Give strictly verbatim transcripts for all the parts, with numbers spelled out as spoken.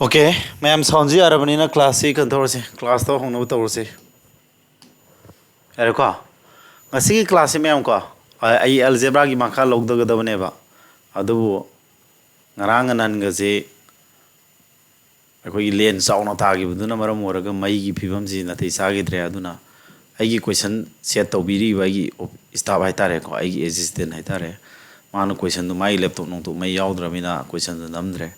Okay, ꯃꯌꯥꯝ soundꯁꯤ ꯌꯥꯔꯕꯅꯤꯅ classꯁꯤ ꯀꯩꯅꯣ ꯇꯧꯔꯁꯦ, classꯇꯣ ꯍꯧꯅꯕ ꯇꯧꯔꯁꯦ꯫ ꯌꯥꯔꯦꯀꯣ? ꯉꯁꯤꯒꯤ classꯁꯤ ꯃꯌꯥꯝ ꯀꯣ, ꯑ-, ꯑꯩ algebraꯒꯤ ꯃꯈꯥ ꯂꯧꯗꯒꯗꯕꯅꯦꯕ꯫ ꯑꯗꯨꯕꯨ ꯉꯔꯥꯡꯒ ꯅꯍꯥꯟꯒꯁꯦ ꯑꯩꯈꯣꯏꯒꯤ ꯂꯦꯟ ꯆꯥꯎꯅ ꯇꯥꯈꯤꯕꯗꯨꯅ ꯃꯔꯝ ꯑꯣꯏꯔꯒ ꯃꯩꯒꯤ ꯐꯤꯕꯝꯁꯤ ꯅꯥꯇꯩ ꯆꯥꯈꯤꯗ꯭ꯔꯦ꯫ ꯑꯗꯨꯅ ꯑꯩꯒꯤ question set ꯇꯧꯕꯤꯔꯤꯕ ꯑꯩꯒꯤ ꯑꯣꯞ-, staff ꯍꯥꯏꯇꯥꯔꯦꯀꯣ, ꯑꯩꯒꯤ assistant ꯍꯥꯏꯇꯥꯔꯦ, ꯃꯥꯅ questionꯗꯨ, ꯃꯥꯒꯤ laptop ꯅꯨꯡꯇꯣꯞ ꯃꯩ ꯌꯥꯎꯗ꯭ꯔꯕꯅꯤꯅ questionꯗꯨ ꯅꯝꯗ꯭ꯔꯦ꯫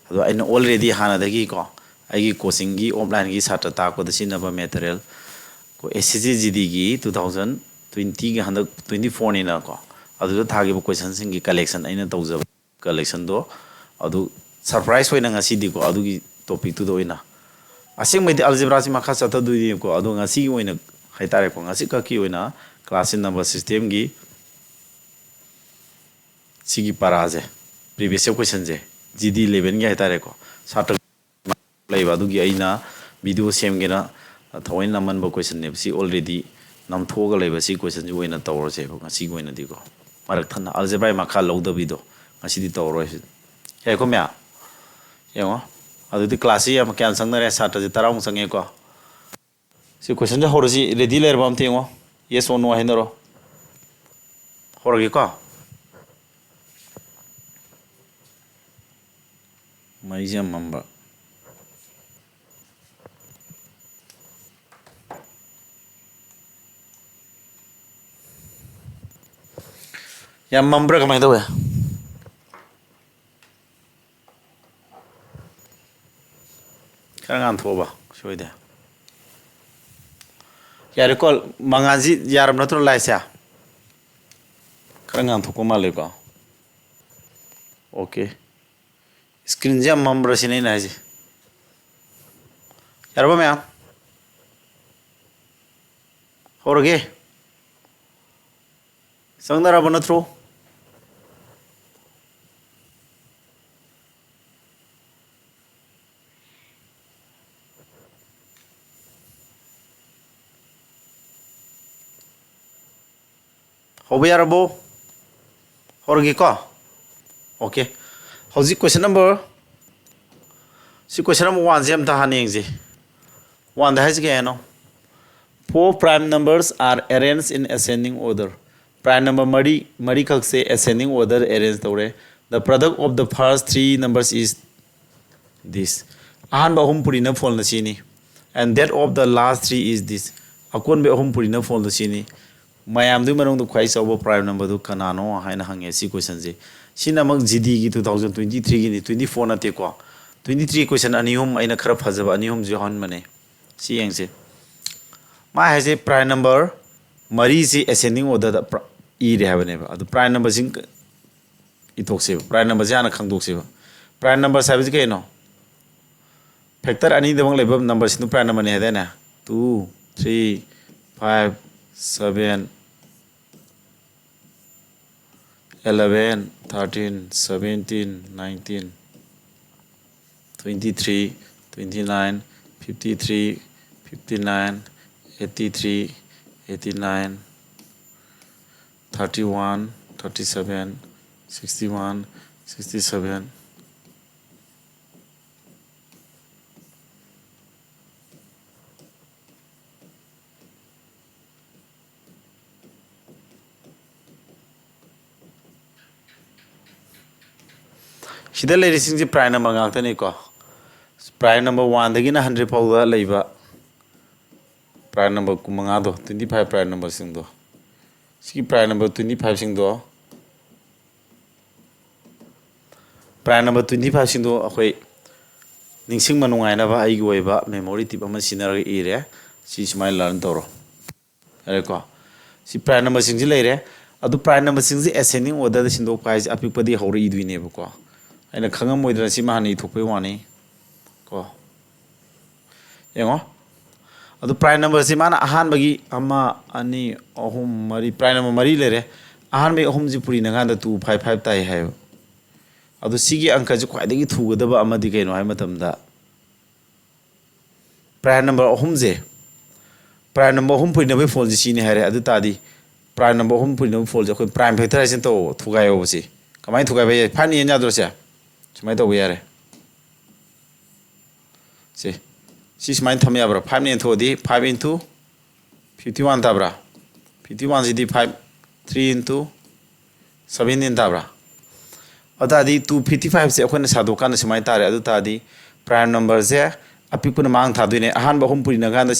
ꯑꯗꯣ ꯑꯩꯅ already ꯍꯥꯟꯅꯗꯒꯤꯀꯣ, ꯑꯩꯒꯤ coachingꯒꯤ offlineꯒꯤ ꯁꯥꯇ꯭ꯔ ꯇꯥꯛꯄꯗ ꯁꯤꯖꯤꯟꯅꯕ material, ꯑꯩꯈꯣꯏ SSC GDꯒꯤ two thousand twentyꯒꯤ, ꯍꯟꯗꯛ twenty fourꯅꯤꯅꯀꯣ, ꯑꯗꯨꯗ ꯊꯥꯈꯤꯕ questionꯁꯤꯡꯒꯤ collection ꯑꯩꯅ ꯇꯧꯖꯕ collectionꯗꯣ, ꯑꯗꯨ surprise ꯑꯣꯏꯅ ꯉꯁꯤꯗꯤꯀꯣ, ꯑꯗꯨꯒꯤ topicꯇꯨꯗ ꯑꯣꯏꯅ, ꯑꯁꯦꯡꯕꯩꯗꯤ algebraꯁꯤ ꯃꯈꯥ ꯆꯠꯊꯗꯣꯏꯅꯦꯕꯀꯣ, ꯑꯗꯣ ꯉꯁꯤꯒꯤ ꯑꯣꯏꯅ ꯍꯥꯏꯇꯥꯔꯦꯀꯣ, ꯉꯁꯤꯈꯛꯀꯤ ꯑꯣꯏꯅ classꯁꯤ number systemꯒꯤ ꯁꯤꯒꯤ ꯄꯔꯥꯁꯦ, previous year questionꯁꯦ, GD levelꯒꯤ ꯍꯥꯏꯇꯥꯔꯦꯀꯣ, ꯁꯥꯇ꯭ꯔ ꯂꯩꯕ ꯑꯗꯨꯒꯤ ꯑꯩꯅ video ꯁꯦꯝꯒꯦꯅ ꯊꯑꯣꯏꯅ ꯅꯝꯍꯟꯕ questionꯅꯦꯕ꯫ ꯁꯤ already ꯅꯝꯊꯣꯛꯑꯒ ꯂꯩꯕ ꯁꯤ questionꯁꯤ ꯑꯣꯏꯅ ꯇꯧꯔꯁꯦꯕ ꯉꯁꯤꯒꯤ ꯑꯣꯏꯅꯗꯤꯀꯣ꯫ ꯃꯔꯛ ꯊꯠꯅ algebraꯒꯤ ꯃꯈꯥ ꯂꯧꯗꯕꯤꯗꯣ ꯉꯁꯤꯗꯤ ꯇꯧꯔꯔꯣꯏꯁꯤ꯫ ꯌꯥꯏꯀꯣ ꯃꯌꯥꯝ? ꯌꯦꯡꯉꯣ꯫ ꯑꯗꯨꯗꯤ classꯁꯤ ꯌꯥꯝ, ꯀꯌꯥꯝ ꯆꯪꯅꯔꯦ? ꯁꯥꯇ꯭ꯔꯁꯦ ꯇꯔꯥꯃꯨꯛ ꯆꯪꯉꯦꯀꯣ꯫ ꯁꯤ questionꯁꯦ ꯍꯧꯔꯁꯤ꯫ Ready ꯂꯩꯔꯕ ꯑꯝꯇ ꯌꯦꯡꯉꯣ꯫ Yes or no ꯍꯥꯏꯅꯔꯣ꯫ ꯍꯧꯔꯒꯦꯀꯣ꯫ ꯃꯩꯁꯦ ꯌꯥꯝ ꯃꯝꯕ꯫ ꯌꯥꯝ ꯃꯝꯕ꯭ꯔꯥ ꯀꯃꯥꯏꯅ ꯇꯧꯋꯦ? ꯈꯔ ꯉꯥꯟꯊꯣꯛꯑꯕ? ꯁꯣꯏꯗꯦ꯫ ꯌꯥꯔꯦꯀꯣ, ꯃꯉꯥꯜꯁꯤ ꯌꯥꯔꯕ ꯅꯠꯇ꯭ꯔꯣ, lightꯁꯦ? ꯈꯔ ꯉꯥꯟꯊꯣꯛꯄ ꯃꯥꯜꯂꯦꯀꯣ꯫ Okay꯫ Screenꯁꯦ ꯌꯥꯝ ꯃꯝꯕ꯭ꯔꯥ ꯁꯤꯅꯦ ꯑꯩꯅ ꯍꯥꯏꯁꯦ꯫ ꯌꯥꯔꯕ ꯃꯌꯥꯝ? ꯍꯧꯔꯒꯦ꯫ ꯆꯪꯅꯔꯕ ꯅꯠꯇ꯭ꯔꯣ? ꯍꯧꯕ ꯌꯥꯔꯕꯣ? ꯍꯧꯔꯒꯦꯀꯣ꯫ Okay꯫ ꯍꯧꯖꯤꯛ question number ꯁꯤ question number one ꯁꯦ ꯑꯝꯇ ꯍꯥꯟꯅ ꯌꯦꯡꯁꯤ꯫ One ꯗ ꯍꯥꯏꯁꯤ ꯀꯩ ꯍꯥꯏꯅꯣ? Four prime numbers are arranged in ascending order. Prime number ꯃꯔꯤ, ꯃꯔꯤꯈꯛꯁꯦ ascending order arrange ꯇꯧꯔꯦ꯫ The product of the first three numbers is this. ꯑꯍꯥꯟꯕ ꯑꯍꯨꯝ ꯄꯨꯔꯤꯅ ꯐꯣꯜꯅ ꯁꯤꯅꯤ꯫ And that of the last three is this. ꯑꯀꯣꯟꯕ ꯑꯍꯨꯝ ꯄꯨꯔꯤꯅ ꯐꯣꯜꯅ ꯁꯤꯅꯤ꯫ ꯃꯌꯥꯝꯗꯨꯒꯤ ꯃꯅꯨꯡꯗ ꯈ꯭ꯋꯥꯏ ꯆꯥꯎꯕ prime number ꯗꯨ ꯀꯅꯥꯅꯣ ꯍꯥꯏꯅ ꯍꯪꯉꯦ ꯁꯤ question ꯁꯦ꯫ ꯁꯤꯅ ꯑꯃꯨꯛ G D ꯒꯤ two thousand twenty three Guinea, twenty four ꯅꯠꯇꯦꯀꯣ꯫ Twenty three question ꯑꯅꯤ ꯑꯍꯨꯝ ꯑꯩꯅ ꯈꯔ ꯐꯖꯕ ꯑꯅꯤ ꯑꯍꯨꯝꯁꯨ ꯌꯥꯎꯍꯟꯕꯅꯦ꯫ ꯁꯤ ꯌꯦꯡꯁꯦ꯫ ꯃꯥ ꯍꯥꯏꯁꯦ prime number ꯃꯔꯤꯁꯤ ascending order ꯗ ꯄ꯭ꯔ-, ꯏꯔꯦ ꯍꯥꯏꯕꯅꯦꯕ꯫ ꯑꯗꯨ prime number ꯁꯤꯡ ꯏꯊꯣꯛꯁꯦꯕ꯫ Prime number ꯁꯤ ꯍꯥꯟꯅ ꯈꯪꯗꯣꯛꯁꯦꯕ꯫ Prime number ꯍꯥꯏꯕꯁꯤ ꯀꯩꯅꯣ? Factor ꯑꯅꯤꯗꯃꯛ ꯂꯩꯕ number ꯁꯤꯡꯗꯨ prime number ꯅꯤ ꯍꯥꯏꯗꯥꯏꯅꯦ? Two, three, five, seven, eleven, thirteen, seventeen, nineteen, twenty three, twenty nine, fifty three, fifty nine, eighty three, eighty nine, thirty one, thirty seven, sixty one, sixty seven, ꯁꯤꯗ ꯂꯩꯔꯤꯁꯤꯡꯁꯦ prime number ꯉꯥꯛꯇꯅꯤꯀꯣ꯫ Prime number one ꯗꯒꯤꯅ hundred ꯐꯥꯎꯗ ꯂꯩꯕ prime number ꯀꯨꯟꯃꯉꯥꯗꯣ, twenty five prime number ꯁꯤꯡꯗꯣ, ꯁꯤꯒꯤ prime number twenty five ꯁꯤꯡꯗꯣ, prime number twenty five ꯁꯤꯡꯗꯣ ꯑꯩꯈꯣꯏ ꯅꯤꯡꯁꯤꯡꯕ ꯅꯨꯡꯉꯥꯏꯅꯕ ꯑꯩꯒꯤ ꯑꯣꯏꯕ memory tip ꯑꯃ ꯁꯤꯖꯤꯟꯅꯔꯒ ꯏꯔꯦ꯫ ꯁꯤ ꯁꯨꯃꯥꯏꯅ learn ꯇꯧꯔꯣ꯫ ꯌꯥꯔꯦꯀꯣ? ꯁꯤ prime number ꯁꯤꯡꯁꯤ ꯂꯩꯔꯦ꯫ ꯑꯗꯨ prime number ꯁꯤꯡꯁꯤ ascending order ꯗ ꯁꯤꯟꯗꯣꯛꯄ ꯍꯥꯏꯁꯦ ꯑꯄꯤꯛꯄꯗꯒꯤ ꯍꯧꯔ ꯏꯗꯣꯏꯅꯦꯕꯀꯣ꯫ ꯑꯩꯅ ꯈꯪꯉꯝꯃꯣꯏꯗꯅ ꯁꯤꯃ ꯍꯥꯟꯅ ꯏꯊꯣꯛꯄꯩ ꯋꯥꯅꯤ ꯀꯣ꯫ ꯌꯦꯡꯉꯣ꯫ ꯑꯗꯨ prime number ꯁꯤ ꯃꯥꯅ ꯑꯍꯥꯟꯕꯒꯤ ꯑꯃ, ꯑꯅꯤ, ꯑꯍꯨꯝ, ꯃꯔꯤ, prime number ꯃꯔꯤ ꯂꯩꯔꯦ꯫ ꯑꯍꯥꯟꯕꯒꯤ ꯑꯍꯨꯝꯁꯤ ꯄꯨꯔꯤꯅꯀꯥꯟꯗ two five five ꯇꯥꯏ ꯍꯥꯏꯌꯦꯕ꯫ ꯑꯗꯨ ꯁꯤꯒꯤ ꯑꯪꯀꯁꯤ ꯈ꯭ꯋꯥꯏꯗꯒꯤ ꯊꯨꯒꯗꯕ ꯑꯃꯗꯤ ꯀꯩꯅꯣ ꯍꯥꯏꯕ ꯃꯇꯝꯗ, prime number ꯑꯍꯨꯝꯁꯦ, prime number ꯑꯍꯨꯝ ꯄꯨꯔꯤꯅꯕꯒꯤ ꯐꯣꯜꯁꯦ ꯁꯤꯅꯤ ꯍꯥꯏꯔꯦ꯫ ꯑꯗꯨ ꯇꯥꯔꯗꯤ prime number ꯑꯍꯨꯝ ꯄꯨꯔꯤꯅꯕ ꯐꯣꯜꯁꯦ ꯑꯩꯈꯣꯏ prime factor ꯍꯥꯏꯁꯤꯅ ꯇꯧ ꯊꯨꯒꯥꯏꯍꯧꯕꯁꯦ꯫ ꯀꯃꯥꯏꯅ ꯊꯨꯒꯥꯏꯕ ꯌꯥꯏ? Five ꯅ ꯌꯦꯟ ꯌꯥꯗ꯭ꯔꯣ ꯁꯦ? ꯁꯨꯃꯥꯏꯅ ꯇꯧꯕ ꯌꯥꯔꯦ꯫ ꯁꯤ ꯁꯤ ꯁꯨꯃꯥꯏꯅ ꯊꯝ ꯌꯥꯕ꯭ꯔꯥ? Five ꯅ ꯌꯦꯟꯊꯣꯛꯑꯗꯤ five into fifty one ꯇꯥꯕ꯭ꯔꯥ? Fifty one ꯁꯤꯗꯤ five, three into seventeen ꯇꯥꯕ꯭ꯔꯥ? ꯑꯗꯨ ꯇꯥꯔꯗꯤ two fifty five ꯁꯦ ꯑꯩꯈꯣꯏꯅ ꯁꯥꯗꯣꯛꯀꯥꯟꯗ ꯁꯨꯃꯥꯏꯅ ꯇꯥꯔꯦ꯫ ꯑꯗꯨ ꯇꯥꯔꯗꯤ prime number ꯁꯦ ꯑꯄꯤꯛꯄꯅ ꯃꯥꯡ ꯊꯥꯗꯣꯏꯅꯦ꯫ ꯑꯍꯥꯟꯕ ꯑꯍꯨꯝ ꯄꯨꯔꯤꯅ ꯀꯥꯟꯗ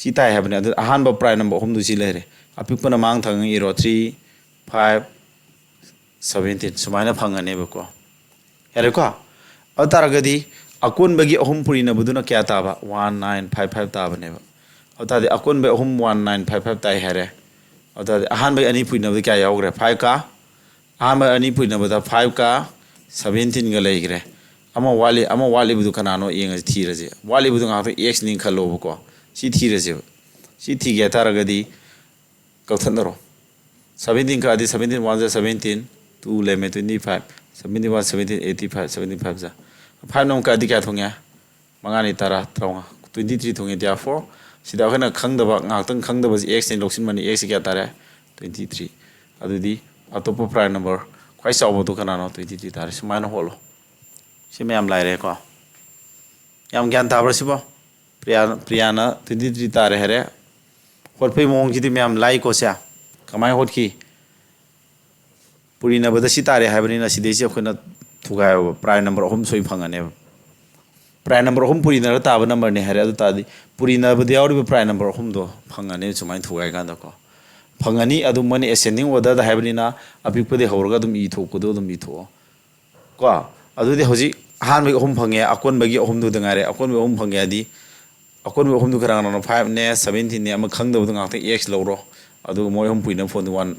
ꯁꯤ ꯇꯥꯏ ꯍꯥꯏꯕꯅꯦ꯫ ꯑꯗꯨ ꯑꯍꯥꯟꯕ prime number ꯑꯍꯨꯝꯗꯨ ꯁꯤ ꯂꯩꯔꯦ꯫ ꯑꯄꯤꯛꯄꯅ ꯃꯥꯡ ꯊꯥꯡꯉ ꯏꯔꯣ, three, five, seventeen ꯁꯨꯃꯥꯏꯅ ꯐꯪꯉꯅꯦꯕꯀꯣ꯫ ꯌꯥꯔꯦꯀꯣ? ꯑꯗꯨ ꯇꯥꯔꯒꯗꯤ ꯑꯀꯣꯟꯕꯒꯤ ꯑꯍꯨꯝ ꯄꯨꯔꯤꯅꯕꯗꯨꯅ ꯀꯌꯥ ꯇꯥꯕ? One nine five five ꯇꯥꯕꯅꯦꯕ꯫ ꯑꯗꯨ ꯇꯥꯔꯗꯤ ꯑꯀꯣꯟꯕꯒꯤ ꯑꯍꯨꯝ one nine five five ꯇꯥꯏ ꯍꯥꯏꯔꯦ꯫ ꯑꯗꯨ ꯇꯥꯔꯗꯤ ꯑꯍꯥꯟꯕꯒꯤ ꯑꯅꯤ ꯄꯨꯔꯤꯅꯕꯗ ꯀꯌꯥ ꯌꯥꯎꯈ꯭ꯔꯦ? Five ꯀ ꯑꯍꯥꯟꯕ ꯑꯅꯤ ꯄꯨꯔꯤꯅꯕꯗ five ꯀ seventeen ꯒ ꯂꯩꯈ꯭ꯔꯦ꯫ ꯑꯃ ꯋꯥꯠꯂꯤ, ꯑꯃ ꯋꯥꯠꯂꯤꯕꯗꯨ ꯀꯅꯥꯅꯣ ꯌꯦꯡꯉꯁꯤ, ꯊꯤꯔꯁꯦ꯫ ꯋꯥꯠꯂꯤꯕꯗꯨ ꯉꯥꯛꯇ x ꯅꯤ ꯈꯜꯂꯣꯕꯀꯣ꯫ ꯁꯤ ꯊꯤꯔꯁꯦꯕ꯫ ꯁꯤ ꯊꯤꯒꯦ ꯍꯥꯏꯇꯥꯔꯒꯗꯤ ꯀꯛꯊꯠꯅꯔꯣ꯫ Seventeen ꯀꯛꯑꯗꯤ seventeen one ꯖꯥ seventeen, two ꯂꯩꯔꯝꯃꯦ, twenty five, seventy one, seventeen, eighty five, seventy five ꯖꯥ five ꯅ ꯑꯃꯨꯛ ꯀꯛꯑꯗꯤ ꯀꯌꯥ ꯊꯣꯡꯉꯦ? ꯃꯉꯥꯅꯤ ꯇꯔꯥ, ꯇꯔꯥꯃꯉꯥ, twenty three ꯊꯣꯡꯉꯦ꯫ Therefore ꯁꯤꯗ ꯑꯩꯈꯣꯏꯅ ꯈꯪꯗꯕ, ꯉꯥꯏꯍꯥꯛꯇꯪ ꯈꯪꯗꯕꯁꯤ x ꯅꯤ ꯂꯧꯁꯤꯟꯕꯅꯤ꯫ X ꯁꯤ ꯀꯌꯥ ꯇꯥꯔꯦ? Twenty three꯫ ꯑꯗꯨꯗꯤ ꯑꯇꯣꯞꯄ prime number ꯈ꯭ꯋꯥꯏ ꯆꯥꯎꯕꯗꯣ ꯀꯅꯥꯅꯣ? Twenty three ꯇꯥꯔꯦ꯫ ꯁꯨꯃꯥꯏꯅ ꯍꯣꯠꯂꯣ꯫ ꯁꯤ ꯃꯌꯥꯝ ꯂꯥꯏꯔꯦꯀꯣ꯫ ꯌꯥꯝ ꯒ꯭ꯌꯥꯟ ꯇꯥꯕ꯭ꯔꯥ ꯁꯤꯕꯣ? ꯄ꯭ꯔꯤꯌꯥ, ꯄ꯭ꯔꯤꯌꯥꯅ twenty three ꯇꯥꯔꯦ ꯍꯥꯏꯔꯦ꯫ ꯍꯣꯠꯄꯩ ꯃꯑꯣꯡꯁꯤꯗꯤ ꯃꯌꯥꯝ ꯂꯥꯏꯀꯣ ꯁꯦ꯫ ꯀꯃꯥꯏꯅ ꯍꯣꯠꯈꯤ? ꯄꯨꯔꯤꯅꯕꯗ ꯁꯤ ꯇꯥꯔꯦ ꯍꯥꯏꯕꯅꯤꯅ ꯁꯤꯗꯩꯁꯤ ꯑꯩꯈꯣꯏꯅ ꯊꯨꯒꯥꯏꯕ prime number ꯑꯍꯨꯝ ꯁꯣꯏ ꯐꯪꯉꯅꯦꯕ꯫ Prime number ꯑꯍꯨꯝ ꯄꯨꯔꯤꯅꯔ ꯇꯥꯕ number ꯅꯤ ꯍꯥꯏꯔꯦ꯫ ꯑꯗꯨ ꯇꯥꯔꯗꯤ ꯄꯨꯔꯤꯅꯕꯗ ꯌꯥꯎꯔꯤꯕ prime number ꯑꯍꯨꯝꯗꯣ ꯐꯪꯉꯅꯦꯕ ꯁꯨꯃꯥꯏꯅ ꯊꯨꯒꯥꯏ ꯀꯥꯟꯗꯀꯣ꯫ ꯐꯪꯉꯅꯤ꯫ ꯑꯗꯨ ꯃꯣꯏꯅ ascending order ꯗ ꯍꯥꯏꯕꯅꯤꯅ ꯑꯄꯤꯛꯄꯗꯒꯤ ꯍꯧꯔꯒ ꯑꯗꯨꯝ ꯏꯊꯣꯛꯄꯗꯣ ꯑꯗꯨꯝ ꯏꯊꯣꯛꯑꯣ꯫ ꯀꯣ? ꯑꯗꯨꯗꯤ ꯍꯧꯖꯤꯛ ꯑꯍꯥꯟꯕꯒꯤ ꯑꯍꯨꯝ ꯐꯪꯉꯦ, ꯑꯀꯣꯟꯕꯒꯤ ꯑꯍꯨꯝꯗꯨꯗ ꯉꯥꯏꯔꯦ꯫ ꯑꯀꯣꯟꯕꯒꯤ ꯑꯍꯨꯝ ꯐꯪꯉꯦ ꯍꯥꯏꯗꯤ ꯑꯀꯣꯟꯕꯒꯤ ꯑꯍꯨꯝꯗꯨ ꯀꯅꯥ ꯀꯅꯥꯅꯣ? Five ꯅꯦ, seventeen ꯅꯦ, ꯑꯃ ꯈꯪꯗꯕꯗꯣ ꯉꯥꯛꯇ x ꯂꯧꯔꯣ꯫ ꯑꯗꯨꯒ ꯃꯣꯏ ꯑꯍꯨꯝ ꯄꯨꯏꯅ ꯐꯣꯟꯗꯨ one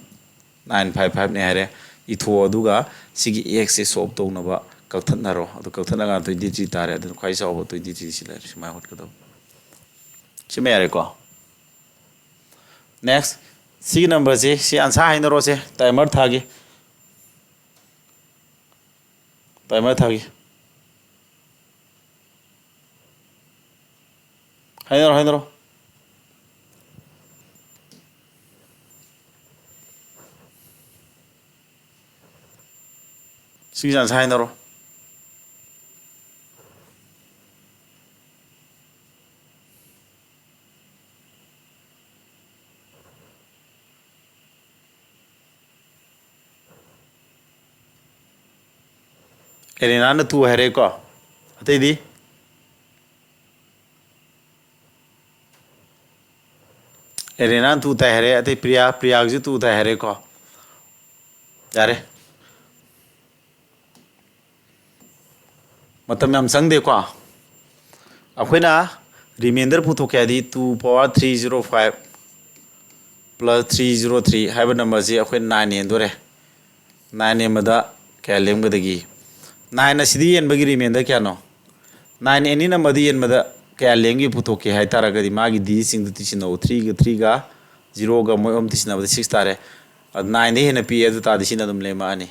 nine five five ꯅꯦ ꯍꯥꯏꯔꯦ꯫ ꯏꯊꯣꯛꯑꯣ꯫ ꯑꯗꯨꯒ ꯁꯤꯒꯤ x ꯁꯦ solve ꯇꯧꯅꯕ ꯀꯛꯊꯠꯅꯔꯣ꯫ ꯑꯗꯨ ꯀꯛꯊꯠꯂꯀꯥꯟꯗ twenty three ꯇꯥꯔꯦ꯫ ꯑꯗꯨꯅ ꯈ꯭ꯋꯥꯏ ꯆꯥꯎꯕ twenty three ꯁꯤ ꯂꯩꯔꯦ꯫ ꯁꯨꯃꯥꯏꯅ ꯍꯣꯠꯀꯗꯧꯕ꯫ ꯁꯤꯃ ꯌꯥꯔꯦꯀꯣ? Next, ꯁꯤꯒꯤ number ꯁꯦ, ꯁꯤ answer ꯍꯥꯏꯅꯔꯣꯁꯦ꯫ Timer ꯊꯥꯒꯦ꯫ Timer ꯊꯥꯒꯦ꯫ ꯍꯥꯏꯅꯔꯣ, ꯍꯥꯏꯅꯔꯣ꯫ ꯁꯤꯒꯤ answer ꯍꯥꯏꯅꯔꯣ꯫ ꯑꯦꯔꯦꯅꯥꯅ two ꯍꯥꯏꯔꯦꯀꯣ꯫ ꯑꯇꯩꯗꯤ? ꯑꯦꯔꯦꯅꯥꯅ two ꯇꯥꯏ ꯍꯥꯏꯔꯦ꯫ ꯑꯇꯩ ꯄ꯭ꯔꯤꯌꯥ, ꯄ꯭ꯔꯤꯌꯥꯒꯤꯁꯨ two ꯇꯥꯏ ꯍꯥꯏꯔꯦꯀꯣ꯫ ꯌꯥꯔꯦ꯫ ꯃꯇꯝ ꯌꯥꯝ ꯆꯪꯗꯦꯀꯣ꯫ ꯑꯩꯈꯣꯏꯅ remainder ꯄꯨꯊꯣꯛꯀꯦ ꯍꯥꯏꯗꯤ two power three zero five plus three zero three ꯍꯥꯏꯕ numberꯁꯤ ꯑꯩꯈꯣꯏ nine ꯍꯦꯟꯗꯣꯔꯦ꯫ Nine ꯍꯦꯟꯕꯗ ꯀꯌꯥ ꯂꯦꯝꯒꯗꯒꯦ? Nine ꯑꯁꯤꯗꯤ ꯌꯦꯟꯕꯒꯤ remainder ꯀꯌꯥꯅꯣ? Nine any numberꯗ ꯌꯦꯟꯕꯗ ꯀꯌꯥ ꯂꯦꯝꯒꯦ ꯄꯨꯊꯣꯛꯀꯦ ꯍꯥꯏ ꯇꯥꯔꯒꯗꯤ ꯃꯥꯒꯤ ꯗꯤꯖꯤꯠꯁꯤꯡꯗꯨ ꯇꯤꯁꯤꯟꯅꯧ꯫ Threeꯒ threeꯒ zeroꯒ ꯃꯣꯏ ꯑꯍꯨꯝ ꯇꯤꯁꯤꯟꯅꯕꯗ six ꯇꯥꯔꯦ꯫ ꯑꯗꯨ nineꯗꯒꯤ ꯍꯦꯟꯅ ꯄꯤꯛꯑꯦ ꯑꯗꯨ ꯇꯥꯔꯗꯤ ꯁꯤꯅ ꯑꯗꯨꯝ ꯂꯦꯝꯃꯛꯑꯅꯤ꯫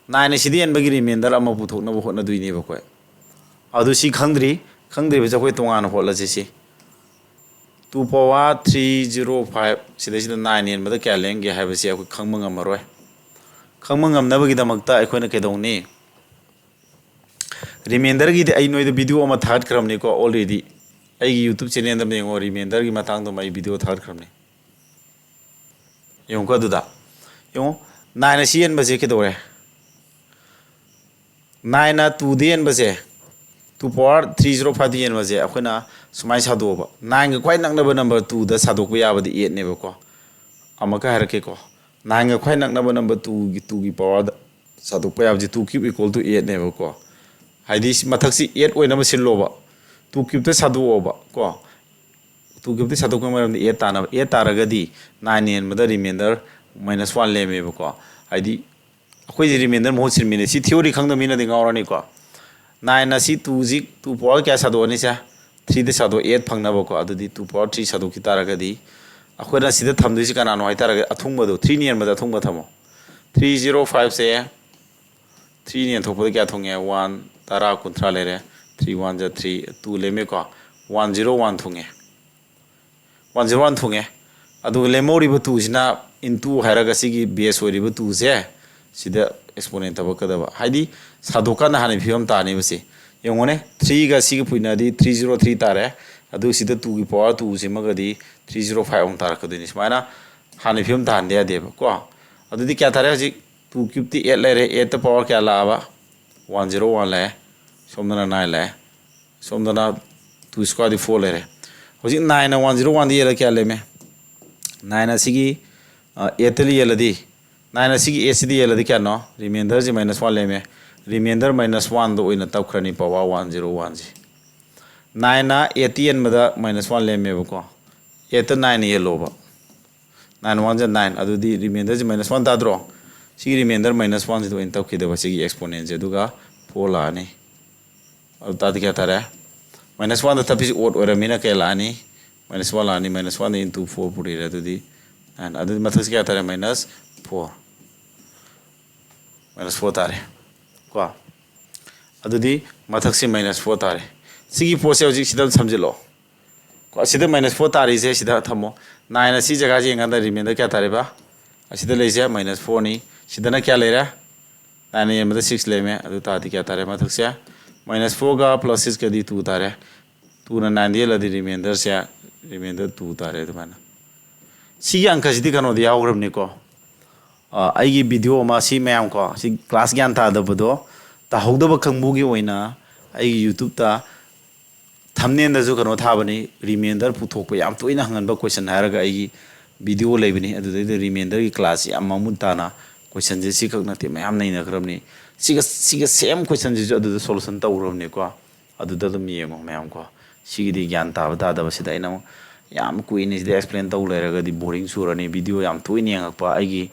Nine ꯑꯁꯤꯗ ꯌꯦꯟꯕꯒꯤ remainder ꯑꯃ ꯄꯨꯊꯣꯛꯅꯕ ꯍꯣꯠꯅꯗꯣꯏꯅꯦꯕ ꯑꯩꯈꯣꯏ꯫ ꯑꯗꯨ ꯁꯤ ꯈꯪꯗ꯭ꯔꯤ, ꯈꯪꯗ꯭ꯔꯤꯕꯁꯦ ꯑꯩꯈꯣꯏ ꯇꯣꯉꯥꯟꯅ ꯍꯣꯠꯂꯁꯤ ꯁꯤ꯫ Two power three zero five ꯁꯤꯗꯩꯁꯤꯗ nine ꯌꯦꯟꯕꯗ ꯀꯌꯥ ꯂꯦꯝꯒꯦ ꯍꯥꯏꯕꯁꯤ ꯑꯩꯈꯣꯏ ꯈꯪꯕ ꯉꯝꯃꯔꯣꯏ꯫ ꯈꯪꯕ ꯉꯝꯅꯕꯒꯤꯗꯃꯛꯇ ꯑꯩꯈꯣꯏꯅ ꯀꯩꯗꯧꯅꯤ? Remainderꯒꯤꯗꯤ ꯑꯩ ꯅꯣꯏꯗ video ꯑꯃ ꯊꯥꯒꯠꯈ꯭ꯔꯕꯅꯤꯀꯣ already꯫ ꯑꯩꯒꯤ YouTube channelꯗ ꯑꯃ ꯌꯦꯡꯉꯣ, remainderꯒꯤ ꯃꯇꯥꯡꯗ ꯑꯩ video ꯊꯥꯒꯠꯈ꯭ꯔꯕꯅꯤ꯫ ꯌꯦꯡꯉꯨꯀꯣ ꯑꯗꯨꯗ꯫ ꯌꯦꯡꯉꯣ, nine ꯑꯁꯤ ꯌꯦꯟꯕꯁꯦ ꯀꯩꯗꯧꯔꯦ? Nineꯅ twoꯗ ꯌꯦꯟꯕꯁꯦ, two power three zero fiveꯇ ꯌꯦꯟꯕꯁꯦ ꯑꯩꯈꯣꯏꯅ ꯁꯨꯃꯥꯏꯅ ꯁꯥꯗꯣꯛꯑꯕ꯫ Nineꯒ ꯈ꯭ꯋꯥꯏ ꯅꯛꯅꯕ number twoꯗ ꯁꯥꯗꯣꯛꯄ ꯌꯥꯕꯗꯤ eightꯅꯦꯕꯀꯣ꯫ ꯑꯃꯨꯛꯀ ꯍꯥꯏꯔꯛꯀꯦꯀꯣ꯫ Nineꯒ ꯈ꯭ꯋꯥꯏ ꯅꯛꯅꯕ number twoꯒꯤ, twoꯒꯤ powerꯗ ꯁꯥꯗꯣꯛꯄ ꯌꯥꯕꯁꯦ two cube equal to eightꯅꯦꯕꯀꯣ꯫ ꯍꯥꯏꯗꯤ ꯁꯤ ꯃꯊꯛꯁꯤ eight ꯑꯣꯏꯅꯕ ꯁꯤꯜꯂꯣꯕ꯫ Two cubeꯇ ꯁꯥꯗꯣꯛꯑꯣꯕ ꯀꯣ꯫ Two cubeꯇ ꯁꯥꯗꯣꯛꯄꯒꯤ ꯃꯔꯝꯗꯤ eight ꯇꯥꯅꯕ꯫ Eight ꯇꯥꯔꯒꯗꯤ nine ꯌꯦꯟꯕꯗ remainder minus one ꯂꯦꯝꯃꯦꯕꯀꯣ꯫ ꯍꯥꯏꯗꯤ ꯑꯩꯈꯣꯏꯁꯦ remainder ꯃꯍꯨꯠ ꯁꯤꯟꯕꯤꯅꯦ꯫ ꯁꯤ theory ꯈꯪꯗꯕ ꯃꯤꯅꯗꯤ ꯉꯥꯎꯔꯅꯤꯀꯣ꯫ Nine ꯑꯁꯤ twoꯁꯤ, two power ꯀꯌꯥ ꯁꯥꯗꯣꯛꯑꯅꯤ ꯁꯦ? Threeꯗ ꯁꯥꯗꯣꯛ, eight ꯐꯪꯅꯕꯀꯣ꯫ ꯑꯗꯨꯗꯤ two power three ꯁꯥꯗꯣꯛꯈꯤ ꯇꯥꯔꯒꯗꯤ ꯑꯩꯈꯣꯏꯅ ꯁꯤꯗ ꯊꯝꯗꯣꯏꯁꯤ ꯀꯅꯥꯅꯣ ꯍꯥꯏ ꯇꯥꯔꯒꯗꯤ ꯑꯊꯨꯡꯕꯗꯣ, three ꯌꯦꯟꯕꯗ ꯑꯊꯨꯡꯕ ꯊꯝꯃꯣ꯫ Three zero fiveꯁꯦ three ꯌꯦꯟꯊꯣꯛꯄꯗ ꯀꯌꯥ ꯊꯨꯡꯉꯦ? One, ꯇꯔꯥ, ꯀꯨꯟꯊ꯭ꯔꯥ ꯂꯩꯔꯦ꯫ Three one ꯖ three, two ꯂꯦꯝꯃꯦꯀꯣ꯫ One zero one ꯊꯨꯡꯉꯦ꯫ One zero one ꯊꯨꯡꯉꯦ꯫ ꯑꯗꯨꯒ ꯂꯦꯝꯍꯧꯔꯤꯕ twoꯁꯤꯅ into ꯍꯥꯏꯔꯒ ꯁꯤꯒꯤ base ꯑꯣꯏꯔꯤꯕ twoꯁꯦ ꯁꯤꯗ exponent ꯊꯕꯛꯀꯗꯕ꯫ ꯍꯥꯏꯗꯤ ꯁꯥꯗꯣꯛꯀꯥꯟꯗ ꯍꯥꯟꯅꯒꯤ ꯐꯤꯕꯝ ꯇꯥꯅꯦꯕ ꯁꯤ꯫ ꯌꯦꯡꯉꯨꯅꯦ, threeꯒ ꯁꯤꯒ ꯄꯨꯏꯅꯗꯤ three zero three ꯇꯥꯔꯦ꯫ ꯑꯗꯨ ꯁꯤꯗ twoꯒꯤ power twoꯁꯤꯃꯒꯗꯤ three zero five ꯑꯃꯨꯛ ꯇꯥꯔꯛꯀꯗꯣꯏꯅꯤ꯫ ꯁꯨꯃꯥꯏꯅ ꯍꯥꯟꯅꯒꯤ ꯐꯤꯕꯝ ꯇꯥꯍꯟꯗ ꯌꯥꯗꯦꯕ ꯀꯣ꯫ ꯑꯗꯨꯗꯤ ꯀꯌꯥ ꯇꯥꯔꯦ ꯍꯧꯖꯤꯛ? Two cubeꯇꯤ eight ꯂꯩꯔꯦ꯫ Eightꯇ power ꯀꯌꯥ ꯂꯥꯛꯑꯕ? One zero one ꯂꯥꯛꯑꯦ, ꯁꯣꯝꯗꯅ nine ꯂꯥꯛꯑꯦ, ꯁꯣꯝꯗꯅ two square ꯗꯤ four ꯂꯩꯔꯦ꯫ ꯍꯧꯖꯤꯛ nineꯅ one zero oneꯗ ꯌꯦꯜꯂ ꯀꯌꯥ ꯂꯩꯔꯝꯃꯦ? Nine ꯑꯁꯤꯒꯤ eightꯇ ꯌꯦꯜꯂꯗꯤ, nine ꯑꯁꯤꯒꯤ eightꯁꯤꯗ ꯌꯦꯜꯂꯗꯤ ꯀꯌꯥꯅꯣ? Remainderꯁꯤ minus one ꯂꯩꯔꯝꯃꯦ꯫ Remainder minus oneꯗ ꯑꯣꯏꯅ ꯇꯧꯈ꯭ꯔꯅꯤ power one zero oneꯁꯤ꯫ Nineꯅ eightꯇ ꯌꯦꯟꯕꯗ minus one ꯂꯩꯔꯝꯃꯦꯕꯀꯣ꯫ Eightꯇ nineꯅ ꯌꯦꯜꯂꯣꯕ꯫ Nine oneꯁꯦ nine, ꯑꯗꯨꯗꯤ remainderꯁꯦ minus one ꯇꯥꯗ꯭ꯔꯣ? ꯁꯤꯒꯤ remainder minus oneꯁꯤꯗ ꯑꯣꯏꯅ ꯇꯧꯈꯤꯗꯕ, ꯁꯤꯒꯤ exponentꯁꯦ, ꯑꯗꯨꯒ four ꯂꯥꯛꯑꯅꯤ꯫ ꯑꯗꯨ ꯇꯥꯔꯗꯤ ꯀꯌꯥ ꯇꯥꯔꯦ? Minus oneꯗ ꯊꯞꯄꯤꯁꯤ odd ꯑꯣꯏꯔꯝꯃꯤꯅ ꯀꯌꯥ ꯂꯥꯛꯑꯅꯤ? Minus one ꯂꯥꯛꯑꯅꯤ꯫ Minus oneꯗ into four ꯄꯨꯔꯤꯔꯦ, ꯑꯗꯨꯗꯤ nine꯫ ꯑꯗꯨꯗꯤ ꯃꯊꯛꯁꯤ ꯀꯌꯥ ꯇꯥꯔꯦ? Minus four꯫ Minus four ꯇꯥꯔꯦ ꯀꯣ꯫ ꯑꯗꯨꯗꯤ ꯃꯊꯛꯁꯤ minus four ꯇꯥꯔꯦ꯫ ꯁꯤꯒꯤ ꯄꯣꯠꯁꯦ ꯍꯧꯖꯤꯛ ꯁꯤꯗ ꯁꯝꯖꯤꯜꯂꯣ ꯀꯣ꯫ ꯁꯤꯗ minus four ꯇꯥꯔꯤꯁꯦ ꯁꯤꯗ ꯊꯝꯃꯣ꯫ Nine ꯑꯁꯤ ꯖꯒꯥꯁꯤ ꯌꯦꯡꯀꯥꯟꯗ remainder ꯀꯌꯥ ꯇꯥꯔꯤꯕ? ꯑꯁꯤꯗ ꯂꯩꯁꯦ minus fourꯅꯤ꯫ ꯁꯤꯗꯅ ꯀꯌꯥ ꯂꯩꯔꯦ? Nineꯅ ꯌꯦꯟꯕꯗ six ꯂꯩꯔꯝꯃꯦ꯫ ꯑꯗꯨ ꯇꯥꯔꯗꯤ ꯀꯌꯥ ꯇꯥꯔꯦ? ꯃꯊꯛꯁꯦ minus fourꯒ plus sixꯀꯗꯤ two ꯇꯥꯔꯦ꯫ Twoꯅ nineꯗ ꯌꯦꯜꯂꯗꯤ remainderꯁꯦ, remainder two ꯇꯥꯔꯦ꯫ ꯑꯗꯨꯃꯥꯏꯅ ꯁꯤꯒꯤ ꯑꯪꯀꯁꯤꯗꯤ ꯀꯩꯅꯣꯗ ꯌꯥꯎꯈ꯭ꯔꯕꯅꯤꯀꯣ꯫ ꯑ, ꯑꯩꯒꯤ video ꯑꯃ, ꯁꯤ ꯃꯌꯥꯝ ꯀꯣ, ꯁꯤ class ꯒ꯭ꯌꯥꯟ ꯇꯥꯗꯕꯗꯣ ꯇꯥꯍꯧꯗꯕ ꯀꯥꯡꯕꯨꯒꯤ ꯑꯣꯏꯅ ꯑꯩꯒꯤ YouTubeꯇ thumbnailꯗꯁꯨ ꯀꯩꯅꯣ ꯊꯥꯕꯅꯤ, remainder ꯄꯨꯊꯣꯛꯄ ꯌꯥꯝ ꯇꯣꯏꯅ ꯍꯪꯒꯟꯕ question ꯍꯥꯏꯔꯒ ꯑꯩꯒꯤ video ꯂꯩꯕꯅꯤ꯫ ꯑꯗꯨꯗꯩꯗ remainderꯒꯤ class ꯌꯥꯝ ꯃꯃꯨꯠ ꯇꯥꯅ questionꯁꯦ ꯁꯤꯈꯛ ꯅꯠꯇꯦ, ꯃꯌꯥꯝ ꯅꯩꯅꯈ꯭ꯔꯕꯅꯤ꯫ ꯁꯤꯒ, ꯁꯤꯒ same questionꯁꯤꯁꯨ ꯑꯗꯨꯗ solution ꯇꯧꯈ꯭ꯔꯕꯅꯤꯀꯣ꯫ ꯑꯗꯨꯗ ꯑꯗꯨꯝ ꯌꯦꯡꯉꯣ ꯃꯌꯥꯝ ꯀꯣ꯫ ꯁꯤꯒꯤꯗꯤ ꯒ꯭ꯌꯥꯟ ꯇꯥꯕ ꯇꯥꯗꯕ ꯁꯤꯗ ꯑꯩꯅ ꯑꯃꯨꯛ ꯌꯥꯝ ꯀꯨꯏꯅ ꯁꯤꯗ explain ꯇꯧ ꯂꯩꯔꯒꯗꯤ boring ꯆꯨꯔꯅꯤ꯫ Video ꯌꯥꯝ ꯇꯣꯏꯅ ꯌꯦꯡꯉꯛꯄ ꯑꯩꯒꯤ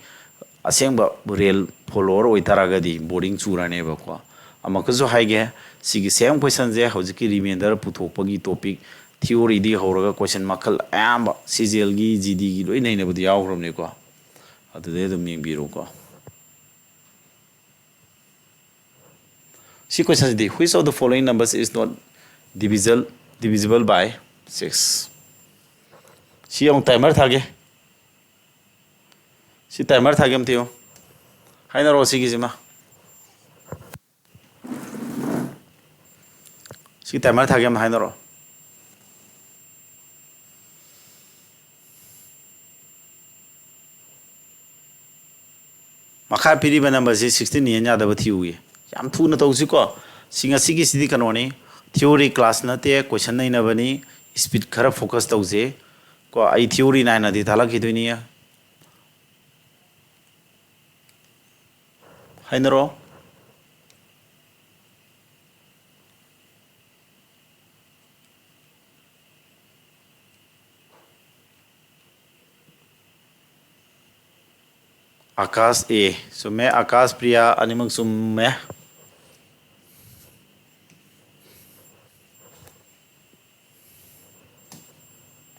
ꯑꯁꯦꯡꯕ real follower ꯑꯣꯏꯇꯥꯔꯒꯗꯤ boring ꯆꯨꯔꯅꯦꯕꯀꯣ꯫ ꯑꯃꯨꯛꯀꯁꯨ ꯍꯥꯏꯒꯦ, ꯁꯤꯒꯤ same questionꯁꯦ ꯍꯧꯖꯤꯛꯀꯤ remainder ꯄꯨꯊꯣꯛꯄꯒꯤ topic theoryꯗꯒꯤ ꯍꯧꯔꯒ question ꯃꯈꯜ ꯑꯌꯥꯝꯕ CGLꯒꯤ, GDꯒꯤ ꯂꯣꯏ ꯅꯩꯅꯕꯗꯤ ꯌꯥꯎꯈ꯭ꯔꯕꯅꯤꯀꯣ꯫ ꯑꯗꯨꯗꯩ ꯑꯗꯨꯝ ꯌꯦꯡꯕꯤꯔꯣꯀꯣ꯫ ꯁꯤ questionꯁꯤꯗꯤ, which of the following numbers is not divisible, divisible by six? ꯁꯤ ꯑꯃꯨꯛ timer ꯊꯥꯒꯦ꯫ ꯁꯤ timer ꯊꯥꯒꯦ ꯑꯝꯇ ꯌꯦꯡꯉꯨ꯫ ꯍꯥꯏꯅꯔꯛꯑꯣ ꯁꯤꯒꯤꯁꯤꯃ꯫ ꯁꯤ timer ꯊꯥꯒꯦ ꯑꯃ ꯍꯥꯏꯅꯔꯛꯑꯣ꯫ ꯃꯈꯥ ꯄꯤꯔꯤꯕ numberꯁꯤ sixteen ꯌꯦꯟ ꯌꯥꯗꯕ ꯊꯤꯌꯨꯌꯦ꯫ ꯌꯥꯝ ꯊꯨꯅ ꯇꯧꯁꯤꯀꯣ꯫ ꯁꯤ ꯉꯁꯤꯒꯤꯁꯤꯗꯤ ꯀꯩꯅꯣꯅꯤ, theory class ꯅꯠꯇꯦ, question ꯅꯩꯅꯕꯅꯤ꯫ Speed ꯈꯔ focus ꯇꯧꯁꯦ ꯀꯣ꯫ ꯑꯩ theory ꯅꯥꯏꯅꯗꯤ ꯊꯥꯂꯛꯈꯤꯗꯣꯏꯅꯤ꯫ ꯍꯥꯏꯅꯔꯣ꯫ ꯑꯥꯀꯥꯁ A ꯆꯨꯝꯃꯦ, ꯑꯥꯀꯥꯁ ꯄ꯭ꯔꯤꯌꯥ ꯑꯅꯤꯃꯛ ꯆꯨꯝꯃꯦ꯫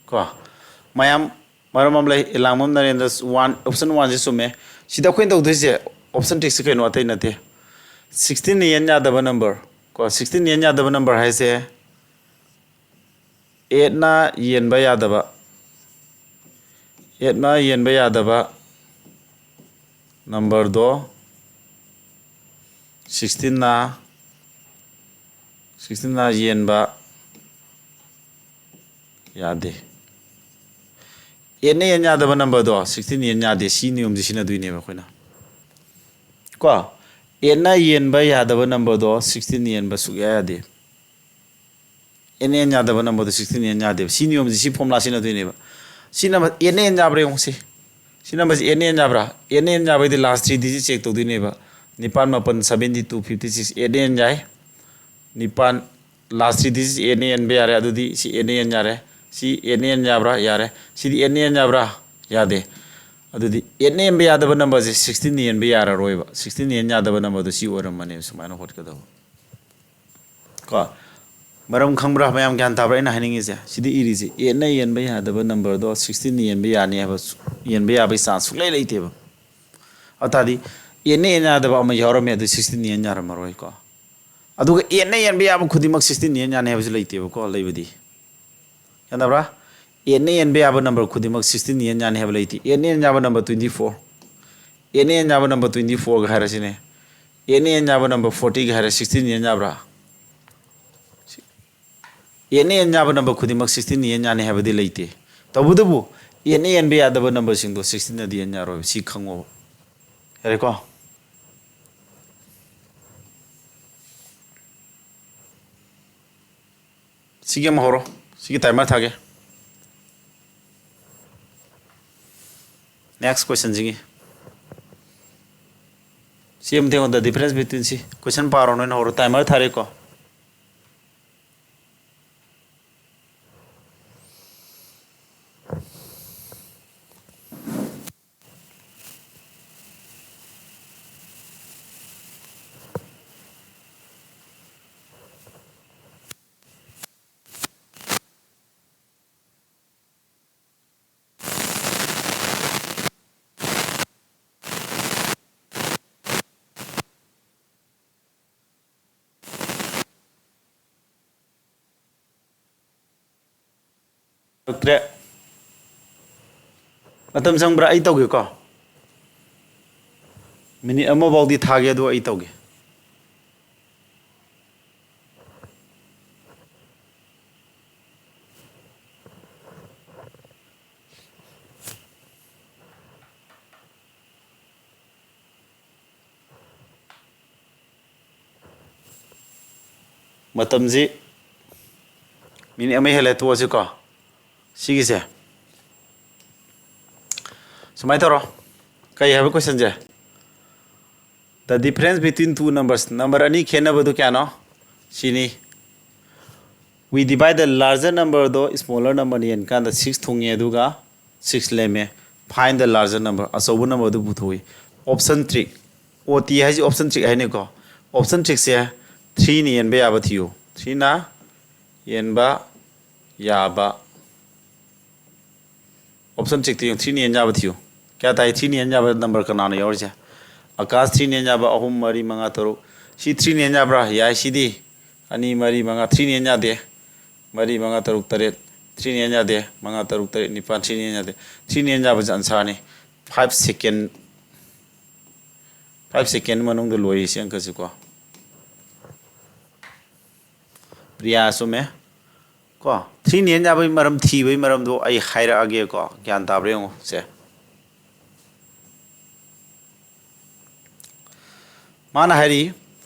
ꯀꯣ, ꯃꯌꯥꯝ, ꯃꯔꯝ ꯑꯃ ꯂꯩ, ꯏꯂꯥꯡꯕꯝ ꯅꯔꯦꯟꯗ꯭ꯔ one, option one ꯁꯦ ꯆꯨꯝꯃꯦ꯫ ꯁꯤꯗ ꯑꯩꯈꯣꯏꯅ ꯇꯧꯗꯣꯏꯁꯦ option trick ꯁꯦ ꯀꯩꯅꯣ, ꯑꯇꯩ ꯅꯠꯇꯦ, sixteen ꯅ ꯌꯦꯟ ꯌꯥꯗꯕ number ꯀꯣ꯫ Sixteen ꯅ ꯌꯦꯟ ꯌꯥꯗꯕ number ꯍꯥꯏꯁꯦ eight ꯅ ꯌꯦꯟꯕ ꯌꯥꯗꯕ, eight ꯅ ꯌꯦꯟꯕ ꯌꯥꯗꯕ number ꯗꯣ sixteen ꯅ, sixteen ꯅ ꯌꯦꯟꯕ ꯌꯥꯗꯦ꯫ Eight ꯅ ꯌꯦꯟ ꯌꯥꯗꯕ number ꯗꯣ sixteen ꯅ ꯌꯦꯟ ꯌꯥꯗꯦ꯫ ꯁꯤ ꯅꯤꯌꯣꯝꯁꯤ ꯁꯤꯖꯤꯟꯅꯗꯣꯏꯅꯦꯕ ꯑꯩꯈꯣꯏꯅ ꯀꯣ꯫ Eight ꯅ ꯌꯦꯟꯕ ꯌꯥꯗꯕ number ꯗꯣ sixteen ꯅ ꯌꯦꯟꯕ ꯁꯨꯛꯌꯥ ꯌꯥꯗꯦ꯫ Eight ꯅ ꯌꯦꯟ ꯌꯥꯗꯕ number ꯗꯣ sixteen ꯅ ꯌꯦꯟ ꯌꯥꯗꯦꯕ꯫ ꯁꯤ ꯅꯤꯌꯣꯝꯁꯤ, ꯁꯤ formula ꯁꯤꯖꯤꯟꯅꯗꯣꯏꯅꯦꯕ꯫ ꯁꯤ number eight ꯅ ꯌꯦꯟ ꯌꯥꯕ꯭ꯔꯥ ꯌꯦꯡꯉꯨ ꯁꯤ꯫ ꯁꯤ number ꯁꯤ eight ꯅ ꯌꯦꯟ ꯌꯥꯕ꯭ꯔꯥ? Eight ꯅ ꯌꯦꯟ ꯌꯥꯕꯩꯗꯤ last three digit check ꯇꯧꯗꯣꯏꯅꯦꯕ꯫ ꯅꯤꯄꯥꯟ, ꯃꯥꯄꯟ, seventy two, fifty six, eight ꯅ ꯌꯦꯟ ꯌꯥꯏ꯫ ꯅꯤꯄꯥꯟ, last three digit eight ꯅ ꯌꯦꯟꯕ ꯌꯥꯔꯦ꯫ ꯑꯗꯨꯗꯤ ꯁꯤ eight ꯅ ꯌꯦꯟ ꯌꯥꯔꯦ꯫ ꯁꯤ eight ꯅ ꯌꯦꯟ ꯌꯥꯕ꯭ꯔꯥ? ꯌꯥꯔꯦ꯫ ꯁꯤꯗꯤ eight ꯅ ꯌꯦꯟ ꯌꯥꯕ꯭ꯔꯥ? ꯌꯥꯗꯦ꯫ ꯑꯗꯨꯗꯤ eight ꯅ ꯌꯦꯟꯕ ꯌꯥꯗꯕ number ꯁꯦ sixteen ꯅ ꯌꯦꯟꯕ ꯌꯥꯔꯔꯣꯏꯕ꯫ Sixteen ꯅ ꯌꯦꯟ ꯌꯥꯗꯕ number ꯗꯣ ꯁꯤ ꯑꯣꯏꯔꯝꯃꯅꯦꯕ, ꯁꯨꯃꯥꯏꯅ ꯍꯣꯠꯀꯗꯕ꯫ ꯀꯣ? ꯃꯔꯝ ꯈꯪꯕ꯭ꯔꯥ? ꯃꯌꯥꯝ ꯒ꯭ꯌꯥꯟ ꯇꯥꯕ꯭ꯔꯥ ꯑꯩꯅ ꯍꯥꯏꯅꯤꯡꯉꯤꯁꯦ? ꯁꯤꯗ ꯏꯔꯤꯁꯦ, eight ꯅ ꯌꯦꯟꯕ ꯌꯥꯗꯕ number ꯗꯣ sixteen ꯅ ꯌꯦꯟꯕ ꯌꯥꯅꯤ ꯍꯥꯏꯕ, ꯌꯦꯟꯕ ꯌꯥꯕꯒꯤ chance ꯁꯨꯛꯂꯩ ꯂꯩꯇꯦꯕ꯫ ꯑꯗꯨ ꯇꯥꯔꯗꯤ eight ꯅ ꯌꯦꯟ ꯌꯥꯗꯕ ꯑꯃ ꯌꯥꯎꯔꯝꯃꯦ, ꯑꯗꯨ sixteen ꯅ ꯌꯦꯟ ꯌꯥꯔꯝꯃꯔꯣꯏꯀꯣ꯫ ꯑꯗꯨꯒ eight ꯅ ꯌꯦꯟꯕ ꯌꯥꯕ ꯈꯨꯗꯤꯡꯃꯛ sixteen ꯅ ꯌꯦꯟ ꯌꯥꯅꯤ ꯍꯥꯏꯕꯁꯨ ꯂꯩꯇꯦꯕꯀꯣ, ꯂꯩꯕꯗꯤ꯫ ꯌꯥꯅꯕ꯭ꯔꯥ? Eight ꯅ ꯌꯦꯟꯕ ꯌꯥꯕ number ꯈꯨꯗꯤꯡꯃꯛ sixteen ꯅ ꯌꯦꯟ ꯌꯥꯅꯤ ꯍꯥꯏꯕ ꯂꯩꯇꯦ꯫ Eight ꯅ ꯌꯦꯟ ꯌꯥꯕ number twenty four꯫ Eight ꯅ ꯌꯦꯟ ꯌꯥꯕ number twenty four ꯒ ꯍꯥꯏꯔꯁꯤꯅꯦ꯫ Eight ꯅ ꯌꯦꯟ ꯌꯥꯕ number forty ꯒ ꯍꯥꯏꯔꯦ, sixteen ꯅ ꯌꯦꯟ ꯌꯥꯕ꯭ꯔꯥ? Eight ꯅ ꯌꯦꯟ ꯌꯥꯕ number ꯈꯨꯗꯤꯡꯃꯛ sixteen ꯅ ꯌꯦꯟ ꯌꯥꯅꯤ ꯍꯥꯏꯕꯗꯤ ꯂꯩꯇꯦ꯫ ꯇꯧꯕꯇꯕꯨ eight ꯅ ꯌꯦꯟꯕ ꯌꯥꯗꯕ number ꯁꯤꯡꯗꯣ sixteen ꯅꯗꯤ ꯌꯦꯟ ꯌꯥꯔꯣꯏꯕ꯫ ꯁꯤ ꯈꯪꯉꯣꯕ꯫ ꯌꯥꯔꯦꯀꯣ? ꯁꯤꯒꯤ ꯑꯃ ꯍꯧꯔꯣ꯫ ꯁꯤꯒꯤ timer ꯊꯥꯒꯦ꯫ Next questionꯁꯤꯒꯤ꯫ ꯁꯤ ꯑꯃ ꯊꯦꯡꯉꯣ, the difference between ꯁꯤ꯫ Question ꯄꯥꯔꯣ, ꯅꯣꯏꯅ ꯍꯧꯔꯣ꯫ Timer ꯊꯥꯔꯦꯀꯣ꯫ ꯇ꯭ꯔꯦ꯫ ꯃꯇꯝ ꯆꯪꯕ꯭ꯔꯥ? ꯑꯩ ꯇꯧꯒꯦꯀꯣ꯫ Minute ꯑꯃꯐꯥꯎꯗꯤ ꯊꯥꯒꯦ, ꯑꯗꯨꯒ ꯑꯩ ꯇꯧꯒꯦ꯫ ꯃꯇꯝꯁꯤ minute ꯑꯃ ꯍꯦꯜꯂꯦ, ꯇꯣꯛꯑꯁꯤꯀꯣ꯫ ꯁꯤꯒꯤꯁꯦ ꯁꯨꯃꯥꯏꯅ ꯇꯧꯔꯣ꯫ ꯀꯩ ꯍꯥꯏꯕ questionꯁꯦ? The difference between two numbers, number ꯑꯅꯤ ꯈꯦꯠꯅꯕꯗꯨ ꯀꯌꯥꯅꯣ? ꯁꯤꯅꯤ꯫ We divide the larger numberꯗꯣ smaller numberꯅ ꯌꯦꯟꯀꯥꯟꯗ six ꯊꯨꯡꯉꯦ, ꯑꯗꯨꯒ six ꯂꯦꯝꯃꯦ꯫ Find the larger number, ꯑꯆꯧꯕ numberꯗꯨ ꯄꯨꯊꯣꯛꯏ꯫ Option trick, O T ꯍꯥꯏꯁꯤ option trick ꯍꯥꯏꯅꯤꯀꯣ꯫ Option trickꯁꯦ threeꯅ ꯌꯦꯟꯕ ꯌꯥꯕ ꯊꯤꯌꯨ꯫ Threeꯅ ꯌꯦꯟꯕ ꯌꯥꯕ꯫ Option trickꯇ ꯌꯦꯡꯉꯨ, threeꯅ ꯌꯦꯟ ꯌꯥꯕ ꯊꯤꯌꯨ꯫ ꯀꯌꯥ ꯇꯥꯏ? Threeꯅ ꯌꯦꯟ ꯌꯥꯕ number ꯀꯅꯥꯅꯣ ꯌꯥꯎꯔꯤꯁꯦ? ꯑꯀꯥꯁ, threeꯅ ꯌꯦꯟ ꯌꯥꯕ ꯑꯍꯨꯝ, ꯃꯔꯤ, ꯃꯉꯥ, ꯇꯔꯨꯛ꯫ ꯁꯤ threeꯅ ꯌꯦꯟ ꯌꯥꯕ꯭ꯔꯥ? ꯌꯥꯏ꯫ ꯁꯤꯗꯤ ꯑꯅꯤ, ꯃꯔꯤ, ꯃꯉꯥ꯫ Threeꯅ ꯌꯦꯟ ꯌꯥꯗꯦ꯫ ꯃꯔꯤ, ꯃꯉꯥ, ꯇꯔꯨꯛ, ꯇꯔꯦꯠ꯫ Threeꯅ ꯌꯦꯟ ꯌꯥꯗꯦ꯫ ꯃꯉꯥ, ꯇꯔꯨꯛ, ꯇꯔꯦꯠ, ꯅꯤꯄꯥꯜ꯫ Threeꯅ ꯌꯦꯟ ꯌꯥꯗꯦ꯫ Threeꯅ ꯌꯦꯟ ꯌꯥꯕꯁꯦ answerꯅꯤ꯫ Five second, five second ꯃꯅꯨꯡꯗ ꯂꯣꯏꯔꯤ ꯁꯤ ꯑꯪꯀꯁꯤꯀꯣ꯫ ꯄ꯭ꯔꯤꯌꯥ ꯆꯨꯝꯃꯦ꯫ ꯀꯣ, threeꯅ ꯌꯦꯟ ꯌꯥꯕꯒꯤ ꯃꯔꯝ ꯊꯤꯕꯒꯤ ꯃꯔꯝꯗꯣ ꯑꯩ ꯍꯥꯏꯔꯛꯑꯒꯦꯀꯣ, ꯒ꯭ꯌꯥꯟ ꯇꯥꯕ꯭ꯔꯥ ꯌꯦꯡꯉꯣ ꯁꯦ꯫ ꯃꯥꯅ ꯍꯥꯏꯔꯤ,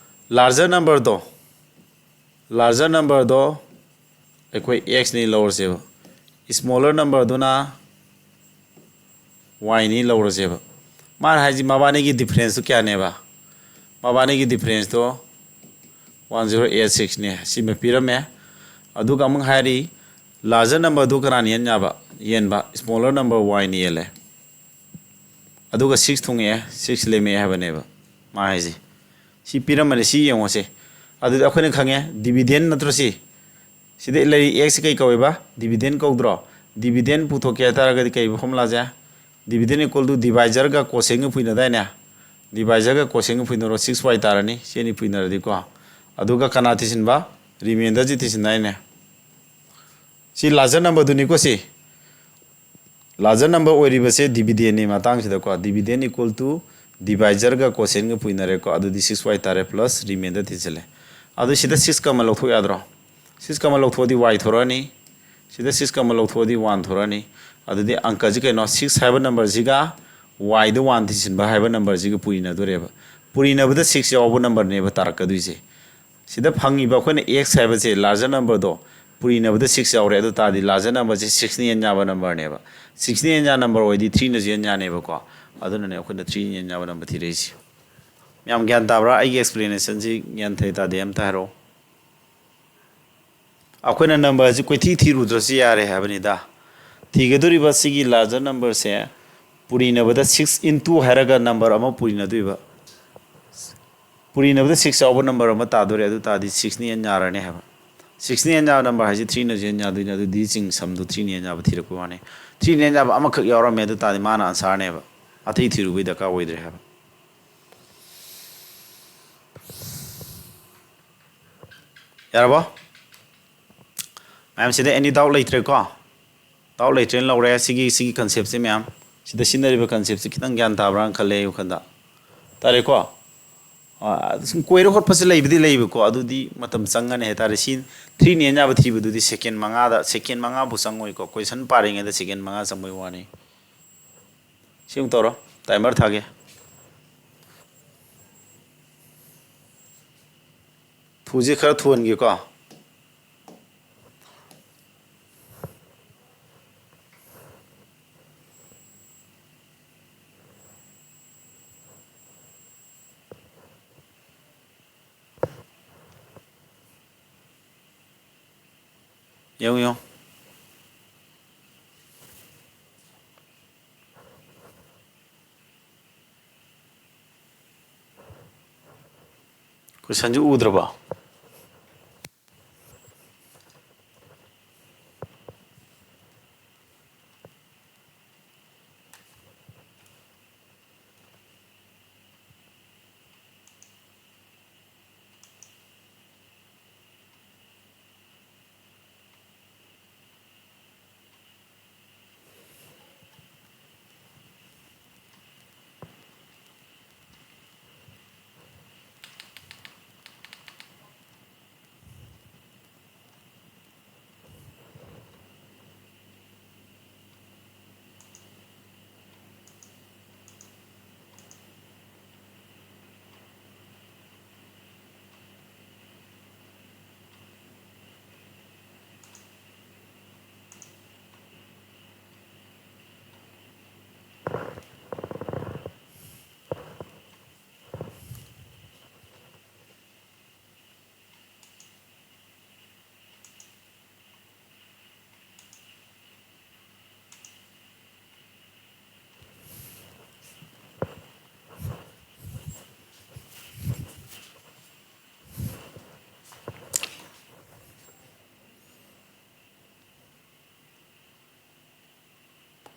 larger numberꯗꯣ, larger numberꯗꯣ ꯑꯩꯈꯣꯏ x ꯅꯤ ꯂꯧꯔꯁꯦꯕ, smaller number ꯗꯨꯅ y ꯅꯤ ꯂꯧꯔꯁꯦꯕ꯫ ꯃꯥꯅ ꯍꯥꯏꯁꯤ ꯃꯕꯥꯅꯤꯒꯤ difference ꯇꯨ ꯀꯌꯥꯅꯦꯕ? ꯃꯕꯥꯅꯤꯒꯤ difference ꯇꯣ one zero eight six ꯅꯦ꯫ ꯁꯤꯃ ꯄꯤꯔꯝꯃꯦ꯫ ꯑꯗꯨꯒ ꯑꯃꯨꯛ ꯍꯥꯏꯔꯤ, larger number ꯗꯨ ꯀꯅꯥꯅ ꯌꯦꯟ ꯌꯥꯕ? ꯌꯦꯟꯕ smaller number y ꯅ ꯌꯦꯜꯂꯦ꯫ ꯑꯗꯨꯒ six ꯊꯨꯡꯉꯛꯑꯦ, six ꯂꯦꯝꯃꯛꯑꯦ ꯍꯥꯏꯕꯅꯦꯕ ꯃꯥ ꯍꯥꯏꯁꯦ꯫ ꯁꯤ ꯄꯤꯔꯝꯕꯅꯦ, ꯁꯤ ꯌꯦꯡꯉꯣꯁꯦ꯫ ꯑꯗꯨꯗꯤ ꯑꯩꯈꯣꯏꯅ ꯈꯪꯉꯦ, dividend ꯅꯠꯇ꯭ꯔꯣ ꯁꯤ? ꯁꯤꯗ ꯂꯩꯔꯤ x ꯁꯤ ꯀꯩ ꯀꯧꯋꯦꯕ? Dividend ꯀꯧꯗ꯭ꯔꯣ? Dividend ꯄꯨꯊꯣꯛꯀꯦ ꯍꯥꯏ ꯇꯥꯔꯒꯗꯤ ꯀꯩ formula say? Dividend equal to divisor ꯒ quotient ꯒ ꯄꯨꯏꯅꯗꯥꯏꯅꯦ? Divisor ꯒ quotient ꯒ ꯄꯨꯏꯅꯔꯣ, six y ꯇꯥꯔꯅꯤ, ꯁꯤ ꯑꯅꯤ ꯄꯨꯏꯅꯔꯗꯤꯀꯣ꯫ ꯑꯗꯨꯒ ꯀꯅꯥ ꯊꯤꯖꯤꯟꯕ? Remainder ꯁꯤ ꯊꯤꯖꯤꯟꯗꯥꯏꯅꯦ? ꯁꯤ larger number ꯗꯨꯅꯤꯀꯣ ꯁꯤ꯫ Larger number ꯑꯣꯏꯔꯤꯕꯁꯦ dividend ꯅꯤ ꯃꯇꯥꯡꯁꯤꯗꯀꯣ, dividend equal to divisor ꯒ quotient ꯒ ꯄꯨꯏꯅꯔꯦꯀꯣ, ꯑꯗꯨꯗꯤ six y ꯇꯥꯔꯦ plus remainder ꯊꯤꯖꯤꯜꯂꯦ꯫ ꯑꯗꯨ ꯁꯤꯗ six comma ꯂꯧꯊꯣꯛ ꯌꯥꯗ꯭ꯔꯣ? Six comma ꯂꯧꯊꯣꯛꯑꯗꯤ y ꯊꯣꯔꯛꯑꯅꯤ, ꯁꯤꯗ six comma ꯂꯧꯊꯣꯛꯑꯗꯤ one ꯊꯣꯔꯛꯑꯅꯤ꯫ ꯑꯗꯨꯗꯤ ꯑꯪꯀꯁꯤ ꯀꯩꯅꯣ? Six ꯍꯥꯏꯕ number ꯁꯤꯒ y ꯗ one ꯊꯤꯖꯤꯟꯕ ꯍꯥꯏꯕ number ꯁꯤꯒ ꯄꯨꯔꯤꯅꯗꯣꯔꯦꯕ꯫ ꯄꯨꯔꯤꯅꯕꯗ six ꯌꯥꯎꯕ number ꯅꯦꯕ ꯇꯥꯔꯛꯀꯗꯣꯏꯁꯦ꯫ ꯁꯤꯗ ꯐꯪꯉꯤꯕ ꯑꯩꯈꯣꯏꯅ x ꯍꯥꯏꯕꯁꯦ larger number ꯗꯣ ꯄꯨꯔꯤꯅꯕꯗ six ꯌꯥꯎꯔꯦ, ꯑꯗꯨ ꯇꯥꯔꯗꯤ larger number ꯁꯦ six ꯅ ꯌꯦꯟ ꯌꯥꯕ number ꯅꯦꯕ꯫ Six ꯅ ꯌꯦꯟ ꯌꯥ number ꯑꯣꯏꯗꯤ three ꯅꯁꯨ ꯌꯦꯟ ꯌꯥꯅꯦꯕꯀꯣ꯫ ꯑꯗꯨꯅꯅꯦ ꯑꯩꯈꯣꯏꯅ three ꯅ ꯌꯦꯟ ꯌꯥꯕ number ꯊꯤꯔꯛꯏꯁꯦ꯫ ꯃꯌꯥꯝ ꯒ꯭ꯌꯥꯟ ꯇꯥꯕ꯭ꯔꯥ? ꯑꯩꯒꯤ explanation ꯁꯤ ꯒ꯭ꯌꯥꯟ ꯇꯥꯏ ꯇꯥꯗꯦ ꯑꯝꯇ ꯍꯥꯏꯔꯛꯑꯣ꯫ ꯑꯩꯈꯣꯏꯅ number ꯑꯁꯤ ꯀꯣꯏꯊꯤ ꯊꯤꯔꯨꯗ꯭ꯔꯁꯨ ꯌꯥꯔꯦ ꯍꯥꯏꯕꯅꯤꯗ꯫ ꯊꯤꯒꯗꯧꯔꯤꯕ ꯁꯤꯒꯤ larger number ꯁꯦ ꯄꯨꯔꯤꯅꯕꯗ six into ꯍꯥꯏꯔꯒ number ꯑꯃ ꯄꯨꯔꯤꯅꯗꯣꯏꯕ꯫ ꯄꯨꯔꯤꯅꯕꯗ six ꯌꯥꯎꯕ number ꯑꯃ ꯇꯥꯗꯣꯔꯦ, ꯑꯗꯨ ꯇꯥꯔꯗꯤ six ꯅ ꯌꯦꯟ ꯌꯥꯔꯅꯤ ꯍꯥꯏꯕ꯫ Six ꯅ ꯌꯦꯟ ꯌꯥꯕ number ꯍꯥꯏꯁꯦ three ꯅꯁꯨ ꯌꯦꯟ ꯌꯥꯗꯣꯏꯅꯤ, ꯑꯗꯨꯗꯤ ꯆꯤꯡ ꯁꯝꯗꯣ three ꯅ ꯌꯦꯟ ꯌꯥꯕ ꯊꯤꯔꯛꯄ ꯋꯥꯅꯤ꯫ Three ꯅ ꯌꯦꯟ ꯌꯥꯕ ꯑꯃꯈꯛ ꯌꯥꯎꯔꯝꯃꯦ, ꯑꯗꯨ ꯇꯥꯔꯗꯤ ꯃꯥꯅ answer ꯅꯦꯕ, ꯑꯇꯩ ꯊꯤꯔꯨꯕꯩ ꯗꯔꯀꯥꯔ ꯑꯣꯏꯗ꯭ꯔꯦ ꯍꯥꯏꯕ꯫ ꯌꯥꯔꯕꯣ? ꯃꯌꯥꯝ ꯁꯤꯗ any doubt ꯂꯩꯇ꯭ꯔꯦꯀꯣ? Doubt ꯂꯩꯇ꯭ꯔꯦꯅ ꯂꯧꯔꯦ꯫ ꯁꯤꯒꯤ, ꯁꯤꯒꯤ concept ꯁꯦ ꯃꯌꯥꯝ, ꯁꯤꯗ ꯁꯤꯖꯤꯟꯅꯔꯤꯕ concept ꯁꯦ ꯈꯤꯇꯪ ꯒ꯭ꯌꯥꯟ ꯇꯥꯕ꯭ꯔꯥꯅ ꯈꯜꯂꯦ ꯑꯩ ꯋꯥꯈꯜꯗ꯫ ꯇꯥꯔꯦꯀꯣ? ꯑꯥ, ꯁꯨꯝ ꯀꯣꯏꯔ ꯈꯣꯠꯄꯁꯦ ꯂꯩꯕꯗꯤ ꯂꯩꯕꯀꯣ, ꯑꯗꯨꯗꯤ ꯃꯇꯝ ꯆꯪꯒꯅꯤ ꯍꯥꯏꯇꯥꯔꯦ꯫ ꯁꯤ three ꯅ ꯌꯦꯟ ꯌꯥꯕ ꯊꯤꯕꯗꯨꯗꯤ second ꯃꯉꯥꯗ, second ꯃꯉꯥꯕꯨ ꯆꯪꯉꯣꯏꯀꯣ, question ꯄꯥꯔꯤꯉꯩꯗ second ꯃꯉꯥ ꯆꯪꯕꯩ ꯋꯥꯅꯤ꯫ ꯁꯤ ꯑꯃꯨꯛ ꯇꯧꯔꯣ, timer ꯊꯥꯒꯦ꯫ ꯊꯨꯁꯦ ꯈꯔ ꯊꯨꯍꯟꯒꯦꯀꯣ꯫ ꯌꯦꯡꯉꯨ, ꯌꯦꯡꯉꯨ꯫ Questionꯁꯤ ꯎꯗ꯭ꯔꯕꯣ?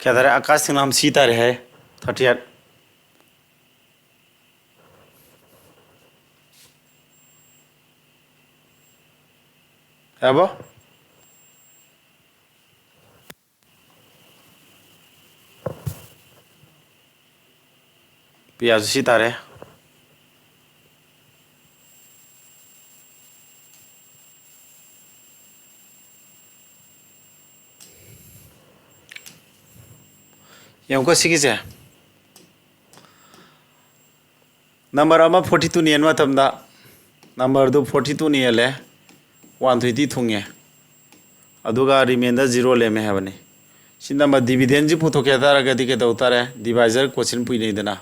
ꯀꯌꯥ ꯇꯥꯔꯦ? ꯑꯀꯥꯁ ꯊꯦꯡꯅꯝ ꯁꯤ ꯇꯥꯔꯦ ꯍꯥꯏ꯫ Thirty eight꯫ ꯌꯥꯔꯕꯣ? ꯄꯤꯌꯥꯁꯨ ꯁꯤ ꯇꯥꯔꯦ꯫ ꯌꯦꯡꯉꯨꯀꯣ ꯁꯤꯒꯤꯁꯦ꯫ Number ꯑꯃ forty two ꯅ ꯌꯦꯟꯕ ꯃꯇꯝꯗ, numberꯗꯨ forty two ꯅ ꯌꯦꯜꯂꯦ, one twenty ꯊꯨꯡꯉꯦ, ꯑꯗꯨꯒ remainder zero ꯂꯦꯝꯃꯦ ꯍꯥꯏꯕꯅꯤ꯫ ꯁꯤ number dividendꯁꯤ ꯄꯨꯊꯣꯛꯀꯦ ꯍꯥꯏ ꯇꯥꯔꯒꯗꯤ ꯀꯩꯗꯧ ꯇꯥꯔꯦ? Divisor quotient ꯄꯨꯏꯅꯩꯗꯅ꯫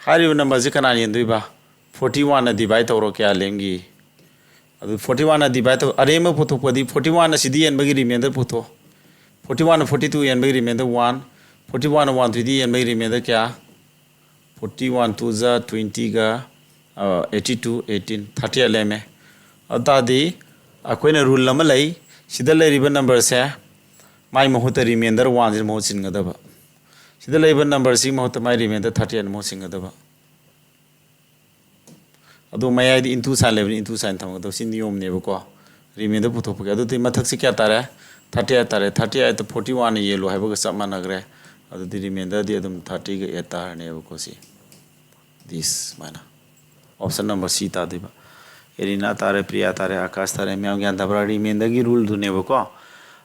ꯍꯥꯏꯔꯤꯕ numberꯁꯤ ꯀꯅꯥꯅ ꯌꯦꯟꯗꯣꯏꯕ? Forty one ꯅ divide ꯇꯧꯔꯣ, ꯀꯌꯥ ꯂꯦꯝꯈꯤ? ꯑꯗꯨ forty one divide ꯇꯧ, ꯑꯔꯦꯝꯕ ꯄꯨꯊꯣꯛꯄꯗꯤ forty one ꯑꯁꯤꯗꯤ ꯌꯦꯟꯕꯒꯤ remainder ꯄꯨꯊꯣꯛ, forty one forty two ꯌꯦꯟꯕꯒꯤ remainder one, forty one one twenty ꯌꯦꯟꯕꯒꯤ remainder ꯀꯌꯥ? Forty one two ꯖꯥ twenty ꯒ eighty two eighteen, thirty eight ꯂꯩꯔꯝꯃꯦ꯫ ꯑꯗꯨ ꯇꯥꯔꯗꯤ ꯑꯩꯈꯣꯏꯅ rule ꯑꯃ ꯂꯩ, ꯁꯤꯗ ꯂꯩꯔꯤꯕ numberꯁꯦ ꯃꯥꯏ ꯃꯍꯨꯠꯇ remainder one ꯁꯤꯅ ꯃꯍꯨꯠ ꯁꯤꯟꯒꯗꯕ, ꯁꯤꯗ ꯂꯩꯔꯤꯕ numberꯁꯤꯒꯤ ꯃꯍꯨꯠꯇ ꯃꯥꯏ remainder thirty eight ꯃꯍꯨꯠ ꯁꯤꯟꯒꯗꯕ꯫ ꯑꯗꯣ ꯃꯌꯥꯏꯗ into sign ꯂꯩꯕꯅꯤ, into sign ꯊꯝꯒꯗꯕ, ꯁꯤ ꯅꯤꯌꯣꯝꯅꯦꯕꯀꯣ꯫ Remainder ꯄꯨꯊꯣꯛꯄꯒꯤ꯫ ꯑꯗꯨꯗꯤ ꯃꯊꯛꯁꯤ ꯀꯌꯥ ꯇꯥꯔꯦ? Thirty eight ꯇꯥꯔꯦ꯫ Thirty eight forty one ꯌꯦꯜꯂꯨ ꯍꯥꯏꯕꯒ ꯆꯞ ꯃꯥꯟꯅꯈ꯭ꯔꯦ꯫ ꯑꯗꯨꯗꯤ remainderꯗꯤ ꯑꯗꯨꯝ thirty ꯒ eight ꯇꯥꯔꯅꯦꯕꯀꯣ ꯁꯤ꯫ This ꯁꯨꯃꯥꯏꯅ꯫ Option number C ꯇꯥꯗꯣꯏꯕ꯫ ꯑꯦꯔꯤꯅꯥ ꯇꯥꯔꯦ, ꯄ꯭ꯔꯤꯌꯥ ꯇꯥꯔꯦ, ꯑꯀꯥꯁ ꯇꯥꯔꯦ꯫ ꯃꯌꯥꯝ ꯒ꯭ꯌꯥꯟ ꯇꯥꯕ꯭ꯔꯥ? Remainderꯒꯤ ruleꯗꯨꯅꯦꯕꯀꯣ꯫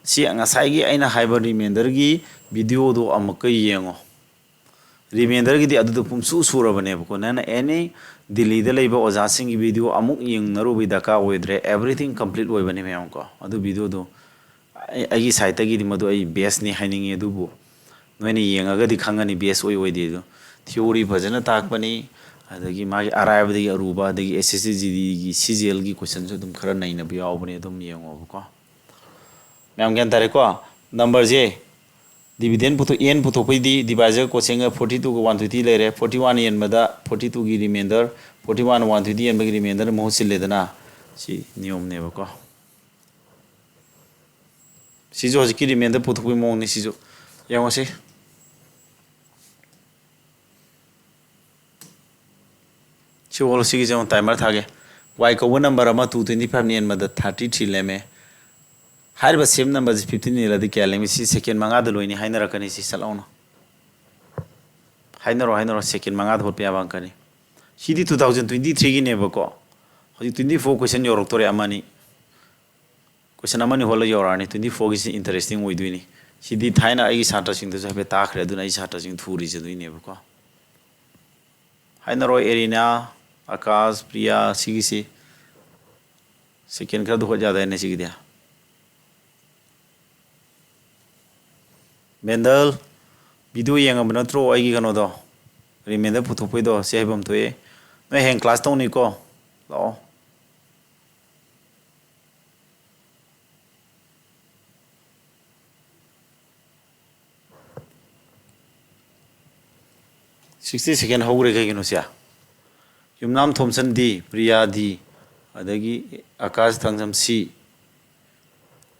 ꯁꯤ ꯉꯁꯥꯏꯒꯤ ꯑꯩꯅ ꯍꯥꯏꯕ remainderꯒꯤ videoꯗꯣ ꯑꯃꯨꯛꯀ ꯌꯦꯡꯉꯣ꯫ Remainderꯒꯤꯗꯤ ꯑꯗꯨꯗ ꯄꯨꯝꯁꯨ ꯁꯨꯔꯕꯅꯦꯕꯀꯣ꯫ ꯅꯪꯅ any ꯗꯤꯜꯂꯤꯗ ꯂꯩꯕ ꯑꯣꯖꯥꯁꯤꯡꯒꯤ video ꯑꯃꯨꯛ ꯌꯦꯡꯅꯔꯨꯕꯒꯤ ꯗꯔꯀꯥꯔ ꯑꯣꯏꯗ꯭ꯔꯦ꯫ Everything complete ꯑꯣꯏꯕꯅꯦ ꯃꯌꯥꯝ ꯀꯣ꯫ ꯑꯗꯨ videoꯗꯣ ꯑꯩ, ꯑꯩꯒꯤ sideꯇꯒꯤꯗꯤ ꯃꯗꯨ ꯑꯩ bestꯅꯤ ꯍꯥꯏꯅꯤꯡꯉꯤ, ꯑꯗꯨꯕꯨ ꯅꯣꯏꯅ ꯌꯦꯡꯉꯒꯗꯤ ꯈꯪꯒꯅꯤ best ꯑꯣꯏ ꯑꯣꯏꯗꯦ ꯑꯗꯣ꯫ Theory ꯐꯖꯅ ꯇꯥꯛꯄꯅꯤ, ꯑꯗꯒꯤ ꯃꯥꯒꯤ ꯑꯔꯥꯏꯕꯗꯒꯤ ꯑꯔꯨꯕ, ꯑꯗꯒꯤ S S C G Dꯒꯤ C G Lꯒꯤ questionꯁꯨ ꯑꯗꯨꯝ ꯈꯔ ꯅꯩꯅꯕ ꯌꯥꯎꯕꯅꯦ, ꯑꯗꯨꯝ ꯌꯦꯡꯉꯣꯕꯀꯣ꯫ ꯃꯌꯥꯝ ꯒ꯭ꯌꯥꯟ ꯇꯥꯔꯦꯀꯣ? Numberꯁꯦ dividend ꯄꯨꯊꯣꯛ, n ꯄꯨꯊꯣꯛꯄꯩꯗꯤ divisor quotient forty two ꯒ one twenty ꯂꯩꯔꯦ꯫ Forty one ꯌꯦꯟꯕꯗ forty two ꯒꯤ remainder, forty one one twenty ꯌꯦꯟꯕꯒꯤ remainder ꯃꯍꯨꯠ ꯁꯤꯜꯂꯦꯗꯅ꯫ ꯁꯤ ꯅꯤꯌꯣꯝꯅꯦꯕꯀꯣ꯫ ꯁꯤꯁꯨ ꯍꯧꯖꯤꯛꯀꯤ remainder ꯄꯨꯊꯣꯛꯄꯒꯤ ꯃꯑꯣꯡꯅꯤ ꯁꯤꯁꯨ꯫ ꯌꯦꯡꯉꯣꯁꯤ꯫ ꯁꯤ ꯍꯣꯜꯂꯣ, ꯁꯤꯒꯤꯁꯦ ꯑꯃꯨꯛ timer ꯊꯥꯒꯦ꯫ Y ꯀꯧꯕ number ꯑꯃ two twenty five ꯅ ꯌꯦꯟꯕꯗ thirty three ꯂꯦꯝꯃꯦ꯫ ꯍꯥꯏꯔꯤꯕ same numberꯁꯤ fifteen ꯌꯦꯜꯂꯗꯤ ꯀꯌꯥ ꯂꯦꯝꯃꯤ? ꯁꯤ second ꯃꯉꯥꯗ ꯂꯣꯏꯅꯤ ꯍꯥꯏꯅꯔꯛꯀꯅꯤ, ꯁꯤ ꯁꯠ ꯂꯥꯎꯅ꯫ ꯍꯥꯏꯅꯔꯣ, ꯍꯥꯏꯅꯔꯣ, second ꯃꯉꯥꯗ ꯍꯣꯠꯄ ꯌꯥꯕ ꯑꯪꯀꯅꯤ꯫ ꯁꯤꯗꯤ two thousand twenty three ꯒꯤꯅꯦꯕꯀꯣ꯫ ꯍꯧꯖꯤꯛ twenty four question ꯌꯧꯔꯛꯇꯣꯔꯦ, ꯑꯃꯅꯤ꯫ Question ꯑꯃꯅꯤ ꯍꯣꯠꯂ ꯌꯧꯔꯛꯑꯅꯤ꯫ Twenty four ꯒꯤꯁꯤ interesting ꯑꯣꯏꯗꯣꯏꯅꯤ꯫ ꯁꯤꯗꯤ ꯊꯥꯏꯅ ꯑꯩꯒꯤ ꯁꯥꯇ꯭ꯔꯁꯤꯡꯗꯁꯨ ꯍꯥꯏꯐꯦꯠ ꯇꯥꯛꯈ꯭ꯔꯦ, ꯑꯗꯨꯅ ꯑꯩ ꯁꯥꯇ꯭ꯔꯁꯤꯡ ꯊꯨꯔꯤꯁꯦ ꯑꯗꯨꯏꯅꯦꯕꯀꯣ꯫ ꯍꯥꯏꯅꯔꯣꯏ, ꯑꯦꯔꯤꯅꯥ, ꯑꯀꯥꯁ, ꯄ꯭ꯔꯤꯌꯥ, ꯁꯤꯒꯤꯁꯤ second ꯈꯔꯗ ꯍꯣꯠ ꯌꯥꯗꯥꯏꯅꯦ ꯁꯤꯒꯤꯗꯤ? ꯕꯦꯟꯗꯜ, video ꯌꯦꯡꯉꯕ ꯅꯠꯇ꯭ꯔꯣ ꯑꯩꯒꯤ ꯀꯩꯅꯣꯗꯣ, remainder ꯄꯨꯊꯣꯛꯄꯩꯗꯣ? ꯁꯤ ꯍꯥꯏꯐꯝ ꯊꯣꯛꯑꯦ꯫ ꯅꯣꯏ ꯍꯌꯦꯡ class ꯇꯧꯅꯤꯀꯣ? ꯂꯥꯛꯑꯣ꯫ ꯁꯤꯛꯁꯇꯤ ꯁꯦꯀꯦꯟ ꯍꯧꯈ꯭ꯔꯦ꯫ ꯀꯩꯒꯤꯅꯣ ꯁꯦ? ꯌꯨꯝꯅꯥꯝ ꯊꯣꯝꯁꯟ ꯗꯤ, ꯄ꯭ꯔꯤꯌꯥ ꯗꯤ, ꯑꯗꯒꯤ ꯑꯀꯥꯁ ꯊꯥꯡꯖꯝ ꯁꯤ꯫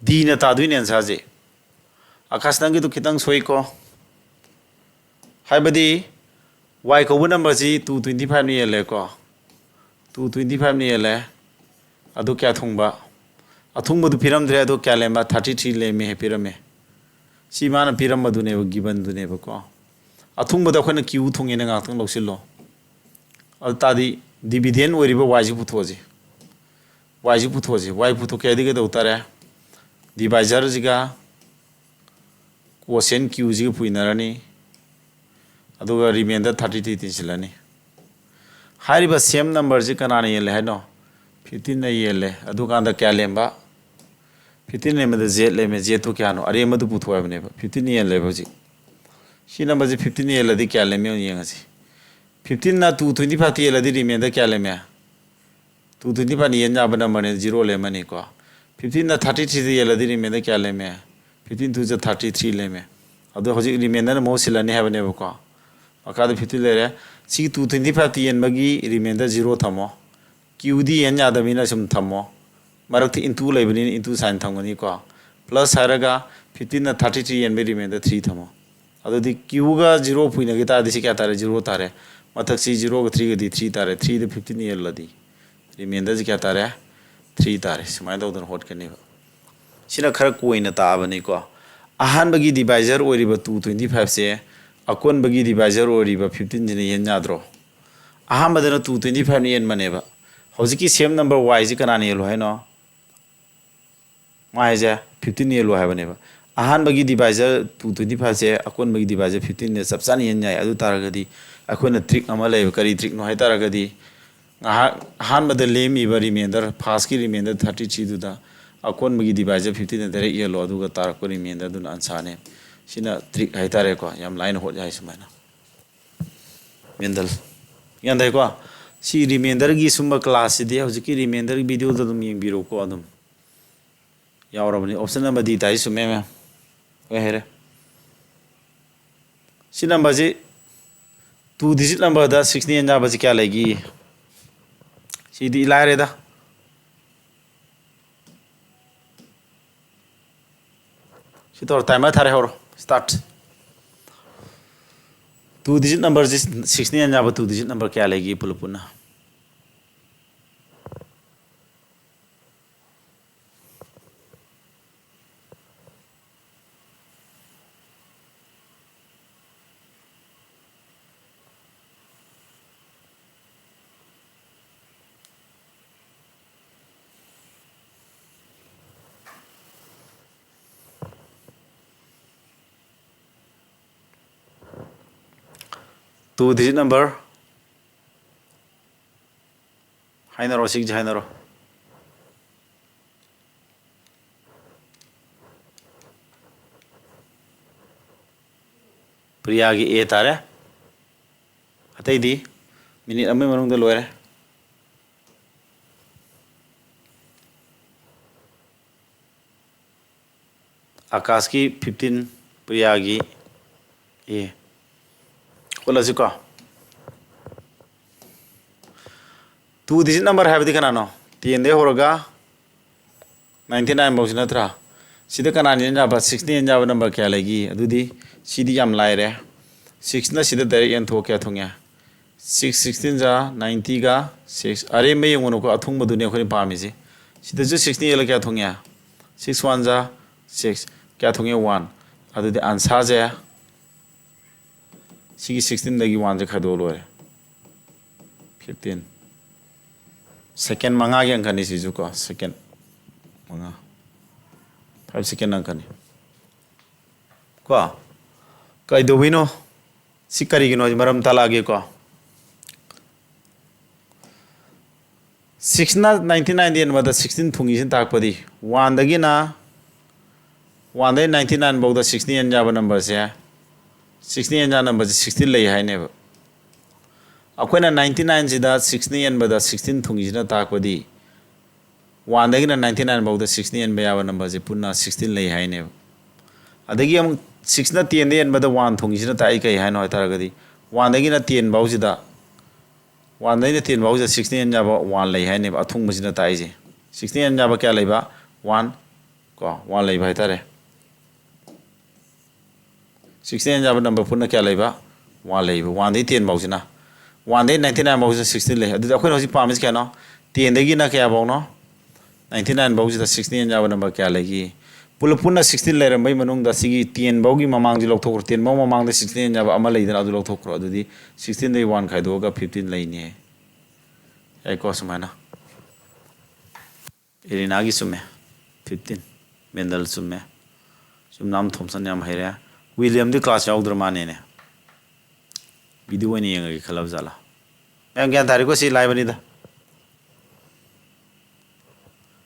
ꯗꯤꯅ ꯇꯥꯗꯣꯏꯅꯦ ꯑꯟꯁꯥꯔꯁꯦ꯫ ꯑꯀꯥꯁ, ꯅꯪꯒꯤꯗꯣ ꯈꯤꯇꯪ ꯁꯣꯏꯀꯣ꯫ ꯍꯥꯏꯕꯗꯤ ꯋꯥꯏ ꯀꯧꯕ ꯅꯝꯕꯔꯁꯤ ꯇꯨ ꯇ꯭ꯋꯦꯟꯇꯤ ꯐꯥꯏꯚꯅ ꯍꯦꯜꯂꯦꯀꯣ꯫ ꯇꯨ ꯇ꯭ꯋꯦꯟꯇꯤ ꯐꯥꯏꯚꯅ ꯍꯦꯜꯂꯦ꯫ ꯑꯗꯨ ꯀꯌꯥ ꯊꯨꯡꯕ? ꯑꯊꯨꯡꯕꯗꯨ ꯄꯤꯔꯝꯗ꯭ꯔꯦ, ꯑꯗꯨ ꯀꯌꯥ ꯂꯦꯝꯕ? ꯊꯥꯔꯇꯤ ꯊ꯭ꯔꯤ ꯂꯦꯝꯃꯦ ꯍꯥꯏ ꯄꯤꯔꯝꯃꯦ꯫ ꯁꯤ ꯃꯥꯅ ꯄꯤꯔꯝꯕꯗꯨꯅꯦꯕ, ꯒꯤꯕꯟꯗꯨꯅꯦꯕꯀꯣ꯫ ꯑꯊꯨꯡꯕꯗ ꯑꯩꯈꯣꯏꯅ ꯀ꯭ꯌꯨ ꯊꯨꯡꯉꯦꯅ ꯉꯥꯛꯇꯪ ꯂꯧꯁꯤꯜꯂꯣ꯫ ꯑꯗꯨ ꯇꯥꯔꯗꯤ ꯗꯤꯚꯤꯗꯦꯟ ꯑꯣꯏꯔꯤꯕ ꯋꯥꯏꯁꯤ ꯄꯨꯊꯣꯛꯑꯁꯤ꯫ ꯋꯥꯏꯁꯤ ꯄꯨꯊꯣꯛꯑꯁꯤ꯫ ꯋꯥꯏ ꯄꯨꯊꯣꯛꯀꯦ ꯍꯥꯏꯗꯤ ꯀꯩꯗꯧ ꯇꯥꯔꯦ? ꯗꯤꯚꯥꯏꯖꯔꯁꯤꯒ ꯀꯣꯁꯦꯟ ꯀ꯭ꯌꯨꯁꯤꯒ ꯄꯨꯏꯅꯔꯅꯤ꯫ ꯑꯗꯨꯒ ꯔꯤꯃꯦꯟꯗꯔ ꯊꯥꯔꯇꯤ ꯊ꯭ꯔꯤ ꯇꯤꯟꯁꯤꯜꯂꯅꯤ꯫ ꯍꯥꯏꯔꯤꯕ ꯁꯦꯝ ꯅꯝꯕꯔꯁꯤ ꯀꯅꯥꯅ ꯍꯦꯜꯂꯦ ꯍꯥꯏꯅꯣ? ꯐꯤꯐꯇꯤꯟꯅ ꯍꯦꯜꯂꯦ꯫ ꯑꯗꯨꯀꯥꯟꯗ ꯀꯌꯥ ꯂꯦꯝꯕ? Fifteen ꯂꯦꯝꯕꯗ Z ꯂꯦꯝꯃꯦ꯫ ꯖꯦꯠꯇꯨ ꯀꯌꯥꯅꯣ? ꯑꯔꯦꯝꯕꯗꯨ ꯄꯨꯊꯣꯛꯑꯕꯅꯦꯕ꯫ ꯐꯤꯐꯇꯤꯟ ꯍꯦꯜꯂꯦꯕ ꯍꯧꯖꯤꯛ꯫ ꯁꯤ ꯅꯝꯕꯔꯁꯤ ꯐꯤꯐꯇꯤꯟ ꯍꯦꯜꯂꯗꯤ ꯀꯌꯥ ꯂꯦꯝꯃꯦ ꯌꯦꯡꯉꯁꯤ꯫ ꯐꯤꯐꯇꯤꯟꯅ ꯇꯨ ꯇ꯭ꯋꯦꯟꯇꯤ ꯐꯥꯏꯚꯇ ꯍꯦꯜꯂꯗꯤ ꯔꯤꯃꯦꯟꯗꯔ ꯀꯌꯥ ꯂꯦꯝꯃꯦ? ꯇꯨ ꯇ꯭ꯋꯦꯟꯇꯤ ꯐꯥꯏꯚꯅ ꯌꯦꯟ ꯌꯥꯕ ꯅꯝꯕꯔꯅꯦ, ꯖꯤꯔꯣ ꯂꯦꯝꯃꯅꯤꯀꯣ꯫ ꯐꯤꯐꯇꯤꯟꯅ ꯊꯥꯔꯇꯤ ꯊ꯭ꯔꯤꯗ ꯌꯦꯜꯂꯗꯤ ꯔꯤꯃꯦꯟꯗꯔ ꯀꯌꯥ ꯂꯦꯝꯃꯦ? ꯐꯤꯐꯇꯤꯟ ꯇꯨ ꯖ ꯊꯥꯔꯇꯤ ꯊ꯭ꯔꯤ ꯂꯦꯝꯃꯦ꯫ ꯑꯗꯣ ꯍꯧꯖꯤꯛ ꯔꯤꯃꯦꯟꯗꯔꯅ ꯃꯍꯨꯠ ꯁꯤꯜꯂꯅꯤ ꯍꯥꯏꯕꯅꯦꯕꯀꯣ꯫ ꯃꯈꯥꯗ ꯐꯤꯐꯇꯤꯟ ꯂꯩꯔꯦ꯫ ꯁꯤꯒꯤ ꯇꯨ ꯇ꯭ꯋꯦꯟꯇꯤ ꯐꯥꯏꯚꯇ ꯌꯦꯟꯕꯒꯤ ꯔꯤꯃꯦꯟꯗꯔ ꯖꯤꯔꯣ ꯊꯝꯃꯣ꯫ ꯀ꯭ꯌꯨꯗꯤ ꯌꯦꯟ ꯌꯥꯗꯕꯅꯤꯅ ꯁꯨꯝ ꯊꯝꯃꯣ꯫ ꯃꯔꯛꯇ ꯏꯟꯇꯨ ꯂꯩꯕꯅꯤꯅ ꯏꯟꯇꯨ ꯁꯥꯏꯟ ꯊꯝꯒꯅꯤꯀꯣ꯫ ꯄ꯭ꯂꯁ ꯍꯥꯏꯔꯒ ꯐꯤꯐꯇꯤꯟꯅ ꯊꯥꯔꯇꯤ ꯊ꯭ꯔꯤ ꯌꯦꯟꯕꯒꯤ ꯔꯤꯃꯦꯟꯗꯔ ꯊ꯭ꯔꯤ ꯊꯝꯃꯣ꯫ ꯑꯗꯨꯗꯤ ꯀ꯭ꯌꯨꯒ ꯖꯤꯔꯣ ꯄꯨꯏꯅꯈꯤ ꯇꯥꯔꯗꯤ ꯁꯤ ꯀꯌꯥ ꯇꯥꯔꯦ? ꯖꯤꯔꯣ ꯇꯥꯔꯦ꯫ ꯃꯊꯛꯁꯤ ꯖꯤꯔꯣꯒ ꯊ꯭ꯔꯤꯒꯗꯤ ꯊ꯭ꯔꯤ ꯇꯥꯔꯦ꯫ ꯊ꯭ꯔꯤꯗ ꯐꯤꯐꯇꯤꯟ ꯌꯦꯜꯂꯗꯤ ꯔꯤꯃꯦꯟꯗꯔꯁꯤ ꯀꯌꯥ ꯇꯥꯔꯦ? ꯊ꯭ꯔꯤ ꯇꯥꯔꯦ꯫ ꯁꯨꯃꯥꯏꯅ ꯇꯧꯗꯅ ꯍꯣꯠꯀꯅꯦꯕ꯫ ꯁꯤꯅ ꯈꯔ ꯀꯣꯏꯅ ꯇꯥꯛꯑꯕꯅꯤꯀꯣ꯫ ꯑꯍꯥꯟꯕꯒꯤ ꯗꯤꯚꯥꯏꯖꯔ ꯑꯣꯏꯔꯤꯕ ꯇꯨ ꯇ꯭ꯋꯦꯟꯇꯤ ꯐꯥꯏꯚꯁꯦ ꯑꯀꯣꯟꯕꯒꯤ ꯗꯤꯚꯥꯏꯖꯔ ꯑꯣꯏꯔꯤꯕ ꯐꯤꯐꯇꯤꯟꯁꯤꯅ ꯌꯦꯟ ꯌꯥꯗ꯭ꯔꯣ? ꯑꯍꯥꯟꯕꯗꯅ ꯇꯨ ꯇ꯭ꯋꯦꯟꯇꯤ ꯐꯥꯏꯚꯅ ꯌꯦꯟꯕꯅꯦꯕ꯫ ꯍꯧꯖꯤꯛꯀꯤ ꯁꯦꯝ ꯅꯝꯕꯔ ꯋꯥꯏꯁꯤ ꯀꯅꯥꯅ ꯌꯦꯜꯂꯨ ꯍꯥꯏꯅꯣ? ꯃꯥ ꯍꯥꯏꯁꯦ ꯐꯤꯐꯇꯤꯟ ꯌꯦꯜꯂꯨ ꯍꯥꯏꯕꯅꯦꯕ꯫ ꯑꯍꯥꯟꯕꯒꯤ ꯗꯤꯚꯥꯏꯖꯔ ꯇꯨ ꯇ꯭ꯋꯦꯟꯇꯤ ꯐꯥꯏꯚꯁꯦ ꯑꯀꯣꯟꯕꯒꯤ ꯗꯤꯚꯥꯏꯖꯔ ꯐꯤꯐꯇꯤꯟꯅ ꯆꯞ ꯆꯥꯅ ꯌꯦꯟ ꯌꯥꯏ꯫ ꯑꯗꯨ ꯇꯥꯔꯒꯗꯤ ꯑꯩꯈꯣꯏꯅ ꯇ꯭ꯔꯤꯛ ꯑꯃ ꯂꯩꯌꯦꯕ꯫ ꯀꯔꯤ ꯇ꯭ꯔꯤꯛꯅꯣ ꯍꯥꯏ ꯇꯥꯔꯒꯗꯤ, ꯉꯥꯏꯍꯥꯛ ꯑꯍꯥꯟꯕꯗ ꯂꯦꯝꯃꯤꯕ ꯔꯤꯃꯦꯟꯗꯔ, ꯐꯥꯔꯁꯀꯤ ꯔꯤꯃꯦꯟꯗꯔ ꯊꯥꯔꯇꯤ ꯊ꯭ꯔꯤꯗꯨꯗ ꯑꯀꯣꯟꯕꯒꯤ ꯗꯤꯚꯥꯏꯖꯔ ꯐꯤꯐꯇꯤꯟꯗ ꯗꯥꯏꯔꯦꯛ ꯌꯦꯜꯂꯣ, ꯑꯗꯨꯒ ꯇꯥꯔꯛꯄ ꯔꯤꯃꯦꯟꯗꯔꯗꯨꯅ ꯑꯟꯁꯥꯔꯅꯦ꯫ ꯁꯤꯅ ꯇ꯭ꯔꯤꯛ ꯍꯥꯏꯇꯥꯔꯦꯀꯣ, ꯌꯥꯝ ꯂꯥꯏꯅ ꯍꯣꯠ ꯌꯥꯏ ꯁꯨꯃꯥꯏꯅ꯫ ꯃꯦꯟꯗꯜ꯫ ꯒ꯭ꯌꯥꯟ ꯇꯥꯏꯀꯣ? ꯁꯤ ꯔꯤꯃꯦꯟꯗꯔꯒꯤ ꯁꯨꯝꯕ ꯀ꯭ꯂꯥꯁꯁꯤꯗꯤ ꯍꯧꯖꯤꯛꯀꯤ ꯔꯤꯃꯦꯟꯗꯔꯒꯤ ꯚꯤꯗꯤꯑꯣꯗ ꯑꯗꯨꯝ ꯌꯦꯡꯕꯤꯔꯣꯀꯣ꯫ ꯑꯗꯨꯝ ꯌꯥꯎꯔꯕꯅꯤ꯫ ꯑꯣꯞꯁꯟ ꯅꯝꯕꯔ ꯗꯤ ꯇꯥꯏ, ꯆꯨꯝꯃꯦ ꯃꯦꯝ꯫ ꯂꯣꯏ ꯍꯩꯔꯦ꯫ ꯁꯤ ꯅꯝꯕꯔꯁꯤ Two digit numberꯗ sixꯅ ꯌꯦꯟ ꯌꯥꯕꯁꯤ ꯀꯌꯥ ꯂꯩꯒꯦ? ꯁꯤꯗꯤ ꯏꯂꯥꯏꯔꯦꯗ꯫ ꯁꯤ ꯇꯧꯔꯣ, timer ꯊꯥꯔꯦ, ꯍꯧꯔꯣ꯫ Start. Two digit numberꯁꯤ, sixꯅ ꯌꯦꯟ ꯌꯥꯕ two digit number ꯀꯌꯥ ꯂꯩꯒꯦ ꯄꯨꯂꯞ ꯄꯨꯟꯅ? Two digit number. ꯍꯥꯏꯅꯔꯣ, ꯁꯤꯒꯤꯁꯦ ꯍꯥꯏꯅꯔꯣ꯫ ꯄ꯭ꯔꯤꯌꯥꯒꯤ A ꯇꯥꯔꯦ꯫ ꯑꯇꯩꯗꯤ minute ꯑꯃꯒꯤ ꯃꯅꯨꯡꯗ ꯂꯣꯏꯔꯦ꯫ ꯑꯀꯥꯁꯀꯤ fifteen, ꯄ꯭ꯔꯤꯌꯥꯒꯤ A꯫ ꯍꯣꯠꯂꯁꯤꯀꯣ꯫ Two digit number ꯍꯥꯏꯕꯗꯤ ꯀꯅꯥꯅꯣ? Tenꯗꯒꯤ ꯍꯧꯔꯒ ninety nine ꯐꯥꯎꯁꯤ ꯅꯠꯇ꯭ꯔꯥ? ꯁꯤꯗ ꯀꯅꯥꯅ ꯌꯦꯟ ꯌꯥꯕ? Sixꯅ ꯌꯦꯟ ꯌꯥꯕ number ꯀꯌꯥ ꯂꯩꯒꯦ? ꯑꯗꯨꯗꯤ ꯁꯤꯗꯤ ꯌꯥꯝ ꯂꯥꯏꯔꯦ꯫ Sixꯅ ꯁꯤꯗ direct ꯌꯦꯟꯊꯣꯛꯑ ꯀꯌꯥ ꯊꯨꯡꯉꯦ? Six sixteen ꯖꯥ ninety ꯒ six꯫ ꯑꯔꯦꯝꯕ ꯌꯦꯡꯉꯨꯅꯨꯀꯣ, ꯑꯊꯨꯡꯕꯗꯨꯅꯤ ꯑꯩꯈꯣꯏꯅ ꯄꯥꯝꯃꯤꯁꯤ꯫ ꯁꯤꯗꯁꯨ sixꯅ ꯌꯦꯜꯂ ꯀꯌꯥ ꯊꯨꯡꯉꯦ? Six one ꯖꯥ six꯫ ꯀꯌꯥ ꯊꯨꯡꯉꯦ? One꯫ ꯑꯗꯨꯗꯤ answerꯁꯦ ꯁꯤꯒꯤ sixteenꯗꯒꯤ oneꯁꯦ ꯈꯥꯏꯗꯣꯛꯑ ꯂꯣꯏꯔꯦ꯫ Fifteen꯫ Second ꯃꯉꯥꯒꯤ ꯑꯪꯀꯅꯤ ꯁꯤꯁꯨ ꯀꯣ, second ꯃꯉꯥ꯫ Five second ꯑꯪꯀꯅꯤ꯫ ꯀꯣ? ꯀꯩꯗꯧꯕꯩꯅꯣ? ꯁꯤ ꯀꯔꯤꯒꯤꯅꯣ? ꯃꯔꯝ ꯇꯥꯛꯂꯛꯑꯒꯦꯀꯣ꯫ Sixꯅ ninety nineꯗ ꯌꯦꯟꯕꯗ sixteen ꯊꯨꯡꯉꯤꯁꯤꯅ ꯇꯥꯛꯄꯗꯤ, oneꯗꯒꯤꯅ, oneꯗꯒꯤ ninety nine ꯐꯥꯎꯗ sixꯅ ꯌꯦꯟ ꯌꯥꯕ numberꯁꯦ, sixꯅ ꯌꯦꯟ ꯌꯥꯕ numberꯁꯦ sixteen ꯂꯩ ꯍꯥꯏꯅꯦꯕ꯫ ꯑꯩꯈꯣꯏꯅ ninety nineꯁꯤꯗ sixꯅ ꯌꯦꯟꯕꯗ sixteen ꯊꯨꯡꯉꯤꯁꯤꯅ ꯇꯥꯛꯄꯗꯤ, oneꯗꯒꯤꯅ ninety nine ꯐꯥꯎꯗ sixꯅ ꯌꯦꯟꯕ ꯌꯥꯕ numberꯁꯦ ꯄꯨꯟꯅ sixteen ꯂꯩ ꯍꯥꯏꯅꯦꯕ꯫ ꯑꯗꯒꯤ ꯑꯃꯨꯛ sixꯅ tenꯗ ꯌꯦꯟꯕꯗ one ꯊꯨꯡꯉꯤꯁꯤꯅ ꯇꯥꯛꯏ ꯀꯩ ꯍꯥꯏꯅꯣ ꯍꯥꯏ ꯇꯥꯔꯒꯗꯤ, ꯋꯥꯟꯗꯒꯤꯅ ꯇꯦꯟ ꯐꯥꯎꯁꯤꯗ, ꯋꯥꯟꯗꯒꯤꯅ ꯇꯦꯟ ꯐꯥꯎꯁꯤꯗ ꯁꯤꯛꯁꯇꯤꯟ ꯑꯦꯟ ꯌꯥꯕ ꯋꯥꯟ ꯂꯩ ꯍꯥꯏꯅꯦꯕ ꯑꯊꯨꯡꯕꯁꯤꯅ ꯇꯥꯛꯏꯁꯦ꯫ ꯁꯤꯛꯁꯇꯤꯟ ꯑꯦꯟ ꯌꯥꯕ ꯀꯌꯥ ꯂꯩꯕ? ꯋꯥꯟ꯫ ꯀꯣ, ꯋꯥꯟ ꯂꯩꯕ ꯍꯥꯏꯇꯥꯔꯦ꯫ ꯁꯤꯛꯁꯇꯤꯟ ꯑꯦꯟ ꯌꯥꯕ ꯅꯝꯕꯔ ꯄꯨꯟꯅ ꯀꯌꯥ ꯂꯩꯕ? ꯋꯥꯟ ꯂꯩꯕ꯫ ꯋꯥꯟꯗꯒꯤ ꯇꯦꯟ ꯐꯥꯎꯁꯤꯅ, ꯋꯥꯟꯗꯒꯤ ꯅꯥꯏꯟꯇꯤ ꯅꯥꯏꯟ ꯐꯥꯎꯁꯤꯅ ꯁꯤꯛꯁꯇꯤꯟ ꯂꯩ꯫ ꯑꯗꯨꯗꯤ ꯑꯩꯈꯣꯏꯅ ꯍꯧꯖꯤꯛ ꯄꯥꯝꯃꯤꯁꯤ ꯀꯌꯥꯅꯣ? ꯇꯦꯟꯗꯒꯤꯅ ꯀꯌꯥ ꯐꯥꯎꯅꯣ? ꯅꯥꯏꯟꯇꯤ ꯅꯥꯏꯟ ꯐꯥꯎꯁꯤꯗ ꯁꯤꯛꯁꯇꯤꯟ ꯑꯦꯟ ꯌꯥꯕ ꯅꯝꯕꯔ ꯀꯌꯥ ꯂꯩꯒꯦ? ꯄꯨꯂꯞ ꯄꯨꯟꯅ ꯁꯤꯛꯁꯇꯤꯟ ꯂꯩꯔꯝꯕꯩ ꯃꯅꯨꯡꯗ ꯁꯤꯒꯤ ꯇꯦꯟ ꯐꯥꯎꯒꯤ ꯃꯃꯥꯡꯁꯤ ꯂꯧꯊꯣꯛꯈ꯭ꯔꯣ꯫ ꯇꯦꯟ ꯐꯥꯎ ꯃꯃꯥꯡꯗ ꯁꯤꯛꯁꯇꯤꯟ ꯑꯦꯟ ꯌꯥꯕ ꯑꯃ ꯂꯩꯗꯅ, ꯑꯗꯨ ꯂꯧꯊꯣꯛꯈ꯭ꯔꯣ꯫ ꯑꯗꯨꯗꯤ ꯁꯤꯛꯁꯇꯤꯟꯗꯒꯤ ꯋꯥꯟ ꯈꯥꯏꯗꯣꯛꯑꯒ ꯐꯤꯐꯇꯤꯟ ꯂꯩꯅꯤ꯫ ꯌꯥꯏꯀꯣ? ꯁꯨꯃꯥꯏꯅ꯫ ꯏꯔꯤꯅꯥꯒꯤ ꯆꯨꯝꯃꯦ, ꯐꯤꯐꯇꯤꯟ꯫ ꯃꯦꯟꯗꯜ ꯆꯨꯝꯃꯦ꯫ ꯆꯨꯝꯅꯥꯝ ꯊꯣꯝꯁꯟ ꯌꯥꯝ ꯍꯩꯔꯦ꯫ ꯋꯤꯂꯤꯌꯝꯗꯤ ꯀ꯭ꯂꯥꯁ ꯌꯥꯎꯗ꯭ꯔ ꯃꯥꯅꯦꯅꯦ꯫ ꯚꯤꯗꯤꯑꯣ ꯑꯣꯏꯅ ꯌꯦꯡꯉꯒꯦ ꯈꯜꯂꯕ ꯖꯥꯠꯂꯥ? ꯃꯌꯥꯝ ꯒ꯭ꯌꯥꯟ ꯇꯥꯔꯦꯀꯣ? ꯁꯤ ꯂꯥꯏꯕꯅꯤꯗ꯫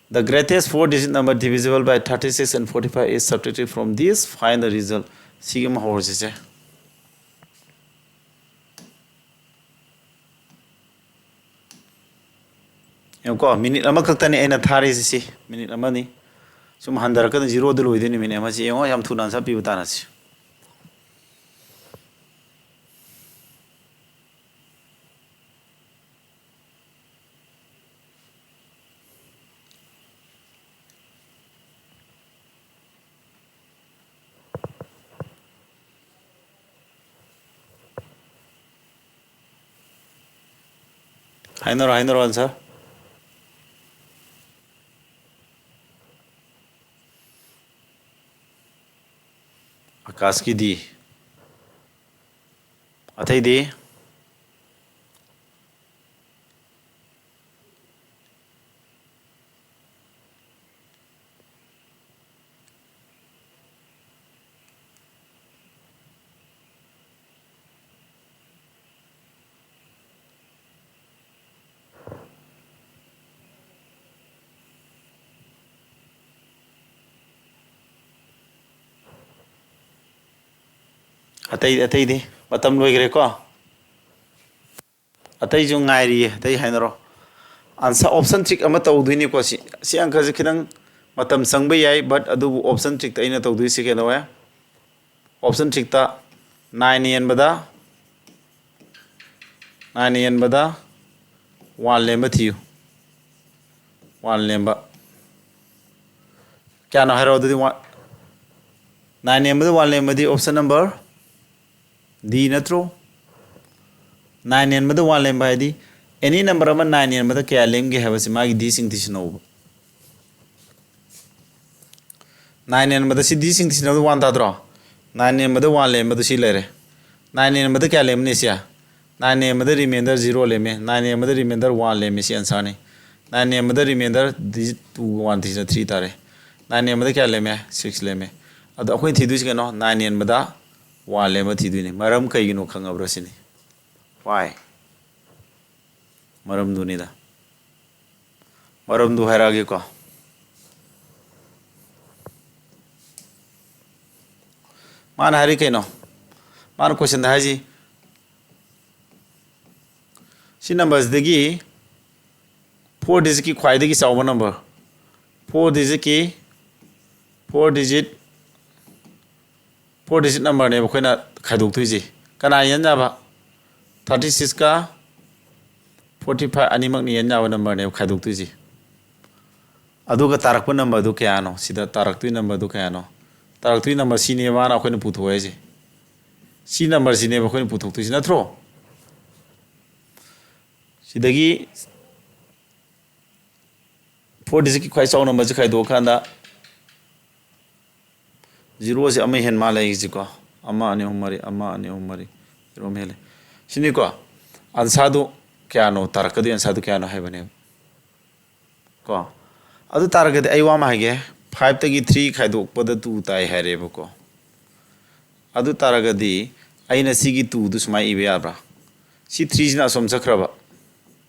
The greatest four digit number divisible by thirty six and forty five is subtracted from this, find the result. ꯁꯤꯒꯤ ꯑꯃ ꯍꯧꯔꯁꯤꯁꯦ꯫ ꯌꯦꯡꯉꯨꯀꯣ, ꯃꯤꯅꯤꯠ ꯑꯃꯈꯛꯇꯅꯤ ꯑꯩꯅ ꯊꯥꯔꯤꯁꯤ꯫ ꯁꯤ ꯃꯤꯅꯤꯠ ꯑꯃꯅꯤ꯫ ꯁꯨꯝ ꯍꯟꯊꯔꯛꯀꯗ ꯖꯤꯔꯣꯗ ꯂꯣꯏꯗꯣꯏꯅꯤ ꯃꯤꯅꯤꯠ ꯑꯃꯁꯤ꯫ ꯌꯦꯡꯉꯣ, ꯌꯥꯝ ꯊꯨꯅ ꯑꯟꯁꯔ ꯄꯤꯕ ꯇꯥꯟꯅꯁꯤ꯫ ꯍꯥꯏꯅꯔꯣ, ꯍꯥꯏꯅꯔꯣ, ꯑꯟꯁꯔ꯫ ꯑꯀꯥꯁꯀꯤꯗꯤ꯫ ꯑꯇꯩꯗꯤ? ꯑꯇꯩ, ꯑꯇꯩꯗꯤ? ꯃꯇꯝ ꯂꯣꯏꯈ꯭ꯔꯦꯀꯣ? ꯑꯇꯩꯁꯨ ꯉꯥꯏꯔꯤꯌꯦ, ꯑꯇꯩ ꯍꯥꯏꯅꯔꯣ꯫ ꯑꯟꯁꯔ ꯑꯣꯞꯁꯟ ꯇ꯭ꯔꯤꯛ ꯑꯃ ꯇꯧꯗꯣꯏꯅꯤꯀꯣ꯫ ꯁꯤ, ꯁꯤ ꯑꯪꯀꯁꯦ ꯈꯤꯇꯪ ꯃꯇꯝ ꯆꯪꯕ ꯌꯥꯏ, but ꯑꯗꯨꯕꯨ ꯑꯣꯞꯁꯟ ꯇ꯭ꯔꯤꯛꯇ ꯑꯩꯅ ꯇꯧꯗꯣꯏꯁꯤ ꯀꯩꯗꯧꯋꯦ? ꯑꯣꯞꯁꯟ ꯇ꯭ꯔꯤꯛꯇ ꯅꯥꯏꯟ ꯌꯦꯟꯕꯗ Nine ꯌꯦꯟꯕꯗ one ꯂꯦꯝꯕ ꯊꯤꯌꯨ꯫ One ꯂꯦꯝꯕ꯫ ꯀꯌꯥꯅꯣ ꯍꯥꯏꯔꯛꯑꯣ ꯑꯗꯨꯗꯤ꯫ One, nine ꯌꯦꯟꯕꯗ one ꯂꯦꯝꯕꯗꯤ option number D ꯅꯠꯇ꯭ꯔꯣ? Nine ꯌꯦꯟꯕꯗ one ꯂꯦꯝꯕ ꯍꯥꯏꯗꯤ any number ꯑꯃ nine ꯌꯦꯟꯕꯗ ꯀꯌꯥ ꯂꯦꯝꯒꯦ ꯍꯥꯏꯕꯁꯤ ꯃꯥꯒꯤ Dꯁꯤꯡ ꯊꯤꯁꯤꯟꯅꯧꯕ꯫ Nine ꯌꯦꯟꯕꯗ ꯁꯤ Dꯁꯤꯡ ꯊꯤꯁꯤꯟꯅꯕꯗ one ꯇꯥꯗ꯭ꯔꯣ? Nine ꯌꯦꯟꯕꯗ one ꯂꯦꯝꯕꯗꯨ ꯁꯤ ꯂꯩꯔꯦ꯫ Nine ꯌꯦꯟꯕꯗ ꯀꯌꯥ ꯂꯦꯝꯃꯅꯤ ꯁꯤ? Nine ꯌꯦꯟꯕꯗ remainder zero ꯂꯦꯝꯃꯦ꯫ Nine ꯌꯦꯟꯕꯗ remainder one ꯂꯦꯝꯃꯦ꯫ ꯁꯤ answerꯅꯤ꯫ Nine ꯌꯦꯟꯕꯗ remainder digit two one ꯊꯤꯁꯤꯅ three ꯇꯥꯔꯦ꯫ Nine ꯌꯦꯟꯕꯗ ꯀꯌꯥ ꯂꯦꯝꯃꯦ? Six ꯂꯦꯝꯃꯦ꯫ ꯑꯗꯣ ꯑꯩꯈꯣꯏꯅ ꯊꯤꯗꯣꯏꯁꯤ ꯀꯩꯅꯣ? Nine ꯌꯦꯟꯕꯗ one ꯂꯦꯝꯕ ꯊꯤꯗꯣꯏꯅꯤ꯫ ꯃꯔꯝ ꯀꯩꯒꯤꯅꯣ ꯈꯪꯉꯕ꯭ꯔꯥ ꯁꯤꯅꯤ꯫ Why? ꯃꯔꯝꯗꯨꯅꯤꯗ꯫ ꯃꯔꯝꯗꯨ ꯍꯥꯏꯔꯛꯑꯒꯦꯀꯣ꯫ ꯃꯥꯅ ꯍꯥꯏꯔꯤ ꯀꯩꯅꯣ? ꯃꯥꯅ questionꯗ ꯍꯥꯏꯁꯤ ꯁꯤ numberꯁꯤꯗꯒꯤ four digitꯀꯤ ꯈ꯭ꯋꯥꯏꯗꯒꯤ ꯆꯥꯎꯕ number, four digitꯀꯤ, four digit, four digit numberꯅꯦꯕ ꯑꯩꯈꯣꯏꯅ ꯈꯥꯏꯗꯣꯛꯇꯣꯏꯁꯦ꯫ ꯀꯅꯥ ꯌꯦꯟ ꯌꯥꯕ? Thirty sixꯀ forty five ꯑꯅꯤꯃꯛꯅ ꯌꯦꯟ ꯌꯥꯕ numberꯅꯦꯕ ꯈꯥꯏꯗꯣꯛꯇꯣꯏꯁꯦ꯫ ꯑꯗꯨꯒ ꯇꯥꯔꯛꯄ numberꯗꯨ ꯀꯌꯥꯅꯣ? ꯁꯤꯗ ꯇꯥꯔꯛꯇꯣꯏ numberꯗꯨ ꯀꯌꯥꯅꯣ? ꯇꯥꯔꯛꯇꯣꯏ number ꯁꯤꯅꯦꯕ ꯃꯥꯅ ꯑꯩꯈꯣꯏꯅ ꯄꯨꯊꯣꯛꯑꯦ ꯍꯥꯏꯁꯦ꯫ ꯁꯤ numberꯁꯤꯅꯦꯕ ꯑꯩꯈꯣꯏꯅ ꯄꯨꯊꯣꯛꯇꯣꯏꯁꯤ ꯅꯠꯇ꯭ꯔꯣ? ꯁꯤꯗꯒꯤ four digitꯀꯤ ꯈ꯭ꯋꯥꯏ ꯆꯥꯎꯕ numberꯁꯤ ꯈꯥꯏꯗꯣꯛꯑꯀꯥꯟꯗ zeroꯁꯦ ꯑꯃ ꯍꯦꯟ ꯃꯥꯜꯂꯦ ꯑꯩꯒꯤꯁꯤꯀꯣ꯫ ꯑꯃ, ꯑꯅꯤ, ꯑꯍꯨꯝ, ꯃꯔꯤ, ꯑꯃ, ꯑꯅꯤ, ꯑꯍꯨꯝ, ꯃꯔꯤ, zero ꯑꯃ ꯍꯦꯜꯂꯦ꯫ ꯁꯤꯅꯤꯀꯣ꯫ Answerꯗꯨ ꯀꯌꯥꯅꯣ? ꯇꯥꯔꯛꯀꯗꯣꯏ answerꯗꯨ ꯀꯌꯥꯅꯣ ꯍꯥꯏꯕꯅꯦꯕ꯫ ꯀꯣ꯫ ꯑꯗꯨ ꯇꯥꯔꯒꯗꯤ ꯑꯩ ꯋꯥ ꯑꯃ ꯍꯥꯏꯒꯦ꯫ Fiveꯇꯒꯤ three ꯈꯥꯏꯗꯣꯛꯄꯗ two ꯇꯥꯏ ꯍꯥꯏꯔꯦꯕꯀꯣ꯫ ꯑꯗꯨ ꯇꯥꯔꯒꯗꯤ ꯑꯩꯅ ꯁꯤꯒꯤ twoꯗꯨ ꯁꯨꯃꯥꯏꯅ ꯏꯕ ꯌꯥꯕ꯭ꯔꯥ? ꯁꯤ threeꯁꯤꯅ ꯑꯁꯣꯝ ꯆꯠꯈ꯭ꯔꯕ꯫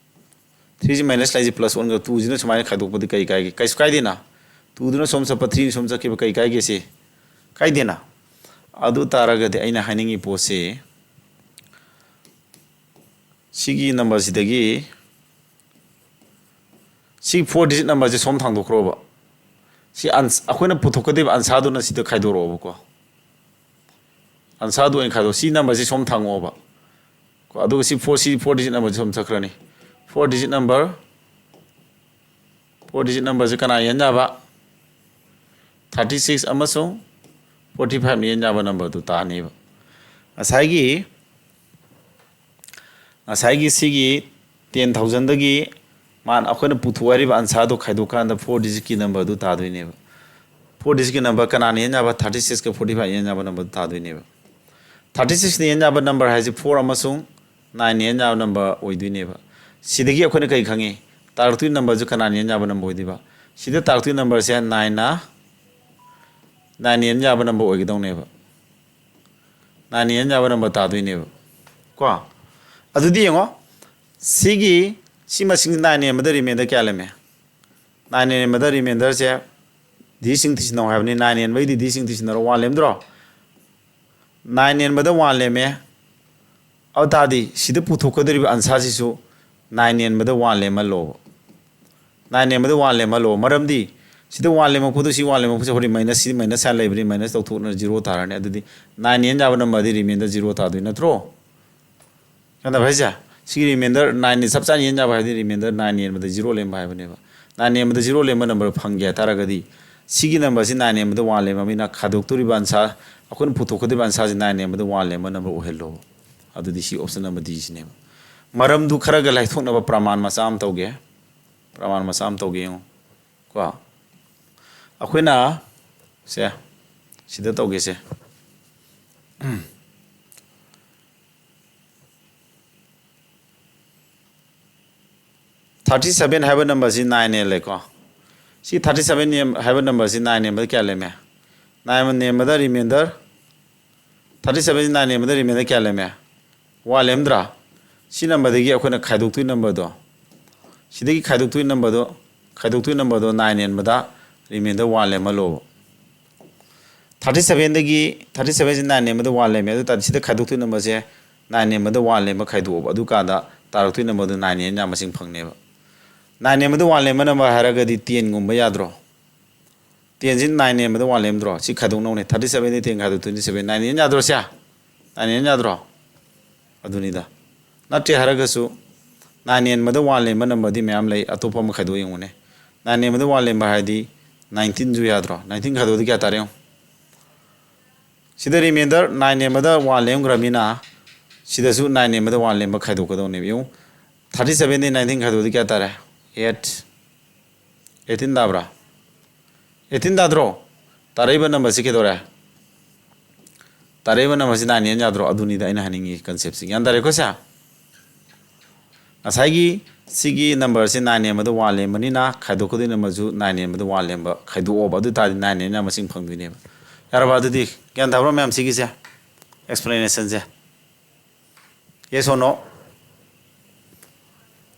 Threeꯁꯤ minus ꯂꯥꯏꯁꯤ plus ꯑꯣꯟꯈ꯭ꯔ twoꯁꯤꯅ ꯁꯨꯃꯥꯏꯅ ꯈꯥꯏꯗꯣꯛꯄꯗꯤ ꯀꯩ ꯀꯥꯏꯒꯦ? ꯀꯩꯁꯨ ꯀꯥꯏꯗꯦꯅ꯫ Twoꯗꯨꯅ ꯁꯣꯝ ꯆꯠꯄ, threeꯅ ꯁꯣꯝ ꯆꯠꯈꯤꯕ ꯀꯩ ꯀꯥꯏꯒꯦ ꯁꯤ? ꯀꯥꯏꯗꯦꯅ꯫ ꯑꯗꯨ ꯇꯥꯔꯒꯗꯤ ꯑꯩꯅ ꯍꯥꯏꯅꯤꯡꯉꯤ ꯄꯣꯠꯁꯤ ꯁꯤꯒꯤ numberꯁꯤꯗꯒꯤ ꯁꯤ four digit numberꯁꯦ ꯁꯣꯝ ꯊꯥꯡꯗꯣꯛꯈ꯭ꯔꯣꯕ꯫ ꯁꯤ ans-, ꯑꯩꯈꯣꯏꯅ ꯄꯨꯊꯣꯛꯀꯗꯧꯔꯤꯕ answerꯗꯨꯅ ꯁꯤꯗ ꯈꯥꯏꯗꯣꯔꯛꯑꯣꯕꯀꯣ꯫ Answerꯗꯨ ꯑꯣꯏꯅ ꯈꯥꯏꯗꯣꯛ-, ꯁꯤ numberꯁꯤ ꯁꯣꯝ ꯊꯥꯡꯉꯛꯑꯣꯕ꯫ ꯀꯣ, ꯑꯗꯨꯒ ꯁꯤ ꯐꯣꯔ, ꯁꯤ four digit numberꯁꯤ ꯁꯨꯝ ꯆꯠꯈ꯭ꯔꯅꯤ꯫ Four digit number, four digit numberꯁꯤ ꯀꯅꯥ ꯌꯦꯟ ꯌꯥꯕ? Thirty six ꯑꯃꯁꯨꯡ forty five ꯌꯦꯟ ꯌꯥꯕ numberꯗꯨ ꯇꯥꯅꯦꯕ꯫ ꯉꯁꯥꯏꯒꯤ, ꯉꯁꯥꯏꯒꯤ ꯁꯤꯒꯤ ten thousandꯗꯒꯤ ꯃꯥꯅ, ꯑꯩꯈꯣꯏꯅ ꯄꯨꯊꯣꯛ ꯍꯥꯏꯔꯤꯕ answerꯗꯣ ꯈꯥꯏꯗꯣꯛꯀꯥꯟꯗ four digitꯀꯤ numberꯗꯨ ꯇꯥꯗꯣꯏꯅꯦꯕ꯫ Four digitꯀꯤ number ꯀꯅꯥꯅ ꯌꯦꯟ ꯌꯥꯕ? Thirty sixꯀ forty five ꯌꯦꯟ ꯌꯥꯕ numberꯗꯨ ꯇꯥꯗꯣꯏꯅꯦꯕ꯫ Thirty sixꯅ ꯌꯦꯟ ꯌꯥꯕ number ꯍꯥꯏꯁꯦ four ꯑꯃꯁꯨꯡ nineꯅ ꯌꯦꯟ ꯌꯥꯕ number ꯑꯣꯏꯗꯣꯏꯅꯦꯕ꯫ ꯁꯤꯗꯒꯤ ꯑꯩꯈꯣꯏꯅ ꯀꯔꯤ ꯈꯪꯉꯤ? ꯇꯥꯔꯛꯇꯣꯏ numberꯁꯦ ꯀꯅꯥꯅ ꯌꯦꯟ ꯌꯥꯕ number ꯑꯣꯏꯗꯣꯏꯕ? ꯁꯤꯗ ꯇꯥꯔꯛꯇꯣꯏ numberꯁꯦ nineꯅ, nineꯅ ꯌꯦꯟ ꯌꯥꯕ number ꯑꯣꯏꯒꯗꯧꯅꯦꯕ꯫ Nineꯅ ꯌꯦꯟ ꯌꯥꯕ number ꯇꯥꯗꯣꯏꯅꯦꯕ꯫ ꯀꯣ? ꯑꯗꯨꯗꯤ ꯌꯦꯡꯉꯣ, ꯁꯤꯒꯤ, ꯁꯤ ꯃꯁꯤꯡ nineꯅ ꯌꯦꯟꯕꯗ remainder ꯀꯌꯥ ꯂꯦꯝꯃꯦ? Nineꯅ ꯌꯦꯟꯕꯗ remainderꯁꯦ digitꯁꯤꯡ ꯊꯤꯖꯤꯟꯅꯧ ꯍꯥꯏꯕꯅꯤ꯫ Nineꯅ ꯌꯦꯟꯕꯒꯤꯗꯤ digitꯁꯤꯡ ꯊꯤꯖꯤꯟꯅꯔꯣ꯫ One ꯂꯦꯝꯗ꯭ꯔꯣ? Nineꯅ ꯌꯦꯟꯕꯗ one ꯂꯦꯝꯃꯦ꯫ ꯑꯗꯨ ꯇꯥꯔꯗꯤ ꯁꯤꯗ ꯄꯨꯊꯣꯛꯀꯗꯧꯔꯤꯕ answerꯁꯤꯁꯨ nineꯅ ꯌꯦꯟꯕꯗ one ꯂꯦꯝꯍꯜꯂꯣꯕ꯫ Nineꯅ ꯌꯦꯟꯕꯗ one ꯂꯦꯝꯍꯜꯂꯣ꯫ ꯃꯔꯝꯗꯤ ꯁꯤꯗ one ꯂꯦꯝꯃꯛꯄꯗꯨ, ꯁꯤ one ꯂꯦꯝꯃꯛꯄꯁꯦ ꯍꯣꯔꯦꯟ minus, ꯁꯤ minus sign ꯂꯩꯕꯅꯤ, minus ꯇꯧꯊꯣꯛꯅ zero ꯇꯥꯔꯅꯤ꯫ ꯑꯗꯨꯗꯤ nineꯅ ꯌꯦꯟ ꯌꯥꯕ numberꯗꯤ remainder zero ꯇꯥꯗꯣꯏ ꯅꯠꯇ꯭ꯔꯣ? ꯈꯪꯉꯕ ꯍꯥꯏꯁꯦ? ꯁꯤꯒꯤ remainder nineꯅ ꯆꯞ ꯆꯥꯅ ꯌꯦꯟ ꯌꯥꯕ ꯍꯥꯏꯗꯤ remainder nineꯅ ꯌꯦꯟꯕꯗ zero ꯂꯦꯝꯕ ꯍꯥꯏꯕꯅꯦꯕ꯫ Nineꯅ ꯌꯦꯟꯕꯗ zero ꯂꯦꯝꯕ number ꯐꯪꯒꯦ ꯍꯥꯏ ꯇꯥꯔꯒꯗꯤ ꯁꯤꯒꯤ numberꯁꯤ nineꯅ ꯌꯦꯟꯕꯗ one ꯂꯦꯝꯃꯕꯅꯤꯅ ꯈꯥꯏꯗꯣꯛꯇꯣꯔꯤꯕ answer, ꯑꯩꯈꯣꯏꯅ ꯄꯨꯊꯣꯛꯀꯗꯧꯔꯤꯕ answerꯁꯤ nineꯅ ꯌꯦꯟꯕꯗ one ꯂꯦꯝꯕ number ꯑꯣꯏꯍꯜꯂꯣ꯫ ꯑꯗꯨꯗꯤ ꯁꯤ option number D ꯁꯤꯅꯦꯕ꯫ ꯃꯔꯝꯗꯨ ꯈꯔꯒ ꯂꯥꯏꯊꯣꯛꯅꯕ ꯄ꯭ꯔꯃꯥꯟ ꯃꯆꯥ ꯑꯃ ꯇꯧꯒꯦ꯫ ꯄ꯭ꯔꯃꯥꯟ ꯃꯆꯥ ꯑꯃ ꯇꯧꯒꯦ ꯌꯦꯡꯉꯨ꯫ ꯀꯣ? ꯑꯩꯈꯣꯏꯅ ꯁꯦ, ꯁꯤꯗ ꯇꯧꯒꯦꯁꯦ꯫ Thirty seven ꯍꯥꯏꯕ numberꯁꯤ nineꯅ ꯌꯦꯜꯂꯦꯀꯣ꯫ ꯁꯤ thirty seven ꯍꯥꯏꯕ numberꯁꯤ nineꯅ ꯌꯦꯟꯕꯗ ꯀꯌꯥ ꯂꯦꯝꯃꯦ? Nineꯅ ꯌꯦꯟꯕꯗ remainder, thirty seven nineꯅ ꯌꯦꯟꯕꯗ remainder ꯀꯌꯥ ꯂꯦꯝꯃꯦ? One ꯂꯦꯝꯗ꯭ꯔꯥ? ꯁꯤ numberꯗꯒꯤ ꯑꯩꯈꯣꯏꯅ ꯈꯥꯏꯗꯣꯛꯇꯣꯏ numberꯗꯣ, ꯁꯤꯗꯒꯤ ꯈꯥꯏꯗꯣꯛꯇꯣꯏ numberꯗꯣ, ꯈꯥꯏꯗꯣꯛꯇꯣꯏ numberꯗꯣ nineꯅ ꯌꯦꯟꯕꯗ remainder one ꯂꯦꯝꯍꯜꯂꯣꯕ꯫ Thirty sevenꯗꯒꯤ, thirty sevenꯁꯤ nineꯅ ꯌꯦꯟꯕꯗ one ꯂꯦꯝꯃꯦ꯫ ꯑꯗꯨ ꯇꯥꯔꯗꯤ ꯁꯤꯗ ꯈꯥꯏꯗꯣꯛꯇꯣꯏ numberꯁꯦ nineꯅ ꯌꯦꯟꯕꯗ one ꯂꯦꯝꯕ ꯈꯥꯏꯗꯣꯛꯑꯣꯕ꯫ ꯑꯗꯨꯀꯥꯟꯗ ꯇꯥꯔꯛꯇꯣꯏ numberꯗꯨ nineꯅ ꯌꯦꯟ ꯌꯥꯕ ꯃꯁꯤꯡ ꯐꯪꯅꯦꯕ꯫ Nineꯅ ꯌꯦꯟꯕꯗ one ꯂꯦꯝꯕ number ꯍꯥꯏꯔꯒꯗꯤ tenꯒꯨꯝꯕ ꯌꯥꯗ꯭ꯔꯣ? Tenꯁꯤ nineꯅ ꯌꯦꯟꯕꯗ one ꯂꯦꯝꯗ꯭ꯔꯣ? ꯁꯤ ꯈꯥꯏꯗꯣꯛꯅꯧꯅꯦ꯫ Thirty sevenꯗꯒꯤ ten ꯈꯥꯏꯗꯣꯛ twenty seven, nineꯅ ꯌꯦꯟ ꯌꯥꯗ꯭ꯔꯣ ꯁꯦ? Nineꯅ ꯌꯦꯟ ꯌꯥꯗ꯭ꯔꯣ? ꯑꯗꯨꯅꯤꯗ꯫ ꯅꯠꯇ꯭ꯔꯦ ꯍꯥꯏꯔꯒꯁꯨ, ꯅꯥꯏꯟ ꯌꯦꯟꯕꯗ ꯋꯥꯟ ꯂꯦꯝꯕ ꯅꯝꯕꯔꯗꯤ ꯃꯌꯥꯝ ꯂꯩ꯫ ꯑꯇꯣꯞꯄ ꯑꯃ ꯈꯥꯏꯗꯣꯛꯑ ꯌꯦꯡꯉꯨꯅꯦ꯫ ꯅꯥꯏꯟ ꯌꯦꯟꯕꯗ ꯋꯥꯟ ꯂꯦꯝꯕ ꯍꯥꯏꯗꯤ ꯅꯥꯏꯟꯇꯤꯟꯁꯨ ꯌꯥꯗ꯭ꯔꯣ? ꯅꯥꯏꯟꯇꯤꯟ ꯈꯥꯏꯗꯣꯛꯑꯗꯤ ꯀꯌꯥ ꯇꯥꯔꯦ ꯌꯦꯡꯉꯨ꯫ ꯁꯤꯗ ꯔꯤꯃꯦꯟꯗꯔ ꯅꯥꯏꯟ ꯌꯦꯟꯕꯗ ꯋꯥꯟ ꯂꯦꯝꯈ꯭ꯔꯕꯅꯤꯅ, ꯁꯤꯗꯁꯨ ꯅꯥꯏꯟ ꯌꯦꯟꯕꯗ ꯋꯥꯟ ꯂꯦꯝꯕ ꯈꯥꯏꯗꯣꯛꯀꯗꯧꯅꯦꯕ꯫ ꯌꯦꯡꯉꯨ, ꯊꯥꯔꯇꯤ ꯁꯕꯦꯟꯗꯒꯤ ꯅꯥꯏꯟꯇꯤꯟ ꯈꯥꯏꯗꯣꯛꯑꯗꯤ ꯀꯌꯥ ꯇꯥꯔꯦ? ꯑꯦꯠ꯫ ꯑꯦꯠꯇꯤꯟ ꯇꯥꯕ꯭ꯔꯥ? ꯑꯦꯠꯇꯤꯟ ꯇꯥꯗ꯭ꯔꯣ? ꯇꯥꯔꯛꯏꯕ ꯅꯝꯕꯔꯁꯤ ꯀꯩꯗꯧꯔꯦ? ꯇꯥꯔꯛꯏꯕ ꯅꯝꯕꯔꯁꯤ ꯅꯥꯏꯟ ꯌꯦꯟ ꯌꯥꯗ꯭ꯔꯣ? ꯑꯗꯨꯅꯤꯗ ꯑꯩꯅ ꯍꯥꯏꯅꯤꯡꯉꯤ ꯀꯟꯁꯦꯞꯁꯤ꯫ ꯒ꯭ꯌꯥꯟ ꯇꯥꯔꯦꯀꯣ ꯁꯦ? ꯉꯁꯥꯏꯒꯤ ꯁꯤꯒꯤ ꯅꯝꯕꯔꯁꯤ ꯅꯥꯏꯟ ꯌꯦꯟꯕꯗ ꯋꯥꯟ ꯂꯦꯝꯕꯅꯤꯅ, ꯈꯥꯏꯗꯣꯛꯀꯗꯣꯏ ꯅꯝꯕꯔꯁꯨ ꯅꯥꯏꯟ ꯌꯦꯟꯕꯗ ꯋꯥꯟ ꯂꯦꯝꯕ ꯈꯥꯏꯗꯣꯛꯑꯣꯕ꯫ ꯑꯗꯨ ꯇꯥꯔꯗꯤ ꯅꯥꯏꯟ ꯌꯦꯟꯅ ꯃꯁꯤꯡ ꯐꯪꯗꯣꯏꯅꯦꯕ꯫ ꯌꯥꯔꯕ? ꯑꯗꯨꯗꯤ ꯒ꯭ꯌꯥꯟ ꯇꯥꯕ꯭ꯔꯣ ꯃꯌꯥꯝ ꯁꯤꯒꯤꯁꯦ? ꯑꯦꯛꯁꯄ꯭ꯂꯦꯅꯦꯁꯟꯁꯦ꯫ Yes or no?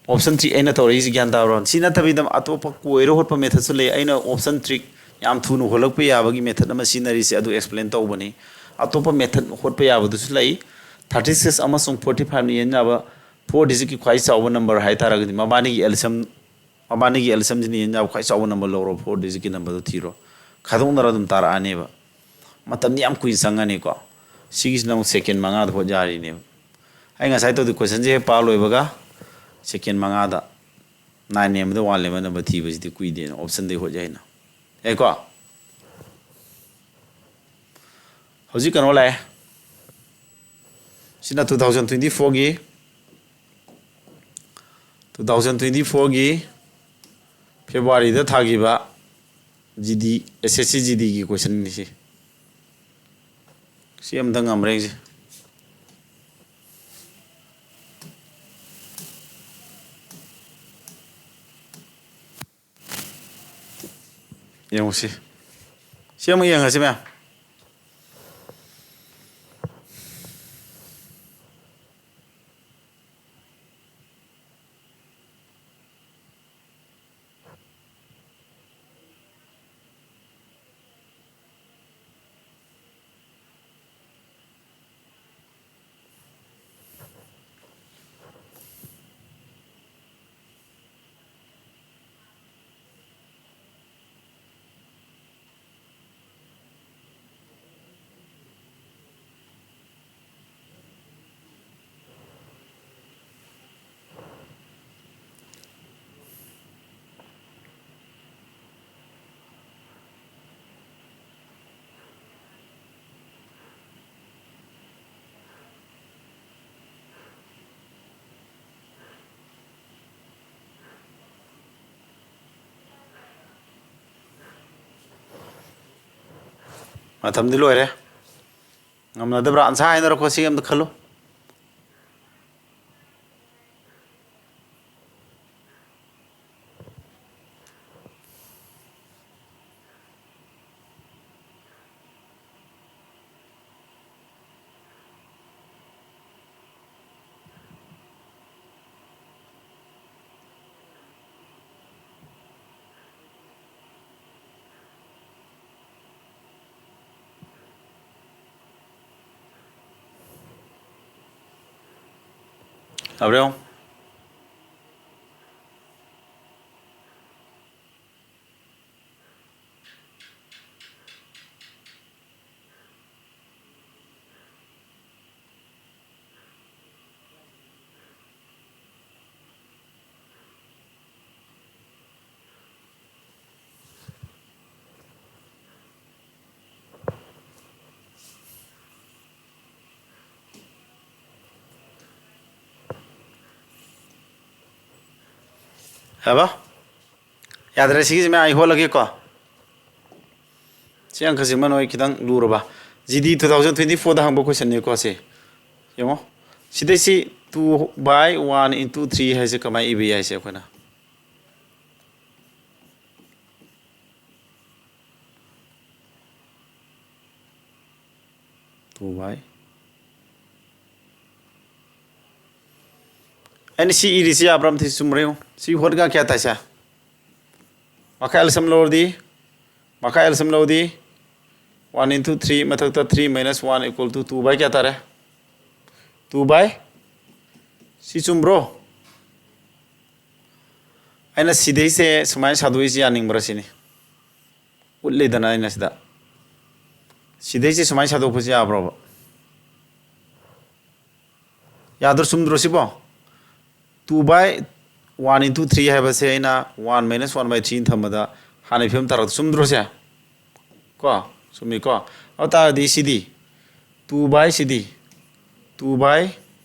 Option three ꯑꯩꯅ ꯇꯧꯔꯛꯏꯁꯤ ꯒ꯭ꯌꯥꯟ ꯇꯥꯕ꯭ꯔꯣ? ꯁꯤ ꯅꯠꯇꯕꯤꯗ ꯑꯇꯣꯞꯄ ꯀꯣꯏꯔ ꯍꯣꯠꯄ ꯃꯦꯊꯠꯁꯨ ꯂꯩ꯫ ꯑꯩꯅ ꯑꯣꯞꯁꯟ ꯇ꯭ꯔꯤꯛ ꯌꯥꯝ ꯊꯨꯅ ꯍꯣꯠꯂꯛꯄ ꯌꯥꯕꯒꯤ ꯃꯦꯊꯠ ꯑꯃ ꯁꯤꯖꯤꯟꯅꯔꯤꯁꯦ, ꯑꯗꯨ ꯑꯦꯛꯁꯄ꯭ꯂꯦꯟ ꯇꯧꯕꯅꯤ꯫ ꯑꯇꯣꯞꯄ ꯃꯦꯊꯠ ꯍꯣꯠꯄ ꯌꯥꯕꯗꯨꯁꯨ ꯂꯩ꯫ ꯊꯥꯔꯇꯤ ꯁꯤꯛꯁ ꯑꯃꯁꯨꯡ ꯐꯣꯔꯇꯤ ꯐꯥꯏꯚꯅ ꯌꯦꯟ ꯌꯥꯕ ꯐꯣꯔ ꯗꯤꯖꯤꯠꯀꯤ ꯈ꯭ꯋꯥꯏ ꯆꯥꯎꯕ ꯅꯝꯕꯔ ꯍꯥꯏꯇꯥꯔꯒꯗꯤ, ꯃꯕꯥꯅꯤꯒꯤ ꯑꯦꯜꯁꯝ, ꯃꯕꯥꯅꯤꯒꯤ ꯑꯦꯜꯁꯝꯁꯤꯅ ꯌꯦꯟ ꯌꯥꯕ ꯈ꯭ꯋꯥꯏ ꯆꯥꯎꯕ ꯅꯝꯕꯔ ꯂꯧꯔꯣ, ꯐꯣꯔ ꯗꯤꯖꯤꯠꯀꯤ ꯅꯝꯕꯔꯗꯣ ꯊꯤꯔꯣ꯫ ꯈꯥꯏꯗꯣꯛꯅꯔ ꯑꯗꯨꯝ ꯇꯥꯔꯛꯑꯅꯦꯕ꯫ ꯃꯇꯝꯗꯤ ꯌꯥꯝ ꯀꯨꯏꯅ ꯆꯪꯉꯅꯤꯀꯣ꯫ ꯁꯤꯒꯤꯁꯤꯅ ꯑꯃꯨꯛ ꯁꯦꯀꯦꯟ ꯃꯉꯥꯗ ꯍꯣꯠ ꯌꯥꯔꯤꯅꯦꯕ꯫ ꯑꯩ ꯉꯁꯥꯏ ꯇꯧꯗꯣꯏ ꯀꯣꯏꯁꯟꯁꯦ ꯍꯦꯛ ꯄꯥ ꯂꯣꯏꯕꯒ ꯁꯦꯀꯦꯟ ꯃꯉꯥꯗ ꯅꯥꯏꯟ ꯌꯦꯟꯕꯗ ꯋꯥꯟ ꯂꯦꯝꯕ ꯅꯝꯕꯔ ꯊꯤꯕꯁꯤꯗꯤ ꯀꯨꯏꯗꯦꯅ ꯑꯣꯞꯁꯟꯗꯩ ꯍꯣꯠ ꯌꯥꯏꯅ꯫ ꯌꯥꯏꯀꯣ? ꯍꯧꯖꯤꯛ ꯀꯩꯅꯣ ꯂꯥꯛꯑꯦ꯫ ꯁꯤꯅ ꯇꯨ ꯊꯥꯎꯖꯟ ꯇ꯭ꯋꯦꯟꯇꯤ ꯐꯣꯔꯒꯤ, ꯇꯨ ꯊꯥꯎꯖꯟ ꯇ꯭ꯋꯦꯟꯇꯤ ꯐꯣꯔꯒꯤ ꯐꯦꯕ꯭ꯔꯨꯋꯥꯔꯤꯗ ꯊꯥꯈꯤꯕ ꯖꯤ ꯗꯤ, ꯑꯦꯁ ꯑꯦꯁ ꯁꯤ ꯖꯤ ꯗꯤꯒꯤ ꯀꯣꯏꯁꯟꯅꯤ ꯁꯤ꯫ ꯁꯤ ꯑꯝꯇ ꯉꯝꯕ꯭ꯔꯥ ꯌꯦꯡꯁꯤ꯫ ꯌꯦꯡꯉꯨꯁꯤ꯫ ꯁꯤ ꯑꯃꯨꯛ ꯌꯦꯡꯉꯁꯤ ꯃꯌꯥꯝ꯫ ꯃꯇꯝꯗꯤ ꯂꯣꯏꯔꯦ꯫ ꯉꯝꯅꯗꯕ꯭ꯔꯥ? ꯑꯟꯁꯥ ꯍꯥꯏꯅꯔꯛꯄ ꯁꯤ ꯑꯝꯇ ꯈꯜꯂꯨ꯫ ꯌꯥꯕ꯭ꯔꯥ ꯌꯦꯡꯉꯣ꯫ ꯌꯥꯕ? ꯌꯥꯗ꯭ꯔꯦ, ꯁꯤꯒꯤꯁꯤ ꯃꯌꯥꯝ ꯑꯩ ꯍꯣꯠꯂꯒꯦꯀꯣ꯫ ꯁꯤ ꯑꯪꯀꯁꯤꯃ ꯅꯣꯏ ꯈꯤꯇꯪ ꯂꯨꯔꯕ꯫ G D two thousand twenty fourꯗ ꯍꯪꯕ questionꯅꯤꯀꯣ ꯁꯤ꯫ ꯌꯦꯡꯉꯣ꯫ ꯁꯤꯗꯩꯁꯤ two by one into three ꯍꯥꯏꯁꯦ ꯀꯃꯥꯏꯅ ꯏꯕ ꯌꯥꯏꯁꯦ ꯑꯩꯈꯣꯏꯅ? Two by ꯑꯩꯅ ꯁꯤ ꯏꯔꯤꯁꯤ ꯌꯥꯕ꯭ꯔꯥ? ꯑꯝꯇ ꯆꯨꯝꯕ꯭ꯔꯥ ꯌꯦꯡꯉꯨ꯫ ꯁꯤ ꯍꯣꯠꯀ ꯀꯌꯥ ꯇꯥꯏꯁꯦ? ꯃꯈꯥ L C M ꯂꯧꯔꯗꯤ, ꯃꯈꯥ L C M ꯂꯧꯔꯗꯤ, one into three ꯃꯊꯛꯇ three minus one equal to two by ꯀꯌꯥ ꯇꯥꯔꯦ? Two by꯫ ꯁꯤ ꯆꯨꯝꯕ꯭ꯔꯣ? ꯑꯩꯅ ꯁꯤꯗꯩꯁꯦ ꯁꯨꯃꯥꯏꯅ ꯁꯥꯗꯣꯛꯏꯁꯤ ꯌꯥꯅꯤꯡꯕ꯭ꯔꯥ ꯁꯤꯅꯤ꯫ ꯎꯠꯂꯤꯗꯅ ꯑꯩꯅ ꯁꯤꯗ꯫ ꯁꯤꯗꯩꯁꯦ ꯁꯨꯃꯥꯏꯅ ꯁꯥꯗꯣꯛꯄꯁꯤ ꯌꯥꯕ꯭ꯔꯣꯕ? ꯌꯥꯗ꯭ꯔꯣ, ꯆꯨꯝꯗ꯭ꯔꯣ ꯁꯤꯕꯣ? Two by one into three ꯍꯥꯏꯕꯁꯦ ꯑꯩꯅ one minus one by three ꯊꯝꯕꯗ ꯍꯥꯟꯅꯩ ꯐꯤꯕꯝ ꯇꯥꯔꯛꯇ, ꯆꯨꯝꯗ꯭ꯔꯣ ꯁꯦ? ꯀꯣ? ꯆꯨꯝꯃꯤꯀꯣ? ꯑꯗꯨ ꯇꯥꯔꯗꯤ ꯁꯤꯗꯤ two by ꯁꯤꯗꯤ two by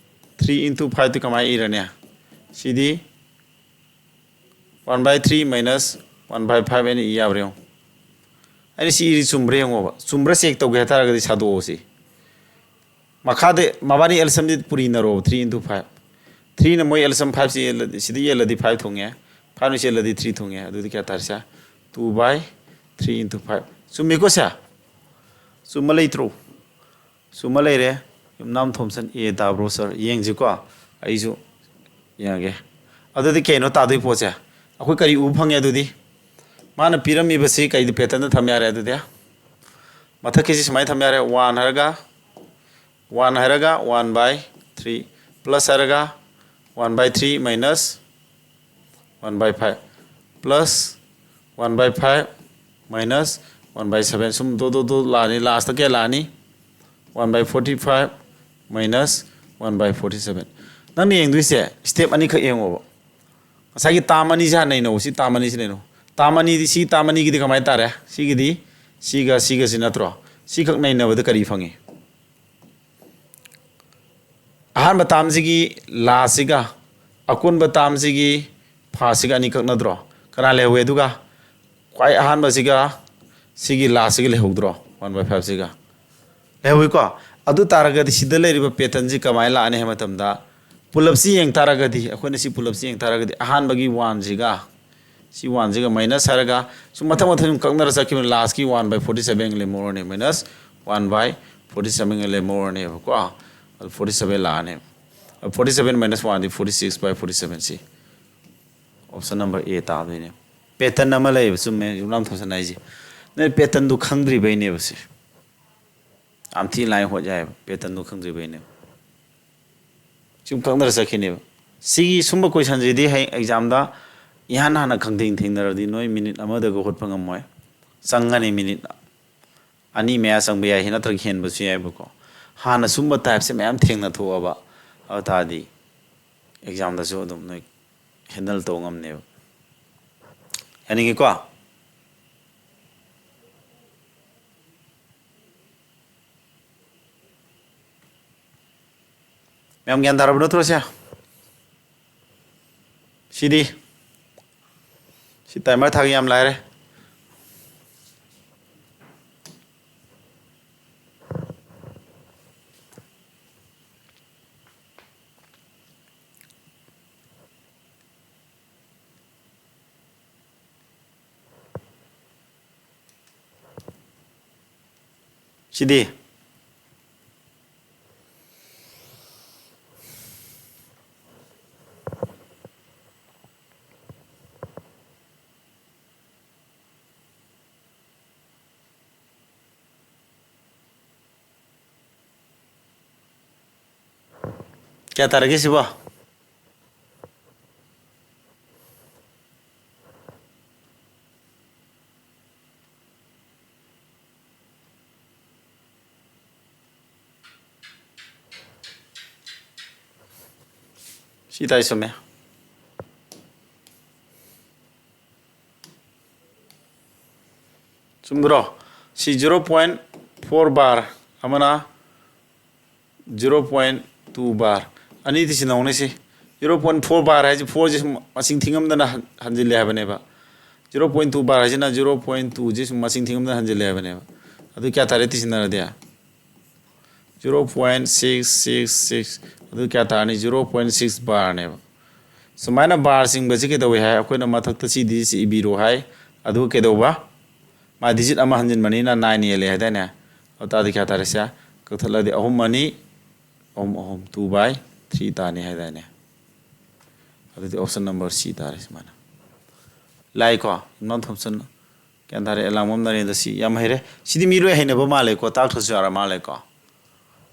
three into five ꯇꯤ ꯀꯃꯥꯏꯅ ꯏꯔꯅꯤ? ꯁꯤꯗꯤ one by three minus one by five ꯍꯥꯏꯅ ꯏ ꯌꯥꯕ꯭ꯔꯥ ꯌꯦꯡꯉꯨ꯫ ꯑꯩꯅ ꯁꯤ ꯏꯔꯤ ꯆꯨꯝꯕ꯭ꯔꯥ ꯌꯦꯡꯉꯣꯕ꯫ ꯆꯨꯝꯕ꯭ꯔꯥ ꯆꯦꯛ ꯇꯧꯒꯦ ꯍꯥꯏꯇꯥꯔꯒꯗꯤ ꯁꯥꯗꯣꯛꯑꯣ ꯁꯤ꯫ ꯃꯈꯥꯗ ꯃꯕꯥꯅꯤ ꯑꯦꯜꯁꯝꯗꯤ ꯄꯨꯔꯤꯅꯔꯣꯕ, three into five꯫ Threeꯅ ꯃꯣꯏ ꯑꯦꯜꯁꯝ fiveꯁꯤ ꯌꯦꯜꯂꯗꯤ, ꯁꯤꯗ ꯌꯦꯜꯂꯗꯤ five ꯊꯨꯡꯉꯦ, fiveꯅ ꯁꯤ ꯌꯦꯜꯂꯗꯤ three ꯊꯨꯡꯉꯦ꯫ ꯑꯗꯨꯗꯤ ꯀꯌꯥ ꯇꯥꯔꯦ ꯁꯦ? Two by three into five꯫ ꯆꯨꯝꯃꯤꯀꯣ ꯁꯦ? ꯆꯨꯝꯃ ꯂꯩꯇ꯭ꯔꯣ? ꯆꯨꯝꯃ ꯂꯩꯔꯦ꯫ ꯌꯨꯝꯅꯥꯝ ꯊꯣꯝꯁꯟ ꯑꯦ ꯇꯥꯕ꯭ꯔꯣ ꯁꯥꯔ? ꯌꯦꯡꯁꯤꯀꯣ꯫ ꯑꯩꯁꯨ ꯌꯦꯡꯉꯒꯦ꯫ ꯑꯗꯨꯗꯤ ꯀꯩꯅꯣ ꯇꯥꯗꯣꯏ ꯄꯣꯠꯁꯦ? ꯑꯩꯈꯣꯏ ꯀꯔꯤ ꯎꯕ ꯐꯪꯉꯦ ꯑꯗꯨꯗꯤ? ꯃꯥꯅ ꯄꯤꯔꯝꯃꯤꯕꯁꯤ ꯀꯩꯗ ꯄꯦꯇꯔꯟꯗ ꯊꯝ ꯌꯥꯔꯦ ꯑꯗꯨꯗꯤ? ꯃꯊꯛꯀꯤꯁꯤ ꯁꯨꯃꯥꯏꯅ ꯊꯝ ꯌꯥꯔꯦ꯫ One ꯍꯥꯏꯔꯒ, one ꯍꯥꯏꯔꯒ one by three, plus ꯍꯥꯏꯔꯒ one by three minus one by five, plus one by five minus one by seven꯫ ꯁꯨꯝ ꯗꯣ ꯗꯣ ꯗꯣ ꯂꯥꯛꯑꯅꯤ꯫ Lastꯇ ꯀꯌꯥ ꯂꯥꯛꯑꯅꯤ? One by forty five minus one by forty seven꯫ ꯅꯪꯅ ꯌꯦꯡꯗꯣꯏꯁꯦ step ꯑꯅꯤꯈꯛ ꯌꯦꯡꯉꯣꯕ꯫ ꯉꯁꯥꯏꯒꯤ term ꯑꯅꯤꯁꯦ ꯍꯥꯟꯅ ꯅꯩꯅꯧ꯫ ꯁꯤ term ꯑꯅꯤꯁꯤ ꯅꯩꯅꯧ꯫ Term ꯑꯅꯤꯗꯤ, ꯁꯤ term ꯑꯅꯤꯒꯤꯗꯤ ꯀꯃꯥꯏꯅ ꯇꯥꯔꯦ? ꯁꯤꯒꯤꯗꯤ ꯁꯤꯒ ꯁꯤꯒꯁꯤ ꯅꯠꯇ꯭ꯔꯣ? ꯁꯤꯈꯛ ꯅꯩꯅꯕꯗ ꯀꯔꯤ ꯐꯪꯉꯤ? ꯑꯍꯥꯟꯕ termꯁꯤꯒꯤ lastꯁꯤꯒ ꯑꯀꯣꯟꯕ termꯁꯤꯒꯤ firstꯁꯤꯒ ꯑꯅꯤꯈꯛ ꯅꯠꯇ꯭ꯔꯣ? ꯀꯅꯥ ꯂꯩꯍꯧꯋꯤ? ꯑꯗꯨꯒ ꯈ꯭ꯋꯥꯏ ꯑꯍꯥꯟꯕꯁꯤꯒ ꯁꯤꯒꯤ lastꯁꯤꯒ ꯂꯩꯍꯧꯗ꯭ꯔꯣ? One by fiveꯁꯤꯒ ꯂꯩꯍꯧꯋꯤꯀꯣ꯫ ꯑꯗꯨ ꯇꯥꯔꯒꯗꯤ ꯁꯤꯗ ꯂꯩꯔꯤꯕ patternꯁꯤ ꯀꯃꯥꯏꯅ ꯂꯥꯛꯑꯅꯤ ꯍꯥꯏꯕ ꯃꯇꯝꯗ, ꯄꯨꯂꯞꯁꯤ ꯌꯦꯡ ꯇꯥꯔꯒꯗꯤ, ꯑꯩꯈꯣꯏꯅ ꯁꯤ ꯄꯨꯂꯞꯁꯤ ꯌꯦꯡ ꯇꯥꯔꯒꯗꯤ, ꯑꯍꯥꯟꯕꯒꯤ oneꯁꯤꯒ, ꯁꯤ oneꯁꯤꯒ minus ꯍꯥꯏꯔꯒ ꯁꯨꯝ ꯃꯊꯪ ꯃꯊꯪ ꯁꯨꯝ ꯀꯛꯅꯔ ꯆꯠꯈꯤꯕꯅꯤ꯫ Lastꯀꯤ one by forty seven ꯂꯦꯝꯍꯧꯔꯅꯤ, minus one by forty seven ꯂꯦꯝꯍꯧꯔꯅꯦꯕꯀꯣ꯫ ꯑꯗꯨ forty seven ꯂꯥꯛꯑꯅꯦꯕ꯫ Forty seven minus oneꯗꯤ forty six by forty seven꯫ ꯁꯤ option number A ꯇꯥꯗꯣꯏꯅꯦ꯫ Pattern ꯑꯃ ꯂꯩꯌꯦꯕ, ꯆꯨꯝꯃꯦ, ꯌꯨꯝꯅꯥꯝ ꯊꯣꯝꯁꯟ ꯍꯥꯏꯁꯦ꯫ ꯅꯣꯏ patternꯗꯨ ꯈꯪꯗ꯭ꯔꯤꯕꯩꯅꯦꯕ ꯁꯤ꯫ ꯌꯥꯝ ꯊꯤ line ꯍꯣꯠ ꯌꯥꯏꯑꯕ, patternꯗꯨ ꯈꯪꯗ꯭ꯔꯤꯕꯩꯅꯦꯕ꯫ ꯁꯨꯝ ꯀꯛꯅꯔ ꯆꯠꯈꯤꯅꯦꯕ꯫ ꯁꯤꯒꯤ ꯁꯨꯝꯕ questionꯁꯤꯗꯤ ꯍꯌꯦꯡ examꯗ ꯏꯍꯥꯟ ꯍꯥꯟꯅ ꯈꯪꯊꯦꯡ ꯊꯦꯡꯅꯔꯗꯤ ꯅꯣꯏ minute ꯑꯃꯗꯒ ꯍꯣꯠꯄ ꯉꯝꯃꯣꯏ꯫ ꯆꯪꯒꯅꯤ, minute ꯑꯅꯤ ꯃꯌꯥ ꯆꯪꯕ ꯌꯥꯏ, ꯅꯠꯇ꯭ꯔꯒ ꯍꯦꯟꯕꯁꯨ ꯌꯥꯏꯕꯀꯣ꯫ ꯍꯥꯟꯅ ꯁꯨꯝꯕ typeꯁꯦ ꯃꯌꯥꯝ ꯊꯦꯡꯅ ꯊꯣꯛꯑꯕ, ꯑꯗꯨ ꯇꯥꯔꯗꯤ examꯗꯁꯨ ꯑꯗꯨꯝ ꯅꯣꯏ handle ꯇꯧꯕ ꯉꯝꯅꯦꯕ꯫ ꯌꯥꯅꯤꯡꯉꯤꯀꯣ? ꯃꯌꯥꯝ ꯒ꯭ꯌꯥꯟ ꯇꯥꯔꯕ ꯅꯠꯇ꯭ꯔꯣ ꯁꯦ? ꯁꯤꯗꯤ, ꯁꯤ timer ꯊꯥꯒꯦ, ꯌꯥꯝ ꯂꯥꯏꯔꯦ꯫ ꯁꯤꯗꯤ ꯀꯌꯥ ꯇꯥꯔꯒꯦ ꯁꯤꯕꯣ? ꯁꯤ ꯇꯥꯏ, ꯆꯨꯝꯃꯦ꯫ ꯆꯨꯝꯕ꯭ꯔꯣ? ꯁꯤ zero point four bar, ꯑꯃꯅ zero point two bar, ꯑꯅꯤꯗꯤ ꯁꯤꯟꯅꯧꯅꯦ꯫ ꯁꯤ zero point four bar ꯍꯥꯏꯁꯦ, four ꯁꯦ ꯁꯨꯝ ꯃꯁꯤꯡ ꯊꯤꯉꯝꯗꯅ ꯍꯟ-, ꯍꯟꯖꯤꯜꯂꯦ ꯍꯥꯏꯕꯅꯦꯕ꯫ Zero point two bar ꯍꯥꯏꯁꯤꯅ zero point two ꯁꯦ ꯁꯨꯝ ꯃꯁꯤꯡ ꯊꯤꯉꯝꯗꯅ ꯍꯟꯖꯤꯜꯂꯦ ꯍꯥꯏꯕꯅꯦꯕ꯫ ꯑꯗꯨ ꯀꯌꯥ ꯇꯥꯔꯦ ꯇꯤꯁꯤꯟꯅꯔꯗꯤ? Zero point six six six꯫ ꯑꯗꯨ ꯀꯌꯥ ꯇꯥꯔꯅꯤ? Zero point six barꯅꯦꯕ꯫ ꯁꯨꯃꯥꯏꯅ bar ꯆꯤꯡꯕꯁꯤ ꯀꯩꯗꯧꯋꯤ ꯍꯥꯏ? ꯑꯩꯈꯣꯏꯅ ꯃꯊꯛꯇ ꯁꯤ digitꯁꯤ ꯏꯕꯤꯔꯣ ꯍꯥꯏ꯫ ꯑꯗꯨꯒ ꯀꯩꯗꯧꯕ? ꯃꯥ digit ꯑꯃ ꯍꯟꯖꯤꯟꯕꯅꯤꯅ nine ꯍꯦꯜꯂꯦ ꯍꯥꯏꯗꯥꯏꯅꯦ? ꯑꯗꯨ ꯇꯥꯔꯗꯤ ꯀꯌꯥ ꯇꯥꯔꯦ ꯁꯦ? ꯀꯛꯊꯠꯂꯗꯤ ꯑꯍꯨꯝ ꯑꯅꯤ, ꯑꯍꯨꯝ ꯑꯍꯨꯝ, two by three ꯇꯥꯅꯤ ꯍꯥꯏꯗꯥꯏꯅꯦ? ꯑꯗꯨꯗꯤ option number C ꯇꯥꯔꯦ ꯁꯨꯃꯥꯏꯅ꯫ ꯂꯥꯏꯀꯣ? ꯏꯝꯔꯥꯟ ꯊꯣꯝꯁꯟ, ꯒ꯭ꯌꯥꯟ ꯇꯥꯔꯦ꯫ ꯑꯦꯂꯥꯡꯕꯝ ꯅꯔꯦꯟꯗ꯭ꯔ, ꯁꯤ ꯌꯥꯝ ꯍꯩꯔꯦ꯫ ꯁꯤꯗꯤ ꯃꯤ ꯂꯣꯏ ꯍꯩꯅꯕ ꯃꯥꯜꯂꯦꯀꯣ, ꯇꯥꯛꯇ꯭ꯔꯁꯨ ꯌꯥꯔ ꯃꯥꯜꯂꯦꯀꯣ꯫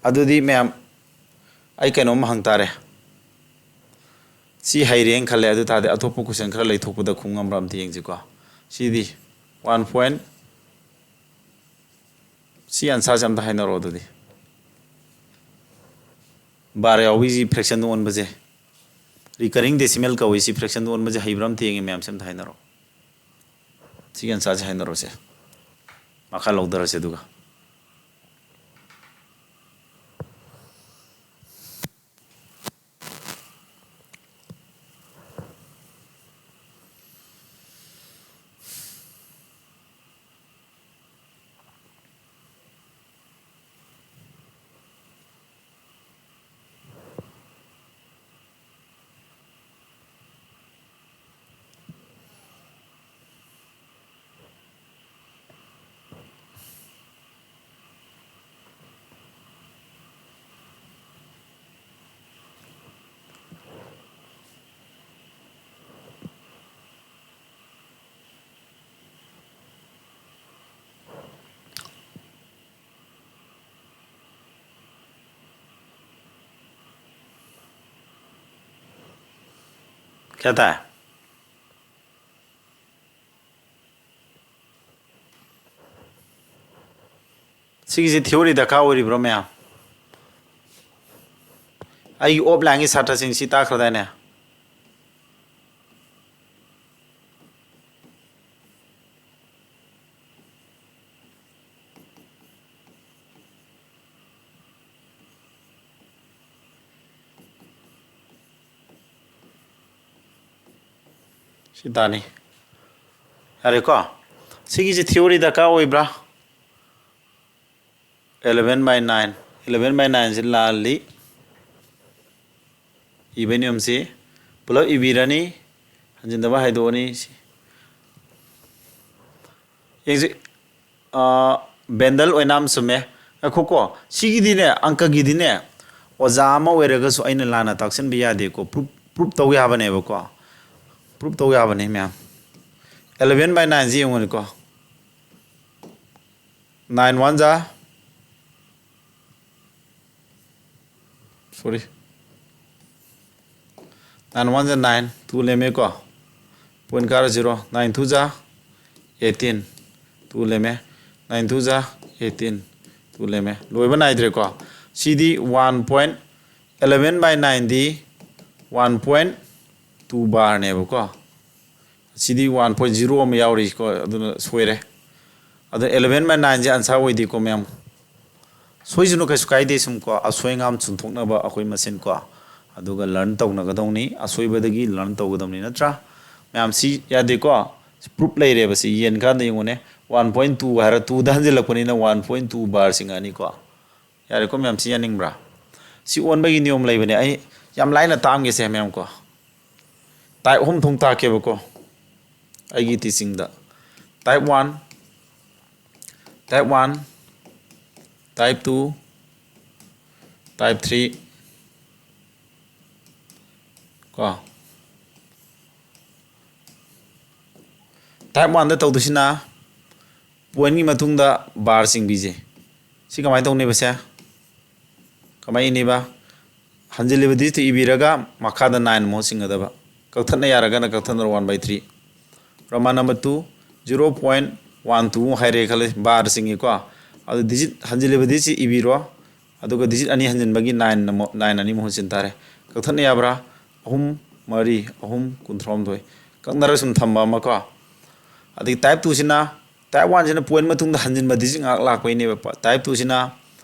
ꯑꯗꯨꯗꯤ ꯃꯌꯥꯝ, ꯑꯩ ꯀꯩꯅꯣꯝ ꯍꯪ ꯇꯥꯔꯦ꯫ ꯁꯤ ꯍꯩꯔꯦꯅ ꯈꯜꯂꯦ, ꯑꯗꯨ ꯇꯥꯔꯗꯤ ꯑꯇꯣꯞꯄ question ꯈꯔ ꯂꯩꯊꯣꯛꯄꯗ ꯈꯨꯝ ꯉꯝꯕ꯭ꯔꯥ ꯑꯝꯇ ꯌꯦꯡꯁꯤꯀꯣ꯫ ꯁꯤꯗꯤ one point, ꯁꯤ answerꯁꯦ ꯑꯝꯇ ꯍꯥꯏꯅꯔꯣ ꯑꯗꯨꯗꯤ꯫ Bar ꯌꯥꯎꯕꯤꯁꯤ fractionꯗ ꯑꯣꯟꯕꯁꯦ, recurring decimal ꯀꯧꯏ꯫ ꯁꯤ fractionꯗ ꯑꯣꯟꯕꯁꯦ ꯍꯩꯕ꯭ꯔꯥ ꯑꯝꯇ ꯌꯦꯡꯒꯦ ꯃꯌꯥꯝꯁꯦ, ꯑꯝꯇ ꯍꯥꯏꯅꯔꯣ꯫ ꯁꯤꯒꯤ answerꯁꯦ ꯍꯥꯏꯅꯔꯣꯁꯦ, ꯃꯈꯥ ꯂꯧꯊꯔꯁꯦ ꯑꯗꯨꯒ꯫ ꯒ꯭ꯌꯥꯟ ꯇꯥꯏ? ꯁꯤꯒꯤꯁꯤ theory ꯗꯔꯀꯥꯔ ꯑꯣꯏꯔꯤꯕ꯭ꯔꯣ ꯃꯌꯥꯝ? ꯑꯩꯒꯤ offline ꯒꯤ ꯁꯥꯇ꯭ꯔꯁꯤꯡ ꯁꯤ ꯇꯥꯈ꯭ꯔꯗꯥꯏꯅꯦ? ꯁꯤ ꯇꯥꯅꯤ꯫ ꯌꯥꯔꯦꯀꯣ? ꯁꯤꯒꯤꯁꯤ theory ꯗꯔꯀꯥꯔ ꯑꯣꯏꯕ꯭ꯔꯥ? Eleven by nine, eleven by nine ꯁꯤ ꯂꯥꯜꯂꯤ꯫ ꯏꯕ ꯅꯤꯌꯝꯁꯤ ꯄꯨꯂꯞ ꯏꯕꯤꯔꯅꯤ, ꯍꯟꯖꯤꯟꯗꯕ ꯍꯥꯏꯗꯣꯛꯑꯅꯤ꯫ ꯁꯤ ꯌꯦꯡꯁꯤ꯫ ꯑꯥ, ꯕꯦꯟꯗꯜ ꯑꯣꯏꯅꯥꯝ ꯆꯨꯝꯃꯦ꯫ ꯉꯥꯏꯈꯣꯀꯣ, ꯁꯤꯒꯤꯗꯤꯅꯦ, ꯑꯪꯀꯒꯤꯗꯤꯅꯦ, ꯑꯣꯖꯥ ꯑꯃ ꯑꯣꯏꯔꯒꯁꯨ ꯑꯩꯅ ꯂꯥꯟꯅ ꯇꯥꯛꯁꯤꯟꯕ ꯌꯥꯗꯦꯀꯣ꯫ Proof, proof ꯇꯧ ꯌꯥꯕꯅꯦꯕꯀꯣ꯫ Proof ꯇꯧ ꯌꯥꯕꯅꯦ ꯃꯌꯥꯝ꯫ Eleven by nine ꯁꯤ ꯌꯦꯡꯉꯨꯅꯦꯀꯣ꯫ Nine one ꯖꯥ, sorry, nine one ꯖꯥ nine, two ꯂꯦꯝꯃꯦꯀꯣ, point car zero, nine two ꯖꯥ eighteen, two ꯂꯦꯝꯃꯦ, nine two ꯖꯥ eighteen, two ꯂꯦꯝꯃꯦ, ꯂꯣꯏꯕ ꯅꯥꯏꯗ꯭ꯔꯦꯀꯣ꯫ ꯁꯤꯗꯤ one point, eleven by nine D one point two bar ꯅꯦꯕꯀꯣ꯫ CD one point zero ꯑꯃ ꯌꯥꯎꯔꯤꯀꯣ, ꯑꯗꯨꯅ ꯁꯣꯏꯔꯦ꯫ ꯑꯗꯣ eleven by nine say answer ꯑꯣꯏꯗꯦꯀꯣ ꯃꯌꯥꯝ꯫ ꯁꯣꯏꯁꯅꯨ, ꯀꯩꯁꯨ ꯀꯥꯏꯗꯦ꯫ ꯁꯨꯝ ꯀꯣ, ꯑꯁꯣꯏ ꯑꯉꯥꯝ ꯆꯨꯝꯊꯣꯛꯅꯕ ꯑꯩꯈꯣꯏ ꯃꯁꯦꯟ ꯀꯣ, ꯑꯗꯨꯒ learn ꯇꯧꯅꯒꯗꯧꯅꯤ, ꯑꯁꯣꯏꯕꯗꯒꯤ learn ꯇꯧꯒꯗꯧꯅꯤ, ꯅꯠꯇ꯭ꯔꯥ? ꯃꯌꯥꯝ ꯁꯤ ꯌꯥꯗꯦꯀꯣ, proof ꯂꯩꯔꯦꯕ꯫ ꯁꯤ ꯌꯦꯟ ꯀꯥꯟꯗ ꯌꯦꯡꯉꯨꯅꯦ, one point two ꯍꯥꯏꯔ two ꯗ ꯍꯟꯖꯤꯜꯂꯛꯄꯅꯤꯅ one point two bar ꯆꯤꯡꯉꯛꯑꯅꯤꯀꯣ꯫ ꯌꯥꯔꯦꯀꯣ ꯃꯌꯥꯝ, ꯁꯤ ꯌꯥꯅꯤꯡꯕ꯭ꯔꯥ? ꯁꯤ ꯑꯣꯟꯕꯒꯤ ꯅꯤꯌꯣꯝ ꯂꯩꯕꯅꯦ꯫ ꯑꯩ ꯌꯥꯝ ꯂꯥꯏꯅ ꯇꯥꯛꯑꯝꯒꯦꯁꯦ ꯃꯌꯥꯝ ꯀꯣ꯫ Type ꯑꯍꯨꯝ ꯊꯣꯛꯅ ꯇꯥꯛꯀꯦꯕꯀꯣ ꯑꯩꯒꯤ teaching ꯗ꯫ Type one, type one, type two, type three ꯀꯣ꯫ Type one ꯗ ꯇꯧꯗꯣꯏꯁꯤꯅ point ꯀꯤ ꯃꯇꯨꯡꯗ bar ꯆꯤꯡꯕꯤꯁꯦ꯫ ꯁꯤ ꯀꯃꯥꯏꯅ ꯇꯧꯅꯦꯕ ꯁꯦ? ꯀꯃꯥꯏꯅ ꯏꯅꯦꯕ? ꯍꯟꯖꯤꯜꯂꯤꯕ digit ꯇꯨ ꯏꯕꯤꯔꯒ ꯃꯈꯥꯗ nine ꯑꯃꯨꯛ ꯆꯤꯡꯒꯗꯕ꯫ ꯀꯛꯊꯠꯅ ꯌꯥꯔꯒꯅ ꯀꯛꯊꯠꯅꯔꯣ, one by three꯫ Roman number two, zero point one two ꯍꯥꯏꯔꯦ ꯈꯜꯂꯦ, ꯕꯥꯔ ꯆꯤꯡꯉꯤꯀꯣ꯫ ꯑꯗꯨ ꯗꯤꯖꯤꯠ, ꯍꯟꯖꯤꯜꯂꯤꯕ ꯗꯤꯖꯤꯠꯁꯤ ꯏꯕꯤꯔꯣ, ꯑꯗꯨꯒ ꯗꯤꯖꯤꯠ ꯑꯅꯤ ꯍꯟꯖꯤꯟꯕꯒꯤ ꯅꯥꯏꯟ ꯑꯃꯨꯛ, ꯅꯥꯏꯟ ꯑꯅꯤ ꯃꯍꯨꯠ ꯁꯤꯟ ꯇꯥꯔꯦ꯫ ꯀꯛꯊꯠꯅ ꯌꯥꯕ꯭ꯔꯥ? ꯑꯍꯨꯝ, ꯃꯔꯤ, ꯑꯍꯨꯝ, ꯀꯨꯟꯊ꯭ꯔꯥꯍꯨꯝꯗꯣꯏ꯫ ꯀꯛꯅꯔꯒ ꯁꯨꯝ ꯊꯝꯕ ꯑꯃ ꯀꯣ꯫ ꯑꯗꯒꯤ ꯇꯥꯏꯞ ꯇꯨꯁꯤꯅ, ꯇꯥꯏꯞ ꯋꯥꯟꯁꯤꯅ ꯄꯣꯏꯟ ꯃꯇꯨꯡꯗ ꯍꯟꯖꯤꯟꯕ ꯗꯤꯖꯤꯠ ꯉꯥꯏꯍꯥꯛ ꯂꯥꯛꯄꯩꯅꯦꯕ꯫ ꯇꯥꯏꯞ ꯇꯨꯁꯤꯅ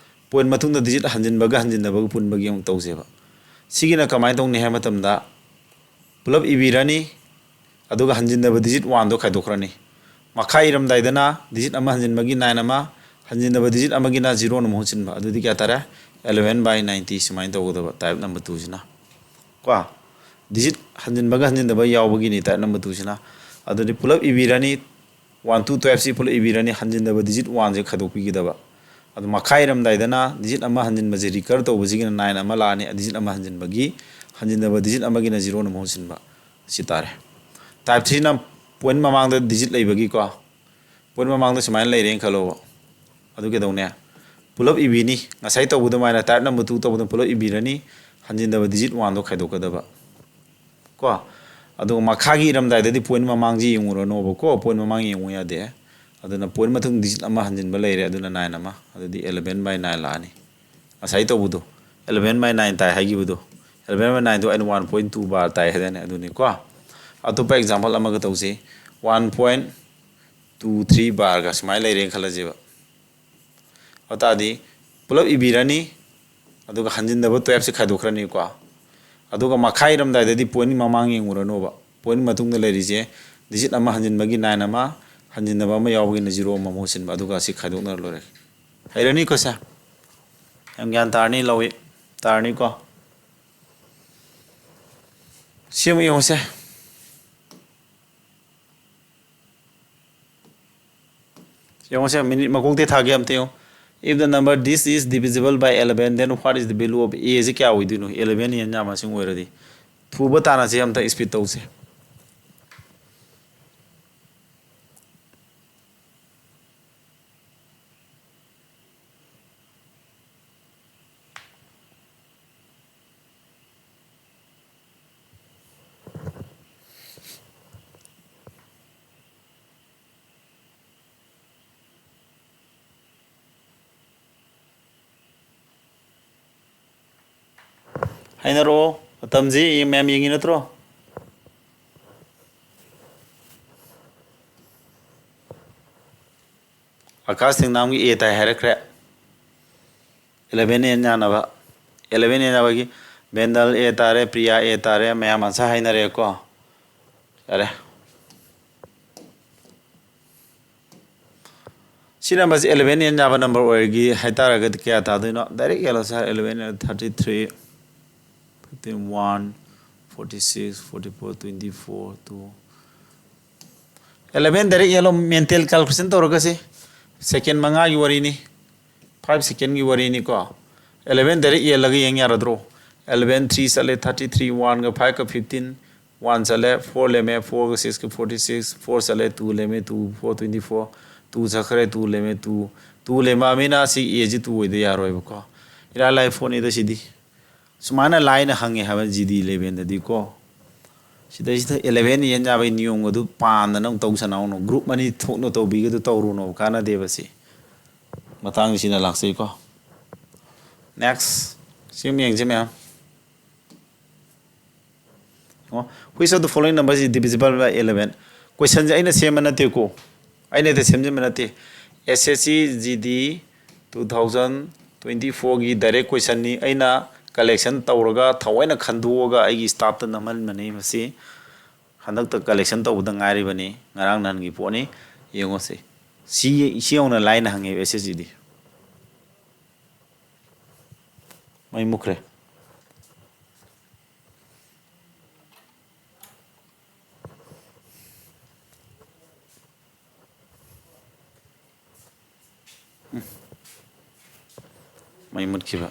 ꯄꯣꯏꯟ ꯃꯇꯨꯡꯗ ꯗꯤꯖꯤꯠ ꯍꯟꯖꯤꯟꯕꯒ ꯍꯟꯖꯤꯟꯗꯕꯒ ꯄꯨꯟꯕꯒꯤ ꯑꯃꯨꯛ ꯇꯧꯁꯦꯕ꯫ ꯁꯤꯒꯤꯅ ꯀꯃꯥꯏꯅ ꯇꯧꯅꯤ ꯍꯥꯏꯕ ꯃꯇꯝꯗ, ꯄꯨꯂꯞ ꯏꯕꯤꯔꯅꯤ, ꯑꯗꯨꯒ ꯍꯟꯖꯤꯟꯗꯕ ꯗꯤꯖꯤꯠ ꯋꯥꯟꯗꯣ ꯈꯥꯏꯗꯣꯛꯈ꯭ꯔꯅꯤ꯫ ꯃꯈꯥ ꯏꯔꯝꯗꯥꯏꯗꯅ ꯗꯤꯖꯤꯠ ꯑꯃ ꯍꯟꯖꯤꯟꯕꯒꯤ ꯅꯥꯏꯟ ꯑꯃ, ꯍꯟꯖꯤꯟꯗꯕ ꯗꯤꯖꯤꯠ ꯑꯃꯒꯤꯅ ꯖꯤꯔꯣꯅ ꯃꯍꯨꯠ ꯁꯤꯟꯕ꯫ ꯑꯗꯨꯗꯤ ꯀꯌꯥ ꯇꯥꯔꯦ? Eleven by ninety ꯁꯨꯃꯥꯏꯅ ꯇꯧꯒꯗꯕ, ꯇꯥꯏꯞ ꯅꯝꯕꯔ ꯇꯨꯁꯤꯅ꯫ ꯀꯣ, ꯗꯤꯖꯤꯠ ꯍꯟꯖꯤꯟꯕꯒ ꯍꯟꯖꯤꯟꯗꯕ ꯌꯥꯎꯕꯒꯤꯅꯤ ꯇꯥꯏꯞ ꯅꯝꯕꯔ ꯇꯨꯁꯤꯅ꯫ ꯑꯗꯨꯗꯤ ꯄꯨꯂꯞ ꯏꯕꯤꯔꯅꯤ, ꯋꯥꯟ ꯇꯨ ꯇꯨꯌꯦꯜꯞꯁꯤ ꯄꯨꯂꯞ ꯏꯕꯤꯔꯅꯤ, ꯍꯟꯖꯤꯟꯗꯕ ꯗꯤꯖꯤꯠ ꯋꯥꯟꯁꯦ ꯈꯥꯏꯗꯣꯛꯄꯤꯒꯗꯕ꯫ ꯑꯗꯨ ꯃꯈꯥ ꯏꯔꯝꯗꯥꯏꯗꯅ ꯗꯤꯖꯤꯠ ꯑꯃ ꯍꯟꯖꯤꯟꯕꯁꯦ ꯔꯤꯀꯔ ꯇꯧꯕꯁꯤꯒꯤꯅ ꯅꯥꯏꯟ ꯑꯃ ꯂꯥꯛꯑꯅꯤ, ꯗꯤꯖꯤꯠ ꯑꯃ ꯍꯟꯖꯤꯟꯕꯒꯤ, ꯍꯟꯖꯤꯟꯗꯕ ꯗꯤꯖꯤꯠ ꯑꯃꯒꯤꯅ ꯖꯤꯔꯣꯅ ꯃꯍꯨꯠ ꯁꯤꯟꯕ꯫ ꯑꯁꯤ ꯇꯥꯔꯦ꯫ ꯇꯥꯏꯞ ꯊ꯭ꯔꯤꯅ ꯄꯣꯏꯟ ꯃꯃꯥꯡꯗ ꯗꯤꯖꯤꯠ ꯂꯩꯕꯒꯤꯀꯣ, ꯄꯣꯏꯟ ꯃꯃꯥꯡꯗ ꯁꯨꯃꯥꯏꯅ ꯂꯩꯔꯦꯅ ꯈꯜꯂꯣꯕ꯫ ꯑꯗꯨ ꯀꯩꯗꯧꯅꯦ? ꯄꯨꯂꯞ ꯏꯕꯤꯅꯤ, ꯉꯁꯥꯏ ꯇꯧꯕ ꯑꯗꯨꯃꯥꯏꯅ, ꯇꯥꯏꯞ ꯅꯝꯕꯔ ꯇꯨ ꯇꯧꯕꯗ ꯄꯨꯂꯞ ꯏꯕꯤꯔꯅꯤ, ꯍꯟꯖꯤꯟꯗꯕ ꯗꯤꯖꯤꯠ ꯋꯥꯟꯗꯣ ꯈꯥꯏꯗꯣꯛꯀꯗꯕ꯫ ꯀꯣ, ꯑꯗꯨꯒ ꯃꯈꯥꯒꯤ ꯏꯔꯝꯗꯥꯏꯗꯗꯤ ꯄꯣꯏꯟ ꯃꯃꯥꯡꯁꯤ ꯌꯦꯡꯉꯨꯔꯅꯣꯕꯀꯣ, ꯄꯣꯏꯟ ꯃꯃꯥꯡ ꯌꯦꯡꯉꯨ ꯌꯥꯗꯦ꯫ ꯑꯗꯨꯅ ꯄꯣꯏꯟ ꯃꯇꯨꯡ ꯗꯤꯖꯤꯠ ꯑꯃ ꯍꯟꯖꯤꯟꯕ ꯂꯩꯔꯦ, ꯑꯗꯨꯅ ꯅꯥꯏꯟ ꯑꯃ, ꯑꯗꯨꯗꯤ eleven by nine ꯂꯥꯛꯑꯅꯤ꯫ ꯉꯁꯥꯏ ꯇꯧꯕꯗꯣ, eleven by nine ꯇꯥꯏ ꯍꯥꯏꯈꯤꯕꯗꯣ, eleven by nineꯗꯣ ꯑꯩꯅ one point two bar ꯇꯥꯏ ꯍꯥꯏꯗꯥꯏꯅꯦ? ꯑꯗꯨꯅꯤꯀꯣ꯫ ꯑꯇꯣꯞꯄ ꯑꯦꯛꯖꯥꯝꯄꯜ ꯑꯃꯒ ꯇꯧꯁꯤ꯫ One point two three barꯒ ꯁꯨꯃꯥꯏꯅ ꯂꯩꯔꯦꯅ ꯈꯜꯂꯁꯦꯕ꯫ ꯑꯗꯨ ꯇꯥꯔꯗꯤ ꯄꯨꯂꯞ ꯏꯕꯤꯔꯅꯤ, ꯑꯗꯨꯒ ꯍꯟꯖꯤꯟꯗꯕ ꯇꯨꯌꯦꯜꯞꯁꯦ ꯈꯥꯏꯗꯣꯛꯈ꯭ꯔꯅꯤꯀꯣ꯫ ꯑꯗꯨꯒ ꯃꯈꯥ ꯏꯔꯝꯗꯥꯏꯗꯗꯤ ꯄꯣꯏꯟ ꯃꯃꯥꯡ ꯌꯦꯡꯉꯨꯔꯅꯣꯕ꯫ ꯄꯣꯏꯟ ꯃꯇꯨꯡꯗ ꯂꯩꯔꯤꯁꯦ ꯗꯤꯖꯤꯠ ꯑꯃ ꯍꯟꯖꯤꯟꯕꯒꯤ ꯅꯥꯏꯟ ꯑꯃ, ꯍꯟꯖꯤꯟꯗꯕ ꯑꯃ ꯌꯥꯎꯕꯒꯤꯅ ꯖꯤꯔꯣ ꯑꯃ ꯃꯍꯨꯠ ꯁꯤꯟꯕ, ꯑꯗꯨꯒ ꯑꯁꯤ ꯈꯥꯏꯗꯣꯛꯅꯔ ꯂꯣꯏꯔꯦ꯫ ꯍꯩꯔꯅꯤꯀꯣ ꯁꯦ? ꯌꯥꯝ ꯒ꯭ꯌꯥꯟ ꯇꯥꯔꯅꯤ, ꯂꯧꯏ, ꯇꯥꯔꯅꯤꯀꯣ꯫ ꯁꯤ ꯑꯃꯨꯛ ꯌꯦꯡꯉꯨꯁꯦ꯫ ꯌꯦꯡꯉꯨꯁꯦ, ꯃꯤꯅꯤꯠ ꯃꯀꯣꯛꯇꯩ ꯊꯥꯒꯦ ꯑꯝꯇ ꯌꯦꯡꯉꯨ꯫ If the number this is divisible by eleven, then what is the value of A? ꯁꯤ ꯀꯌꯥ ꯑꯣꯏꯗꯣꯏꯅꯣ? Eleven ꯌꯦꯟ ꯌꯥꯝ ꯃꯁꯤꯡ ꯑꯣꯏꯔꯗꯤ꯫ ꯊꯨꯕ ꯇꯥꯟꯅꯁꯦ, ꯑꯝꯇ ꯏꯁꯄꯤꯠ ꯇꯧꯁꯦ꯫ ꯍꯥꯏꯅꯔꯛꯑꯣ꯫ ꯃꯇꯝꯁꯤ ꯃꯌꯥꯝ ꯌꯦꯡꯉꯤ ꯅꯠꯇ꯭ꯔꯣ? ꯑꯀꯥꯁ ꯊꯦꯡꯅꯥꯝꯒꯤ ꯑꯦ ꯇꯥꯏ ꯍꯥꯏꯔꯛꯈ꯭ꯔꯦ꯫ ꯑꯦꯂꯚꯦꯟ ꯑꯦꯟ ꯌꯥꯅꯕ꯫ ꯑꯦꯂꯚꯦꯟ ꯑꯦꯟ ꯌꯥꯕꯒꯤ ꯕꯦꯟꯗꯜ ꯑꯦ ꯇꯥꯔꯦ, ꯄ꯭ꯔꯤꯌꯥ ꯑꯦ ꯇꯥꯔꯦ, ꯃꯌꯥꯝ ꯑꯟꯁꯔ ꯍꯥꯏꯅꯔꯦꯀꯣ꯫ ꯌꯥꯔꯦ꯫ ꯁꯤ ꯅꯝꯕꯔꯁꯦ ꯑꯦꯂꯚꯦꯟ ꯑꯦꯟ ꯌꯥꯕ ꯅꯝꯕꯔ ꯑꯣꯏꯔꯒꯤ ꯍꯥꯏꯇꯥꯔꯒꯗꯤ ꯀꯌꯥ ꯇꯥꯗꯣꯏꯅꯣ? ꯗꯥꯏꯔꯦꯛ ꯌꯦꯡꯂꯣ sir. Eleven and thirty three, fifteen, one, forty six, forty four, twenty four, two. Eleven direct ꯌꯦꯡꯂꯣ, ꯃꯦꯟꯇꯦꯜ ꯀꯥꯜꯀꯨꯂꯦꯁꯟ ꯇꯧꯔꯒꯁꯦ꯫ ꯁꯦꯀꯦꯟ ꯃꯉꯥꯒꯤ ꯋꯥꯔꯤꯅꯤ, ꯐꯥꯏꯚ ꯁꯦꯀꯦꯟꯒꯤ ꯋꯥꯔꯤꯅꯤꯀꯣ꯫ ꯑꯦꯂꯚꯦꯟ ꯗꯥꯏꯔꯦꯛ ꯌꯦꯜꯂꯒ ꯌꯦꯡ ꯌꯥꯔꯗ꯭ꯔꯣ? ꯑꯦꯂꯚꯦꯟ ꯊ꯭ꯔꯤ ꯆꯠꯂꯦ ꯊꯥꯔꯇꯤ ꯊ꯭ꯔꯤ, ꯋꯥꯟꯒ ꯐꯥꯏꯚꯀ ꯐꯤꯐꯇꯤꯟ, ꯋꯥꯟ ꯆꯠꯂꯦ, ꯐꯣꯔ ꯂꯦꯝꯃꯦ, ꯐꯣꯔꯒ ꯁꯤꯛꯁꯀ ꯐꯣꯔꯇꯤ ꯁꯤꯛꯁ, ꯐꯣꯔ ꯆꯠꯂꯦ, ꯇꯨ ꯂꯦꯝꯃꯦ, two, four twenty four, two ꯆꯠꯈ꯭ꯔꯦ, ꯇꯨ ꯂꯦꯝꯃꯦ, ꯇꯨ, ꯇꯨ ꯂꯦꯝꯃꯛꯑꯃꯤꯅ ꯁꯤ ꯑꯦꯁꯤ ꯇꯨ ꯑꯣꯏꯗ ꯌꯥꯔꯣꯏꯕꯀꯣ꯫ ꯏꯔꯥꯏ ꯂꯥꯏ ꯐꯣꯟꯅꯤꯗ ꯁꯤꯗꯤ꯫ ꯁꯨꯃꯥꯏꯅ ꯂꯥꯏꯅ ꯍꯪꯉꯦ ꯍꯥꯏꯕ ꯖꯤ ꯗꯤ ꯏꯂꯦꯚꯦꯟꯗꯗꯤꯀꯣ꯫ ꯁꯤꯗꯩꯁꯤꯗ ꯑꯦꯂꯚꯦꯟ ꯑꯦꯟ ꯌꯥꯕꯒꯤ ꯅꯤꯌꯣꯝꯒꯗꯨ ꯄꯥꯟꯗꯅ ꯑꯃꯨꯛ ꯇꯧ ꯁꯥꯟꯅꯧꯅꯣ, ꯒ꯭ꯔꯨꯞ ꯑꯅꯤ ꯊꯣꯛꯅ ꯇꯧꯕꯤꯒꯗꯨ ꯇꯧꯔꯨꯅꯣ, ꯀꯥꯟꯅꯗꯦꯕ ꯁꯤ꯫ ꯃꯇꯥꯡꯁꯤꯅ ꯂꯥꯛꯆꯩꯀꯣ꯫ ꯅꯦꯛꯁ ꯁꯤ ꯑꯃ ꯌꯦꯡꯁꯤ ꯃꯌꯥꯝ꯫ ꯌꯦꯡꯉꯣ, which of the following number is divisible by eleven? ꯀꯣꯏꯁꯟꯁꯦ ꯑꯩꯅ ꯁꯦꯝꯕ ꯅꯠꯇꯦꯀꯣ, ꯑꯩꯅ ꯍꯦꯛꯇ ꯁꯦꯝꯖꯤꯟꯕ ꯅꯠꯇꯦ꯫ S S C G D two thousand twenty ꯐꯣꯔꯒꯤ ꯗꯥꯏꯔꯦꯛ ꯀꯣꯏꯁꯟꯅꯤ꯫ ꯑꯩꯅ ꯀꯂꯦꯛꯁꯟ ꯇꯧꯔꯒ ꯊꯑꯣꯏꯅ ꯈꯟꯗꯣꯛꯑꯒ ꯑꯩꯒꯤ ꯁ꯭ꯇꯥꯐꯇ ꯅꯝꯍꯟꯕꯅꯤ꯫ ꯃꯁꯤ ꯍꯟꯗꯛꯇ ꯀꯂꯦꯛꯁꯟ ꯇꯧꯕꯗ ꯉꯥꯏꯔꯤꯕꯅꯤ, ꯉꯔꯥꯡ ꯅꯍꯥꯟꯒꯤ ꯄꯣꯠꯅꯤ꯫ ꯌꯦꯡꯉꯣꯁꯦ, ꯁꯤ ꯁꯤ ꯌꯧꯅ ꯂꯥꯏꯅ ꯍꯪꯉꯦꯕ ꯑꯦꯁ ꯑꯦꯁ ꯁꯤ ꯗꯤ꯫ ꯃꯩ ꯃꯨꯠꯈ꯭ꯔꯦ꯫ ꯃꯩ ꯃꯨꯠꯈꯤꯕ꯫